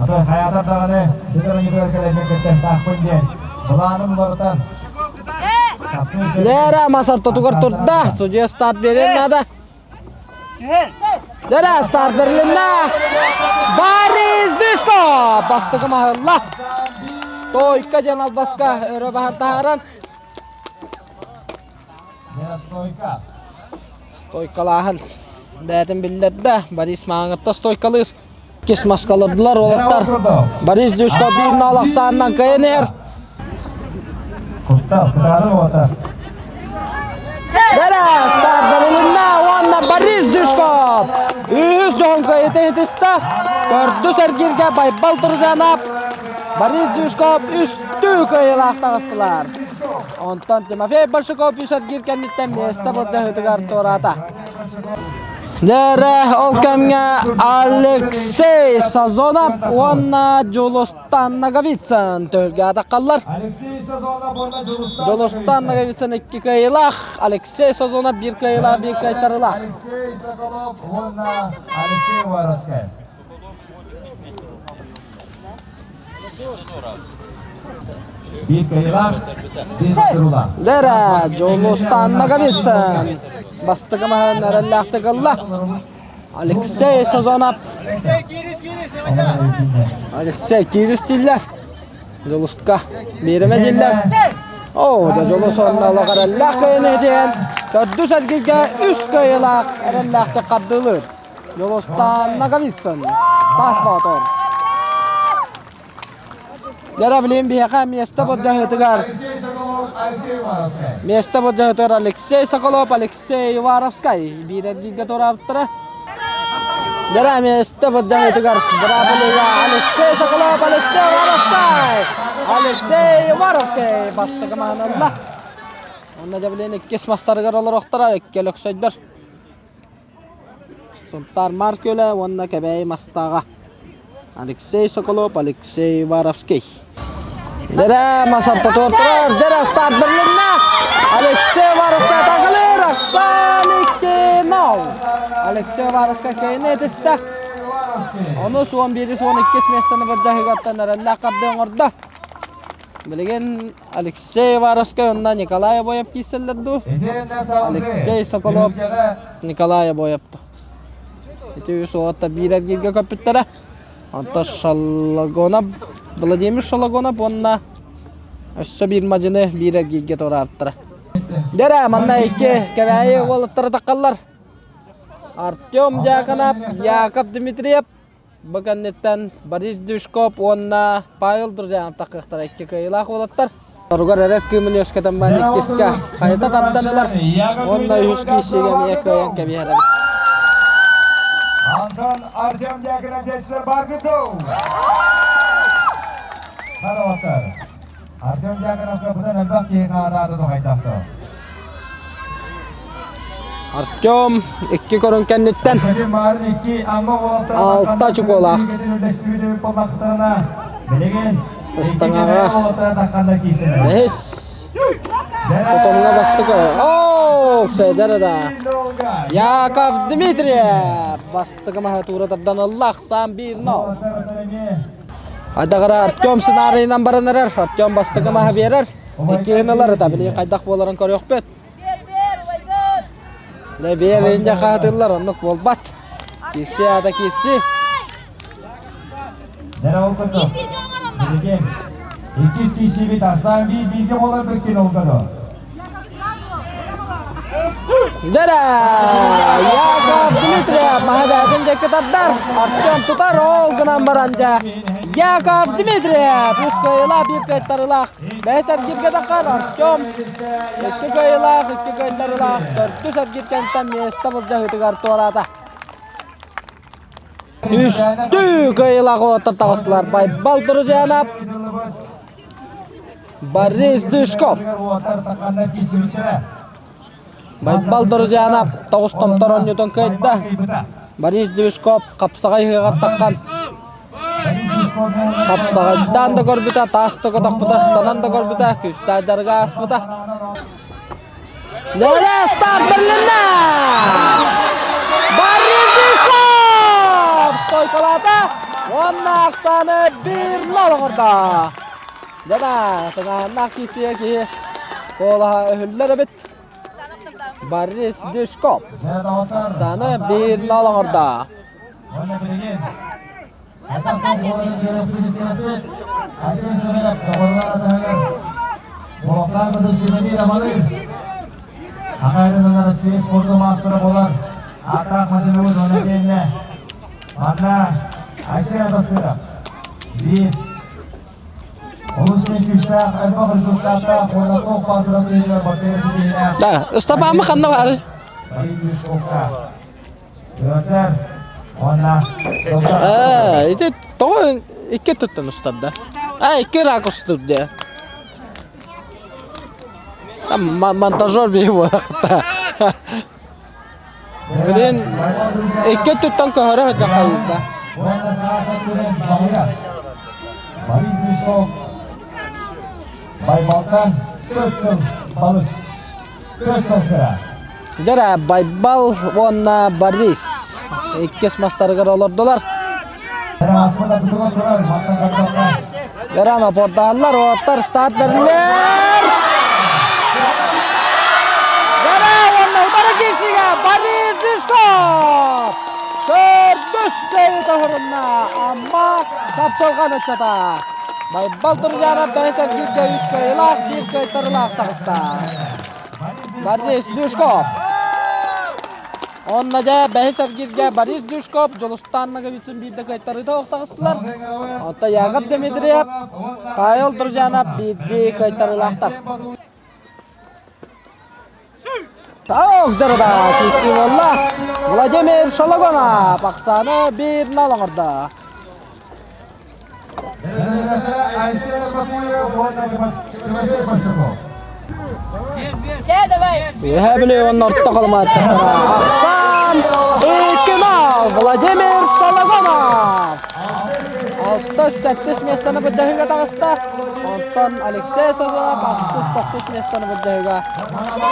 Атын хайаатар даҕаны бүтэр кэлэргэ кыттыахтаахпын диэн былааным уларытан Лера мас ортотугар турда. Судья старт биэриэн наада. Лера старт берилиннэ. Борис Дышко бастакы маһылла. Стойка диэн албаска өрө баһан таһааран. Стойкалааһын бэйэтин биллэрдэ. Борис Мааҥытта стойкалыыр. Иккис маскалардылар уолаттар. Борис Дюшко биир наал ахсаанынан кыайан иһэр. Бэрэ старт уонна Борис Дюшков үһүс дьоһун кыайыта иһитистэ. Төрдүс эргииргэ Байбал Турзанов, Борис Дюшков үстүү кыайыылаах таҕыстылар. Онтон Тимофей Большаков үс эргиир кэнниттэн миэстэ былдьаһыытыгар туораата. Дьэ ол кэмҥэ Алексей Сазонов уонна Дьулустан Ноговицын түһүлгэ атаххаллар. Дьулустан Ноговицын икки кыайыылаах, Алексей Сазонов биир кыайыылаах, биир кыайтарыылаах. Алексей Соколов уонна Алексей Уваровскай. Биир кыайыылаах, биир хотторуулаах. Дэрэ, Дьулустан Ноговицын бастакы маһын эрэллээхтик ылла. Алексей Сазонов. Алексей киирис дииллэр. Дьулуска биэримэ дииллэр. Оо, да Дьулус онно олох эрэллээх кыайыны диэн төрдүс эргилгэ үс кыайыылаах эрэллээхтик хардыылыыр. Дьулустаан Ноговицын, Таас Боотур. Дьэ, билин биһиэхэ миэстэ былдьаһыытыгар миэстэ былдьаһыытыгар Алексей Соколов, Алексей Уваровскай биир эргииргэ туораабыттара. Дьэ, миэстэ былдьаһыытыгар быраабылыга Алексей Соколов, Алексей Уваровскай! Алексей Уваровскай бастакы маһын ылла. Онно дьэ билин иккис мастарыгар олоруохтара, икки өлөксөйдөр. Сунтаар Маар Күөлэ уонна Кэбээйи Мастааҕа Алексей Соколов, Алексей Уваровский. Дэрэ масарта туортурар, дэрэ старт берлинна! Алексей Уваровский атакалыр, Оксан 2-0. Алексей Уваровский кыайыны этистэ. Ону суон биири суон иккис миэстэни былдьаһыгаттан эрэллээх хардыы оҥордо. Билигин Алексей Уваровскай уонна Николай Обоев киирсэллэр дуу? Алексей Соколов, Николай Обоев Ити үс уолаттар биир эргииргэ көппүттэрэ. Онтон Шалагонов, Владимир Шалагонов уонна өссө биир мадьыны биир эргииргэ туораабыттара. Дэрэ, манна икки Кэбээйи уолаттара таххаллар. Артем Дьяконов, Яков Дмитриев Бу кэнниттэн Борис Дюшков уонна Павел Друзьянов таххыахтара икки кыайыылаах уолаттар. Соругар эрэ кыымын үөскэтэн баран иккискэ хайыта тардан ылар уонна үһүс киирсиигэ эмиэ кыайан кэбиһэр эбит. Антон Артем Дьяконов дьэччилэр баргыту! Хароваттар. Артем Дьяконовка быдан элбэх киһи хаатаата тухайтахта. Артем икки көрүҥ кэнниттэн алта чукуолаах. Ыстаҥаҕа бэһис тотомҥа бастакы. Оо, Сэдэр да. Яков Дмитриев бастакы маһы туура тардан ылла, ахсаан 1-0. Айдагара Артем сценарийынан баран эрэр. Артем бастакы маһы биэрэр. Иккиһин ылар да билигин хайдах буоларын көрүөхпүт. Дэ биэр инде хаатыллар оннук буолбат. Киси ата киси. Иккис киисибит ахсаан биир бииргэ буолар бүккүн олгоду. Дэрэ! Яков Дмитриев маһа диэки тардар. Артем тутар ол гынан баран дьэ. Яков Дмитриев үс кыайыылаах биир кыайтарыылаах. Бэс эргиргэ таххар Артем икки кыайыылаах, икки кыайтарыылаах. Төрдүс эргиргэнтэн миэстэ былдьаһыытыгар туораата. Үстүү кыайыылаах уолаттар таҕыстылар. Байбал Друзьянов, Борис Дышков. Байбал Друзьянов тоҕус томтор оонньуутун кыайда. Борис Движков хапсаҕай ыһыаҕар таххан хапсаҕайдаан да көрбүтэ, таас да көтөхпүтэ, ыстанан да көрбүтэ, күүстээх дьарыга ааспыта. Леле старт берлиннэ! Борис Движков! Стойкалаата уонна ахсааны 1-0 оҥордо. Дьэ тыҥааннаах киирсиигэ киһи куолаһа өһүллэр эбит. Борис Дюшков Оксана 1-0 оҥордо. Ахайрынан Россия спорта маастара болар. Ааттаах мадьыныбыт онно диэннэ. Манна Айсен Атастыров биир олус күүстээх элбэх результаттаах уонна туох баар күрэхтэһиилэр бартыгар ситиһиилээх. Да, Ыстапаамы ханна баар? Ээ, ити тоҕо икки өттүттэн устарда? А, икки ракурс турда. Там монтажер биһи буолахта. Билин икки өттүттэн көһөрө сылдьан хайыырда. Борис Мешков Байбалтан 4 сыл балыс 4 сыл кыра. Дьэ Байбал уонна Борис иккис мастарыгар олордулар. Яран опордааллар, уоттар старт бэриллэр. Яра уонна утары киирсиигэ Борис Дышков! Төрдүс кыайыы тоһорунна Амма Чапчылҕан ыччата. Байбал Туржанов бэһис эргииргэ үс кыайыылаах, биир кыайтарыылаах таҕыста. Борис Дюшков. Онно дьэ бэһис эргииргэ Борис Дюшков Дьулустаан Ноговицын биирдэ кыайтарыыта ох таҕыстылар. Оттон Яков Дмитриев, Павел Друзьянов биирдии кыайтарыылаахтар. Ох, дырда, киси Владимир Шологонов Оксана биир нал оҥордо. Үөһээ Бүлүү уонна Орто Халыма Оксан Икимов, Владимир Шологонов. 6-7 миэстэни былдьаһыыга таҕыста. Онтон Алексей Сазонов ахсыс тохсус миэстэни былдьаһыыга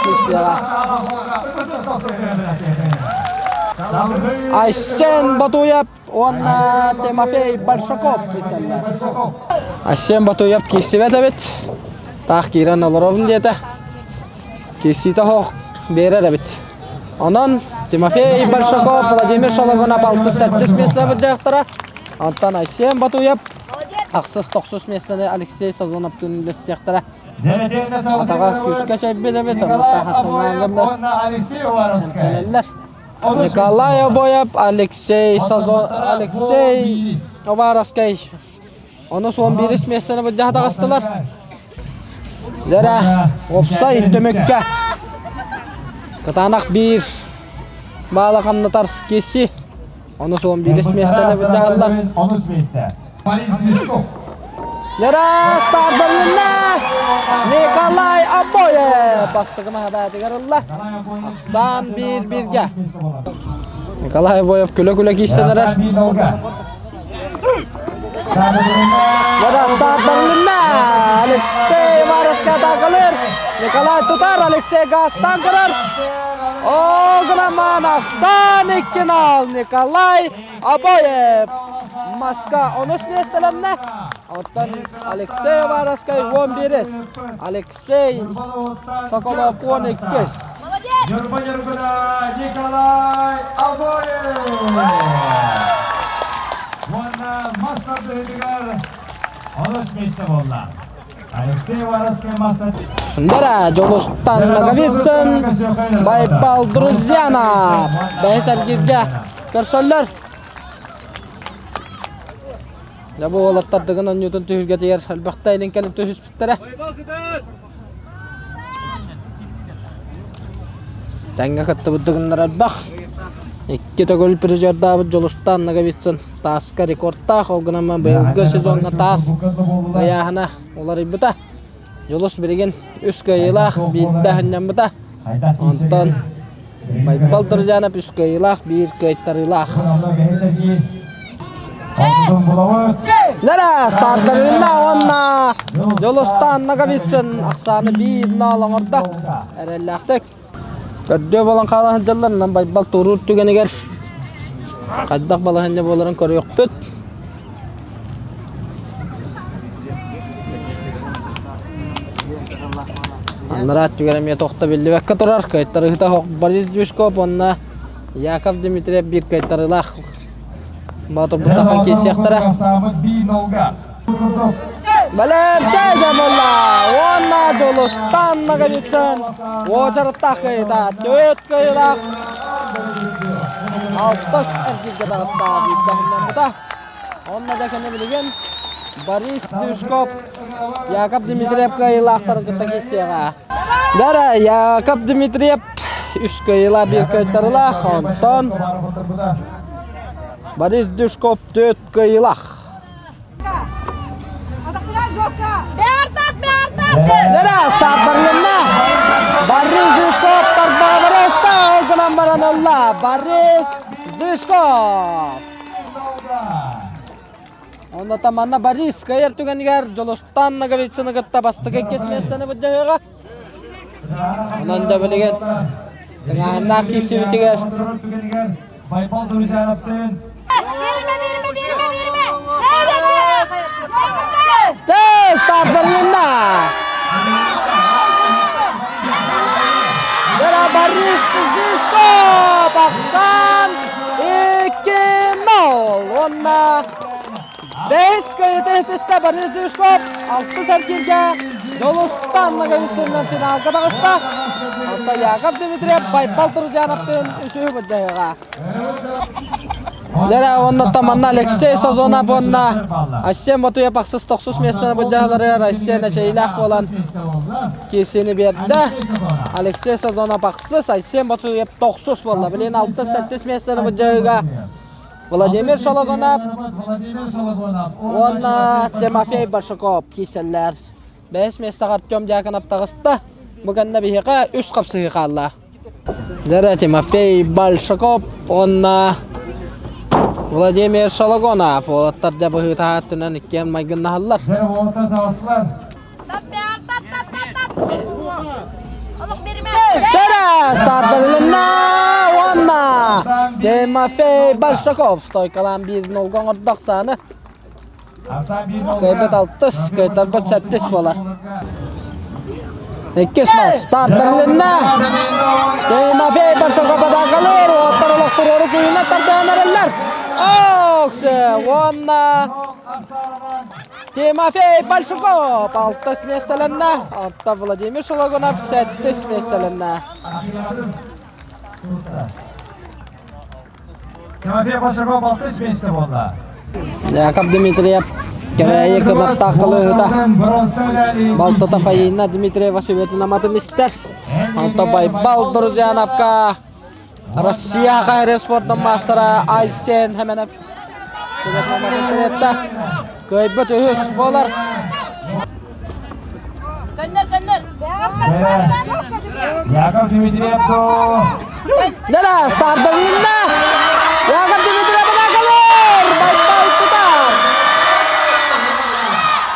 киирсиэҕэ. Айсен Батуев уонна Тимофей Большаков киирсэллэр. Айсен Батуев киирсибэт эбит. Таах киирэн олоробун диэтэ. Киирсиитэ оһох биэрэр эбит. Онон Тимофей Большаков, Владимир Шологонов 6-7 миэстэ былдьаахтара. Онтон Айсен Батуев ахсыс тохсус миэстэни Алексей Сазоновтуун үллэстиэхтэрэ. Атаҕа күүскэ чэйбит эбит, онно кэлэллэр. Николай Обоев, Алексей Сазон, Алексей Уваровскай. Ону суон биирис миэстэни былдьаһа таҕыстылар. Дьэрэ, уопсай түмүккэ кытаанах биир баала хамнатар киирсии. Ону суон биирис миэстэни былдьаһаллар. Онус миэстэ. Борис Мешков. Лера стартарынна Николай Обоев бастакы маһабаатыгар ылла. Ахсаан биир-бииргэ. Николай Обоев күлэ-күлэ киирсэн эрэр. Лера стартарынна Алексей Вареска атакалыр. Николай тутар, Алексей газтан көрөр. Ол гынан Ахсан иккинал Николай Обоев маска онус миэстэлэннэ. Оттон Алексей Уваровскай 11-ис. Алексей Соколов 12-ис. Ньурба Ньургуна Николай Обоев! Уонна мас тардыһыытыгар онус миэстэ буолла. Алексей Уваровскай мас Дара Дьулустан Ноговицын, Байбал Друзьянов. Бэһис эргииргэ Көрсөллөр. Дьэ бу уолаттар Дыгын оонньуутун түһүлгэтигэр элбэхтэ илин кэлин түһүспүттэрэ. Тэҥҥэ кыттыбыт дыгыннар элбэх. Икки төгүл призердаабыт Дьулустаан Ноговицын тааска рекордтаах, ол гынан быйылгы сезоҥҥа таас ыйааһына уларыйбыта. Дьулус билигин үс кыайыылаах, биирдэ аһынньаммыта. Онтон Байбал Друзьянов үс кыайыылаах, биир кыайтарыылаах. Нара стартарында уонна Дьулустаан Ноговицын ахсааны биир нол оҥордо. Эрэллээхтик. Көрдөө буолан хаалан сылдьаллар, Байбал туоруур түгэнигэр хайдах балаһыанньа буоларын көрүөхпүт. Анараа өттүгэр эмиэ тохто биллибэккэ турар. Кыайтарыыта Борис Дюшков уонна Яков Дмитриев биир кыайтарыылаах Боотурбуттахан киирсиэхтэрэ. Бэлэм чэй буолла уонна Дьулус. Дьулустан Ноговицын уочараттаах кыайыыта 4 кыайыылаах алтыс эргииргэ таҕыста биирдэһиннэммитэ. Онно да кэннэ билигин Борис Дюшков Яков Дмитриев кыайыылаахтарын кытта киирсиэҕэ. Дара Яков Дмитриев үс кыайыылаах биир кыайтарылаах, онтон Борис Дюшков төрт кыайыылаах. Дара старт Борис Дюшков тарбаҕалары ыста, ол гынан баран ылла. Борис Дюшков. Онно манна Борис кыайар түгэнигэр Дьулустан Ноговицыны кытта бастакы иккис миэстэни былдьаһыаҕа. Онон да билигин тыҥааһыннаах киирсибитигэр Байбал Друзьяновтыын Тест Берлинна! Борис Здешков Ахсан 2-0. Уонна бэс кыайыыта иһитистэ Борис Дюшков алтыс эргииргэ Дьулустан Ноговицынынан финалга таҕыста. Онтон Яков Дмитриев Байбал Друзьяновтыын үсүһү былдьаһыаҕа. Дьэ уонна манна Алексей Сазонов уонна Айсен Ботуев ахсыс тохсус миэстэни былдьаһаларыгар Айсен эчэйиилээх буолан киирсиини биэрдэ. Алексей Сазонов ахсыс, Айсен Ботуев тохсус буолла. Билигин алтыс-сэттис миэстэни былдьаһыыга Владимир Шологонов уонна Тимофей Большаков киирсэллэр. Бэһис миэстэҕэ Артем Дьяконов таҕыста. Бу кэннэ биһиэхэ үс хапсыһыы хаалла. Дьэ Тимофей Большаков уонна Владимир Шологонов уолаттар дьэ быһыытаһа өттүнэн иккиэн майгыннаһаллар. Чэрэ старталынна уонна Тимофей Большаков стойкалаан биир нолга оҥордох сааны. Кыайбыт алтыс, кыайтарбыт сэттис буолар. Иккис мас старт бэрилиннэ. Тимофей Большаков атаакалыыр, уоттар олохторуору күүһүнэн тардыһан эрэллэр. Оксе уонна Тимофей Большаков алтыс миэстэлэннэ. Онтон Владимир Шологунов сэттис миэстэлэннэ. Тимофей Большаков алтыс миэстэ буолла. Яков Дмитриев Кэбээйи кынаттаах кылыыһыта балтата Фаина Дмитриева сүбэтин аматын истэр. Онтон Байбал Друзьяновка Россия хайры спортун маастара Айсен Хеменов сүбэтин аматын тириэтте. Кыайбыт үһүс буолар. Көннөр, көннөр. Яков Дмитриев Дара старталынна. Яков Дмитриев атакалыр. Байбал тутар.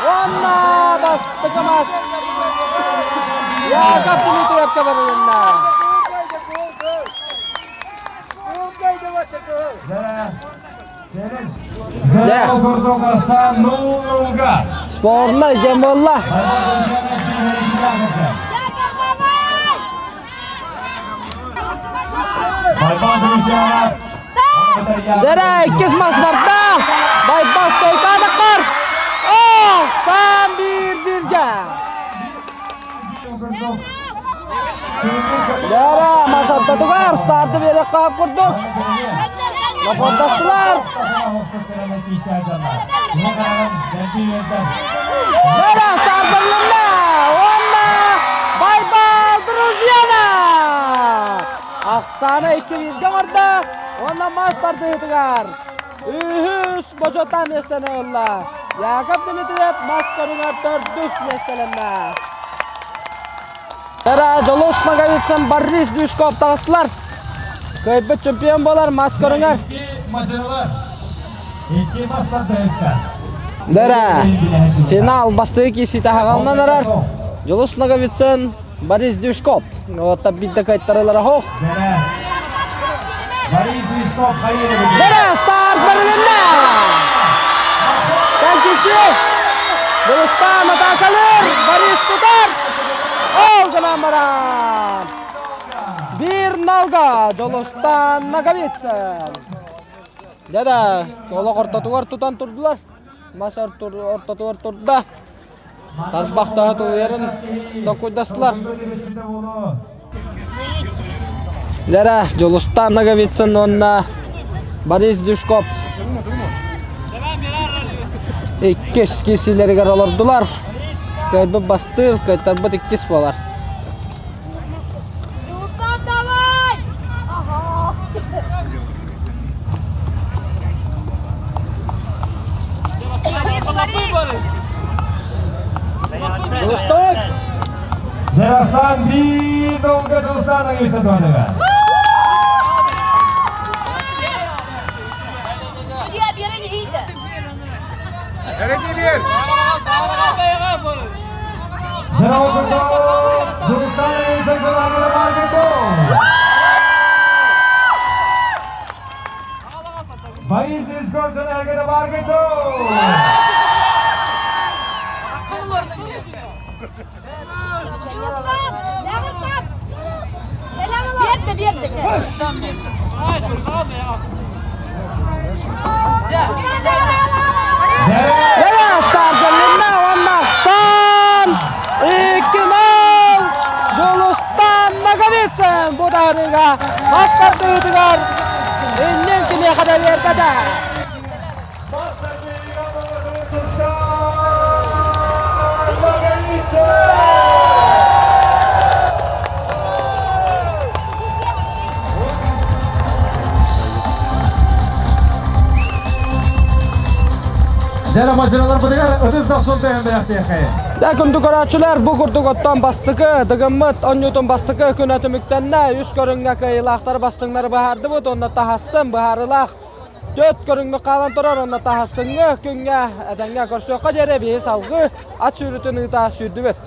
Уонна бастакы мас. Яков Дмитриевка барылынна. Спорнай диэн буолла. Дэрэ иккис мас барда. Байбал стойкаадахтар. Ох, саам биир биргэ. Дэрэ мас ортотугар старты биэриэх хаап курдук. Лапордастылар. Дэрэ старт бэрилиннэ. Уонна Байбал Друзьяна! Ахсаана икки бииргэ оҥордо уонна мас тардыһыытыгар үһүс бочуоттаах миэстэни ылла. Яков Дмитриев мас көрүҥэр төрдүс миэстэлэннэ. Тара Дьолус Ноговицын Борис Дюшков таҕыстылар. Кыайбыт чемпион буолар мас көрүҥэр. Дара финал бастакы киирсиитэ хаҕалынан арар. Дьулус Ноговицын Борис Дюшков. Оттон биирдэ кыайтарылара хоох. Дара старт барылынна! Кэнкиси! Дьулустаан атаакалыыр! Борис тутар! Ол гынан баран! Биир налга Дьулустаан Ноговицын. Дьэ да, олох ортотугар тутан турдулар. Мас ортотугар турда. Тарбах таһа тулуйарын толкуйдастылар. Лера Дьулустан Ноговицын уонна Борис Дюшков иккис киирсиилэригэр олордулар. Кыайбыт бастыыр, кыайтарбыт иккис буолар. Дьулустан, давай! Дьулустан! Дерасан биир долга Дьулустан Ноговицын туһаныга. Судья биэрэн иһийдэ. Борис Дюшков дьон баргыто! Дьулустан, Дагыстан! Биэрдэ, биэрдэ, чэ. Дьулустан, давай! Лера стартанна уонна Сан 2-0 Дьулустан Ноговицын бу таһарыыга мас тардыытыгар иннин киниэхэ да биэрбэтэ. Дьэ, мадьыраларбытыгар ытыс дохсун тэйэн бэлэхтиэххэ. Дэ күндү көрөөччүлэр, бу курдук оттон бастакы дыгыммыт онньуутун бастакы күнэ түмүктэннэ. Үс көрүҥҥэ кыайыылаахтары бастыҥнары быһаардыбыт уонна таһассын быһаарыылаах Төрт көрүҥмүт хаалан турар уонна таһассыҥҥы күҥҥэ этэҥҥэ көрсүөххэ диэри биһи салгыы ат сүүрүүтүн ыыта сүүрдүбүт.